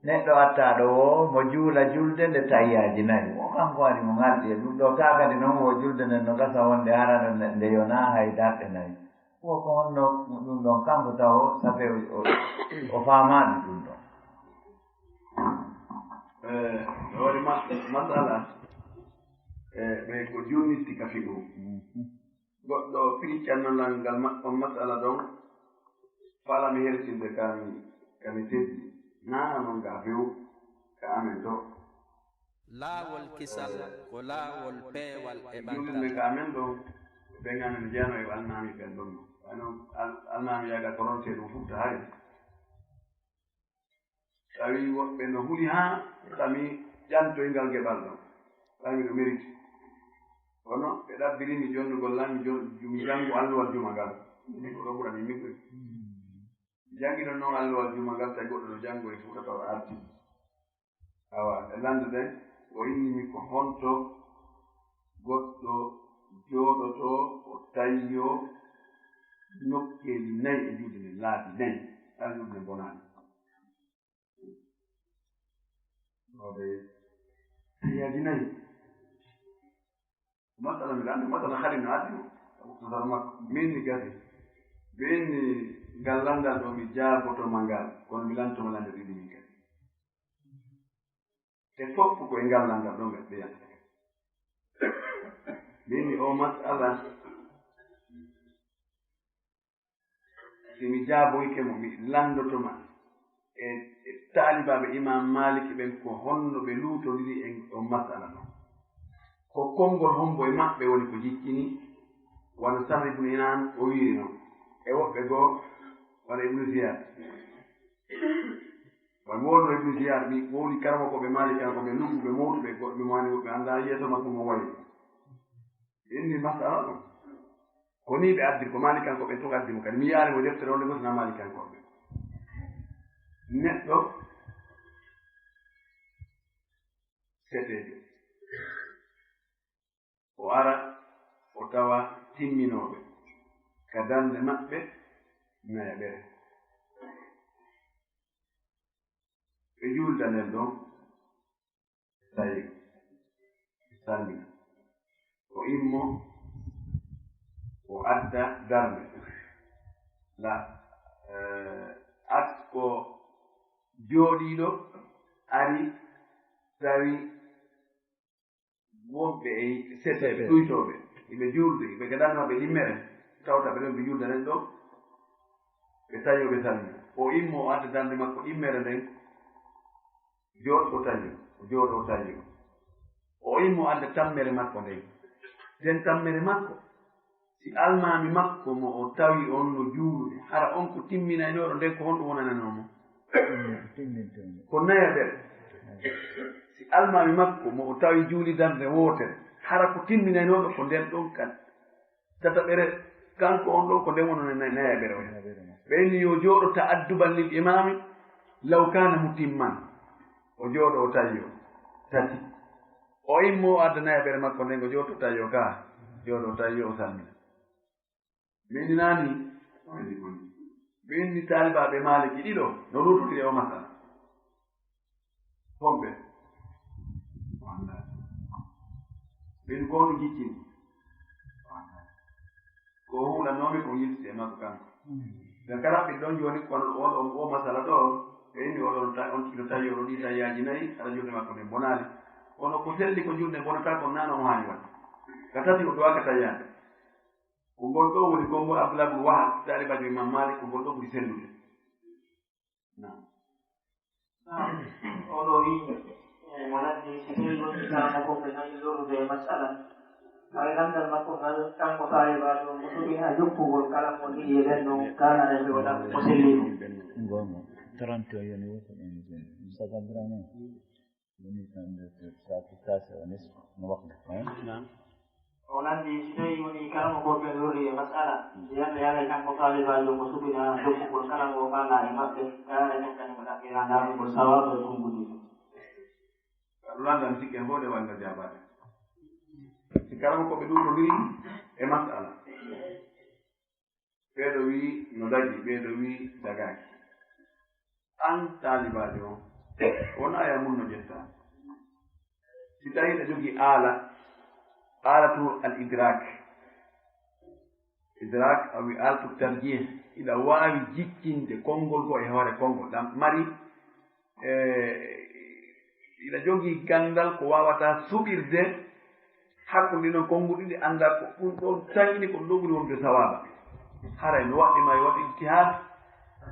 Neɗɗo attaaɗo woo mo juula julde nde tayyaaji nayi. Wo kanko waɗi mo ŋalɗi e ɗum ɗo. Kaa kadi non wo julde nden no gasa wonde hara nde, nde yonaa hay darɗe nayi. Wo ko honno ɗum ɗon kanko tawo safe o, o, o faamaani ɗum ɗon? Eh, no waɗi ma-, masala, eh, ɓe ko juunitti ka fiɗu. Goɗɗo fii cannanal ngal ma-, on masala ɗon, faalaa mi hersinde ka mi, ka mi teddi. Naana non ga few ka amen to. Laawol kisal ko laawol peewal e ɓantal. Juulirde ka amen ɗo, ɓen amen jeyano e almaami ɓen ɗon. Wano al-, almaami yaga koronte ɗum fuɗta hari. Tawi woɓɓe no huli haa tami ƴantoyngal geɓal ɗon. Tawi miɗo mérite. Kono ɓe ɗabbiri mi jonnugol lan, mi jon-, mi janngu alluwal juma ngal. Ko ɗo ɓurani mi koy. Mi janngino noon alluwal juma ngal, tawi goɗɗo no janngo e Fuuta taw arti. Awa, e lannde nden, o inni mi ko honto goɗɗo jooɗoto o tayyoo nokkeeli nayi e juuɗe nden, laabi nayi, haa juuɗe nden bonaani. Wawde yadi nayi. Masala mi lanndi, masala hali no addi o. Muktasar makko. Min ni gasi. Min ni ngal lanndal ɗo mi jaaboto ma ngal. Kono mi lanndito ma lannde ɗiɗi min kadi. E fof ko e ngal lanndal ɗo ɓe yanta. Min ni o masala Si mi jaaboyke mo, mi lanndoto ma e, e taalibaaɓe Imaam Maaliki ɓen ko honno ɓe luutondiri e on masala ɗon. Ko konngol hombo e maɓɓe woni ko jiccini, wano Sahl ibn Inaan o wiiri non, e woɓɓe goo, wano Ibnu Ziyaad. Wano wonno Ibnu Ziyaad, mi wowli karamokooɓe Maalikankoɓe lugguɓe mawtuɓe, goɗɗo mi maani woɓɓe anndaa yeeso makko mo wayi. Inni masala ɗon. Ko nii ɓe addi, ko Maalikankoɓe tun addi mo kadi. Mi yiyaali mo deftere wonde ko sina Maalikankoɓe. Neɗɗo seteejo. O ara, o tawa timminooɓe. Ka darnde maɓɓe, nayaɓere. Ɓe juulda nden ɗon, tawi, salmina. O immo, o adda darnde. La, eh, at ko jooɗiiɗo ari, tawi wonɓe e sete, sete. Ɗuytooɓe, iɓe juulde, iɓe gadano maɓɓe ɗimmere, tawta ɓe ɗon ɓe juulda nden ɗon, ɓe tawi o ɓe salmina. O immo, o adda darnde makko ɗimmere nden, jooɗo o tawi, o jooɗo o tawi. O immo, o adda tammere makko nden. Nden tammere makko, si almaami makko mo o tawi on no juulude, hara on ko timminaynooɗo nden, ko honɗum wonananoo mo? Timmintinɗo. Ko nayaɓere. Si almaami makko mo o tawi juuli darnde wootere, hara ko timminaynooɗo ko nden ɗon kan. Tataɓere, kanko on ɗon ko nden wonani nay-, nayaɓere on. Nayaɓere on. Ɓe inni yo jooɗo ta'adduban lil imaami, law kaana mutimman. O jooɗo o tawi o. Tati. O immo o adda nayaɓere makko nden, o jooɗo tawi o ka. Jooɗo o tawi o salmina. Mi inni naani, mi inni taalibaaɓe Maaliki ɗiɗo, no luutodiri o masala. Homɓe? Min ko no jiccini. Ko huulanoomi ko yilti e makko kanko. Ɓe kala ɓe ɗon jooni kono on, on, o masala ɗo, ɓe inni oɗon ta-, on kilo tawi oɗo ɗi tayyaaji nayi, hara juuɗe makko nden bonaali. Kono ko selli ko juuɗe bonata kon naano o haani waɗde. Ka tati o duwaaka tayyaade. Ko ngol ɗo woni konngol Abdullah bin Wahab, taalibaajo Imam Malik, ko ngol ɗo ɓuri sellude. Naam. Naam. Oɗo wi, e, mo ladde, si tawi woni kala mo ko ɓe nayi lorrude e masala. Hay lanndal makko ngal, kanko taalibaajo, mo suɓi haa jokkugol kala mo ɗiɗi e ɓen ɗon, kaana e ɓe waɗa ko selli ɗum. Ngoonga, trente o yoni wo ko ɗum joni. Saga Abdourahmane. Woni tan nde ko saaku tasa o nisfu no waktu, hein? Naam. O lanndi, si tawi woni kala mo gorko en lorri e masala, si yalla yalay kanko taalibaajo mo suɓina jokkugol kala ngo faala e maɓɓe, kala e ƴettani mo ɗaɓɓira ndaarugol sawaabu e konngudi ɗum. Lanndam sikke hoore walla jaabaade. Si kala mo ko ɓe ɗuuɗondiri e masala. Ɓeeɗo wii no dagi, ɓeeɗo wii dagaaki. Aan taalibaajo on, wonaa ya mun no ƴettaa. Si tawii hiɗa jogii aala, aala tun al idrak. Idrak, a wii aala tun tarjih. Hiɗa waawi jiccinde konngol goo e hoore konngol. Ɗam mari e, ina jogii ganndal ko waawata suɓirde hakkunde non konnguɗi ɗi annda ko ɗum ɗon taŋini ko ɗum ɗo ɓuri wonde sawaaba. Haray no waɗɗi ma yo waɗ ijtihaad,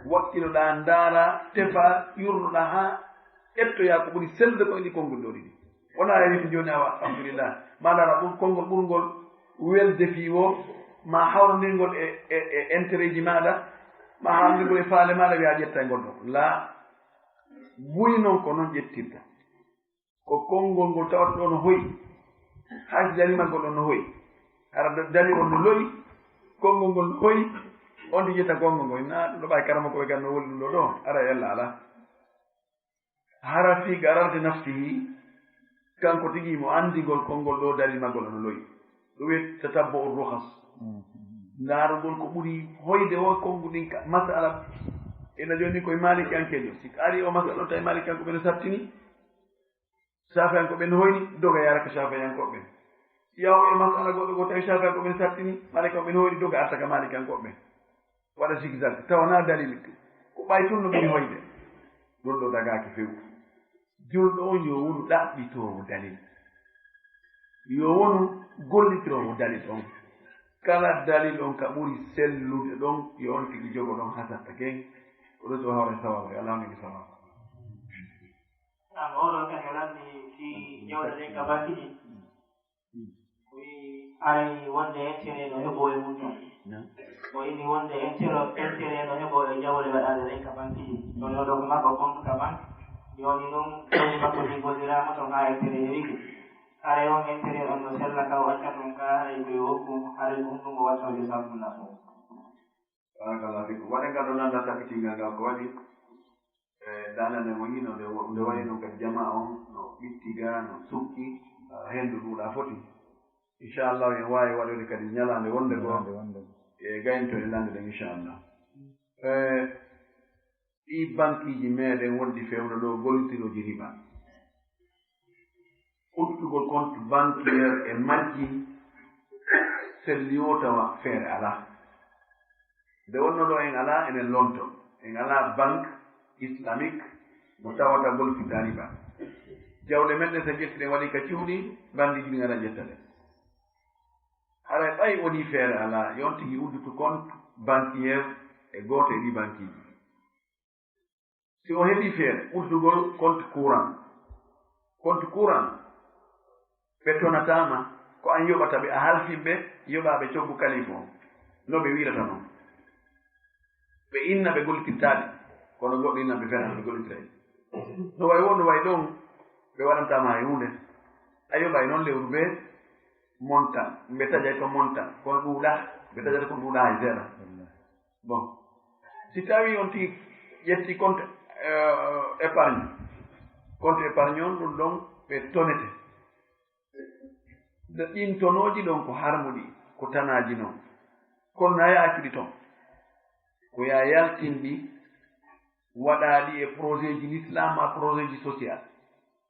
wakkilo ɗaa, ndaara, tefa, yurno ɗaa haa ƴettoyaa ko ɓuri sellude ko e ɗi konnguɗi ɗo ɗiɗi. Wonaa a wiiti jooni awa, alhamdulillah, ma ndaara ɗum konngol ɓurngol welde fii woo, ma hawrondirngol e, e, e intérêt ji maaɗa, ma hawrondirngol e faale maaɗa, wiya a ƴetta e ngol ɗo. Laa, buy non ko non ƴettirta. Ko konngol ngol tawata ɗo no hoyi. Hay si dali maggol on no hoyi, hara do-, dali on no loyi, konngol ngol no hoyi, on tigi ƴetta konngol ngol. Na ɗum ɗo ɓay karama ko ɓe ganno woni ɗum ɗo ɗo, ara e Allah alaa. Hara fii gararde nafsihi, kanko tigi mo anndi ngol konngol ɗo dali maggol on no loyi. Ɗum wiyetee tatabbu'u rukhas. Ndaarugol ko ɓuri hoyde o konngu ɗin ka masala. Ina jooni koye Maalikiyankeejo. Si a ari o masala on tawi Maalikiyanko ɓe no sattini, Saafiyanko ɓen hoyni, doga yaara ka Saafiyanko ɓen. Yawo e masala goɗɗo go tawi Saafiyanko ɓen sattini, Maalikiyanko ɓen hoyni, doga arta ka Maalikiyanko ɓen. Waɗa zigzag, tawa na dalil ɗum. Ko ɓay tun no ɓuri hoyde. Ɗum ɗo dagaaki few. Julɗo on yo wonu ɗaɓɓitoowo dalil. Yo wonu gollitiroowo dalil on. Kala dalil on ka ɓuri sellude ɗon, yo on tigi jogo ɗon hasatta ken. Ko ɗum so hawre sawabu, yo Allah ngi sawabu. Am oɗo kadi o lanni si jawle ɗen ka banki ɗin. O wi'i haray wonde intérêt no heɓo e mum ton. O inni wonde intérêt, intérêt no heɓo e jawle waɗaɗe ɗen ka banki ɗin. Ɗon oɗo ko maɓɓa compte ka banque. Jooni ɗum jawdi makko ɗin golliraama ton haa intérêt heɓike. Haray on intérêt on no sella ka o acca ton ka haray ko yo hokku, haray ko hundugo wattooje sarfu nafo. Barakallahu fikum. Waɗen ngal ɗo nanda sakitingal ngal ko waɗi. E, danane mo yino nde wo-, nde wayi noon kadi jamaa on no ɓitti ga, no sukki, ah, hendu ɗuuɗa foti. Inchallah, en waawi waɗude kadi ñalaande wonde goo. Ñalaande wonde goo. E, gaynto e lande ɗen, inchallah. E, ɗi bankiiji meɗen wonɗi fewndo ɗo gollitirooji riba. Uddugol compte bancaire e majji selli o tawa feere alaa. Nde wonno ɗo en alaa, enen lonto. En alaa banque islamique mo tawata gollitirta riba. Jawle men ɗen so ƴetti ɗen waɗi ka cuuɗi, bandiiji ɗin ara ƴetta ɗen. Haray ɓay woni feere alaa, yo on tigi udditu compte bancaire e gooto e ɗi bankiiji. Si o heɓii feere uddugol compte courant, compte courant, ɓe tonataa ma, ko an yoɓata ɓe, a halfin ɓe yoɓaaɓe coggu kalifu on, no ɓe wiirata noon. Ɓe inna ɓe gollitirtaa ɗi, kono goɗɗo inna ɓe feere ɓe gollitirta ɗi. No way woo, no way ɗon, ɓe waɗantaa ma hay huunde. A yoɓay noon lewru bee montant, ɓe tajay ko montant, kono ɗuuɗaa, ɓe tajata ko ɗuuɗaa hay seeɗa. Bon, si tawi on tigi ƴetti compte, euh, épargne, compte épargne on, ɗum ɗon ɓe tonete. Nde ɗin tonooji ɗon ko harmuɗi, ko tanaaji non. Kono na yaaki ɗi ton. Ko ya yaltin ɗi, waɗa ɗi e projet ji l'islam, ma projet ji social.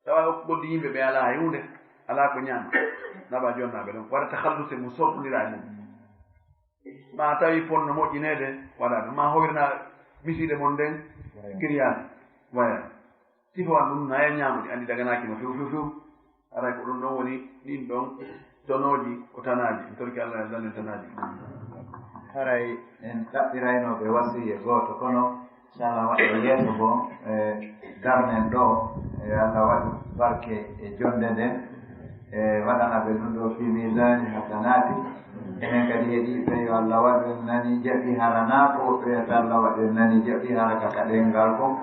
Tawa o goɗɗi yimɓe ɓe alaa hay huunde, alaa ko ñaama. Naɓa jonnaaɓe ɗon. Waɗa takhalluse mo sortondira e mum. Ma tawi ponno moƴƴineede, waɗa ɗum. Ma howirna misiide mon nden, grillage, waya. Sifo an ɗum na e ñaamude, anndi daganaaki mo few, few, few. Haray ko ɗum ɗon woni ɗin ɗon tonooji, ko tanaaji. En torki Allah e dannen tanaaji. Haray en ɗaɓɓiraynooɓe wasiye gooto, kono Inchallah, waɗa yeeso goo, e darnen ɗo, e Allah waɗu barke e jonde nden, e waɗana ɓe ɗum ɗo fi misaani hasanati. Enen kadi heɗiiɓe, yo Allah waɗu en nani jaɓi, hara naa ko woɓɓe wiyata Allah waɗu en nani jaɓi, hara ka kaɗen ngal ko.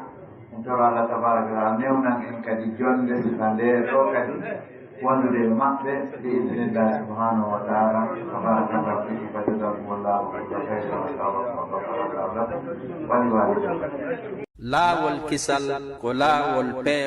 En toro Allah tabaraka wa taala newnan en kadi jonde sifa nde ɗo kadi. Wondude e maɓɓe, bi idnillah subhanahu wa taala. Wa barakallahu fikum, wa jazakumullahu kulla khairin, wa sallallahu wa baraka ala abdihi wa rasulihi. Laawol kisal ko laawol peewal.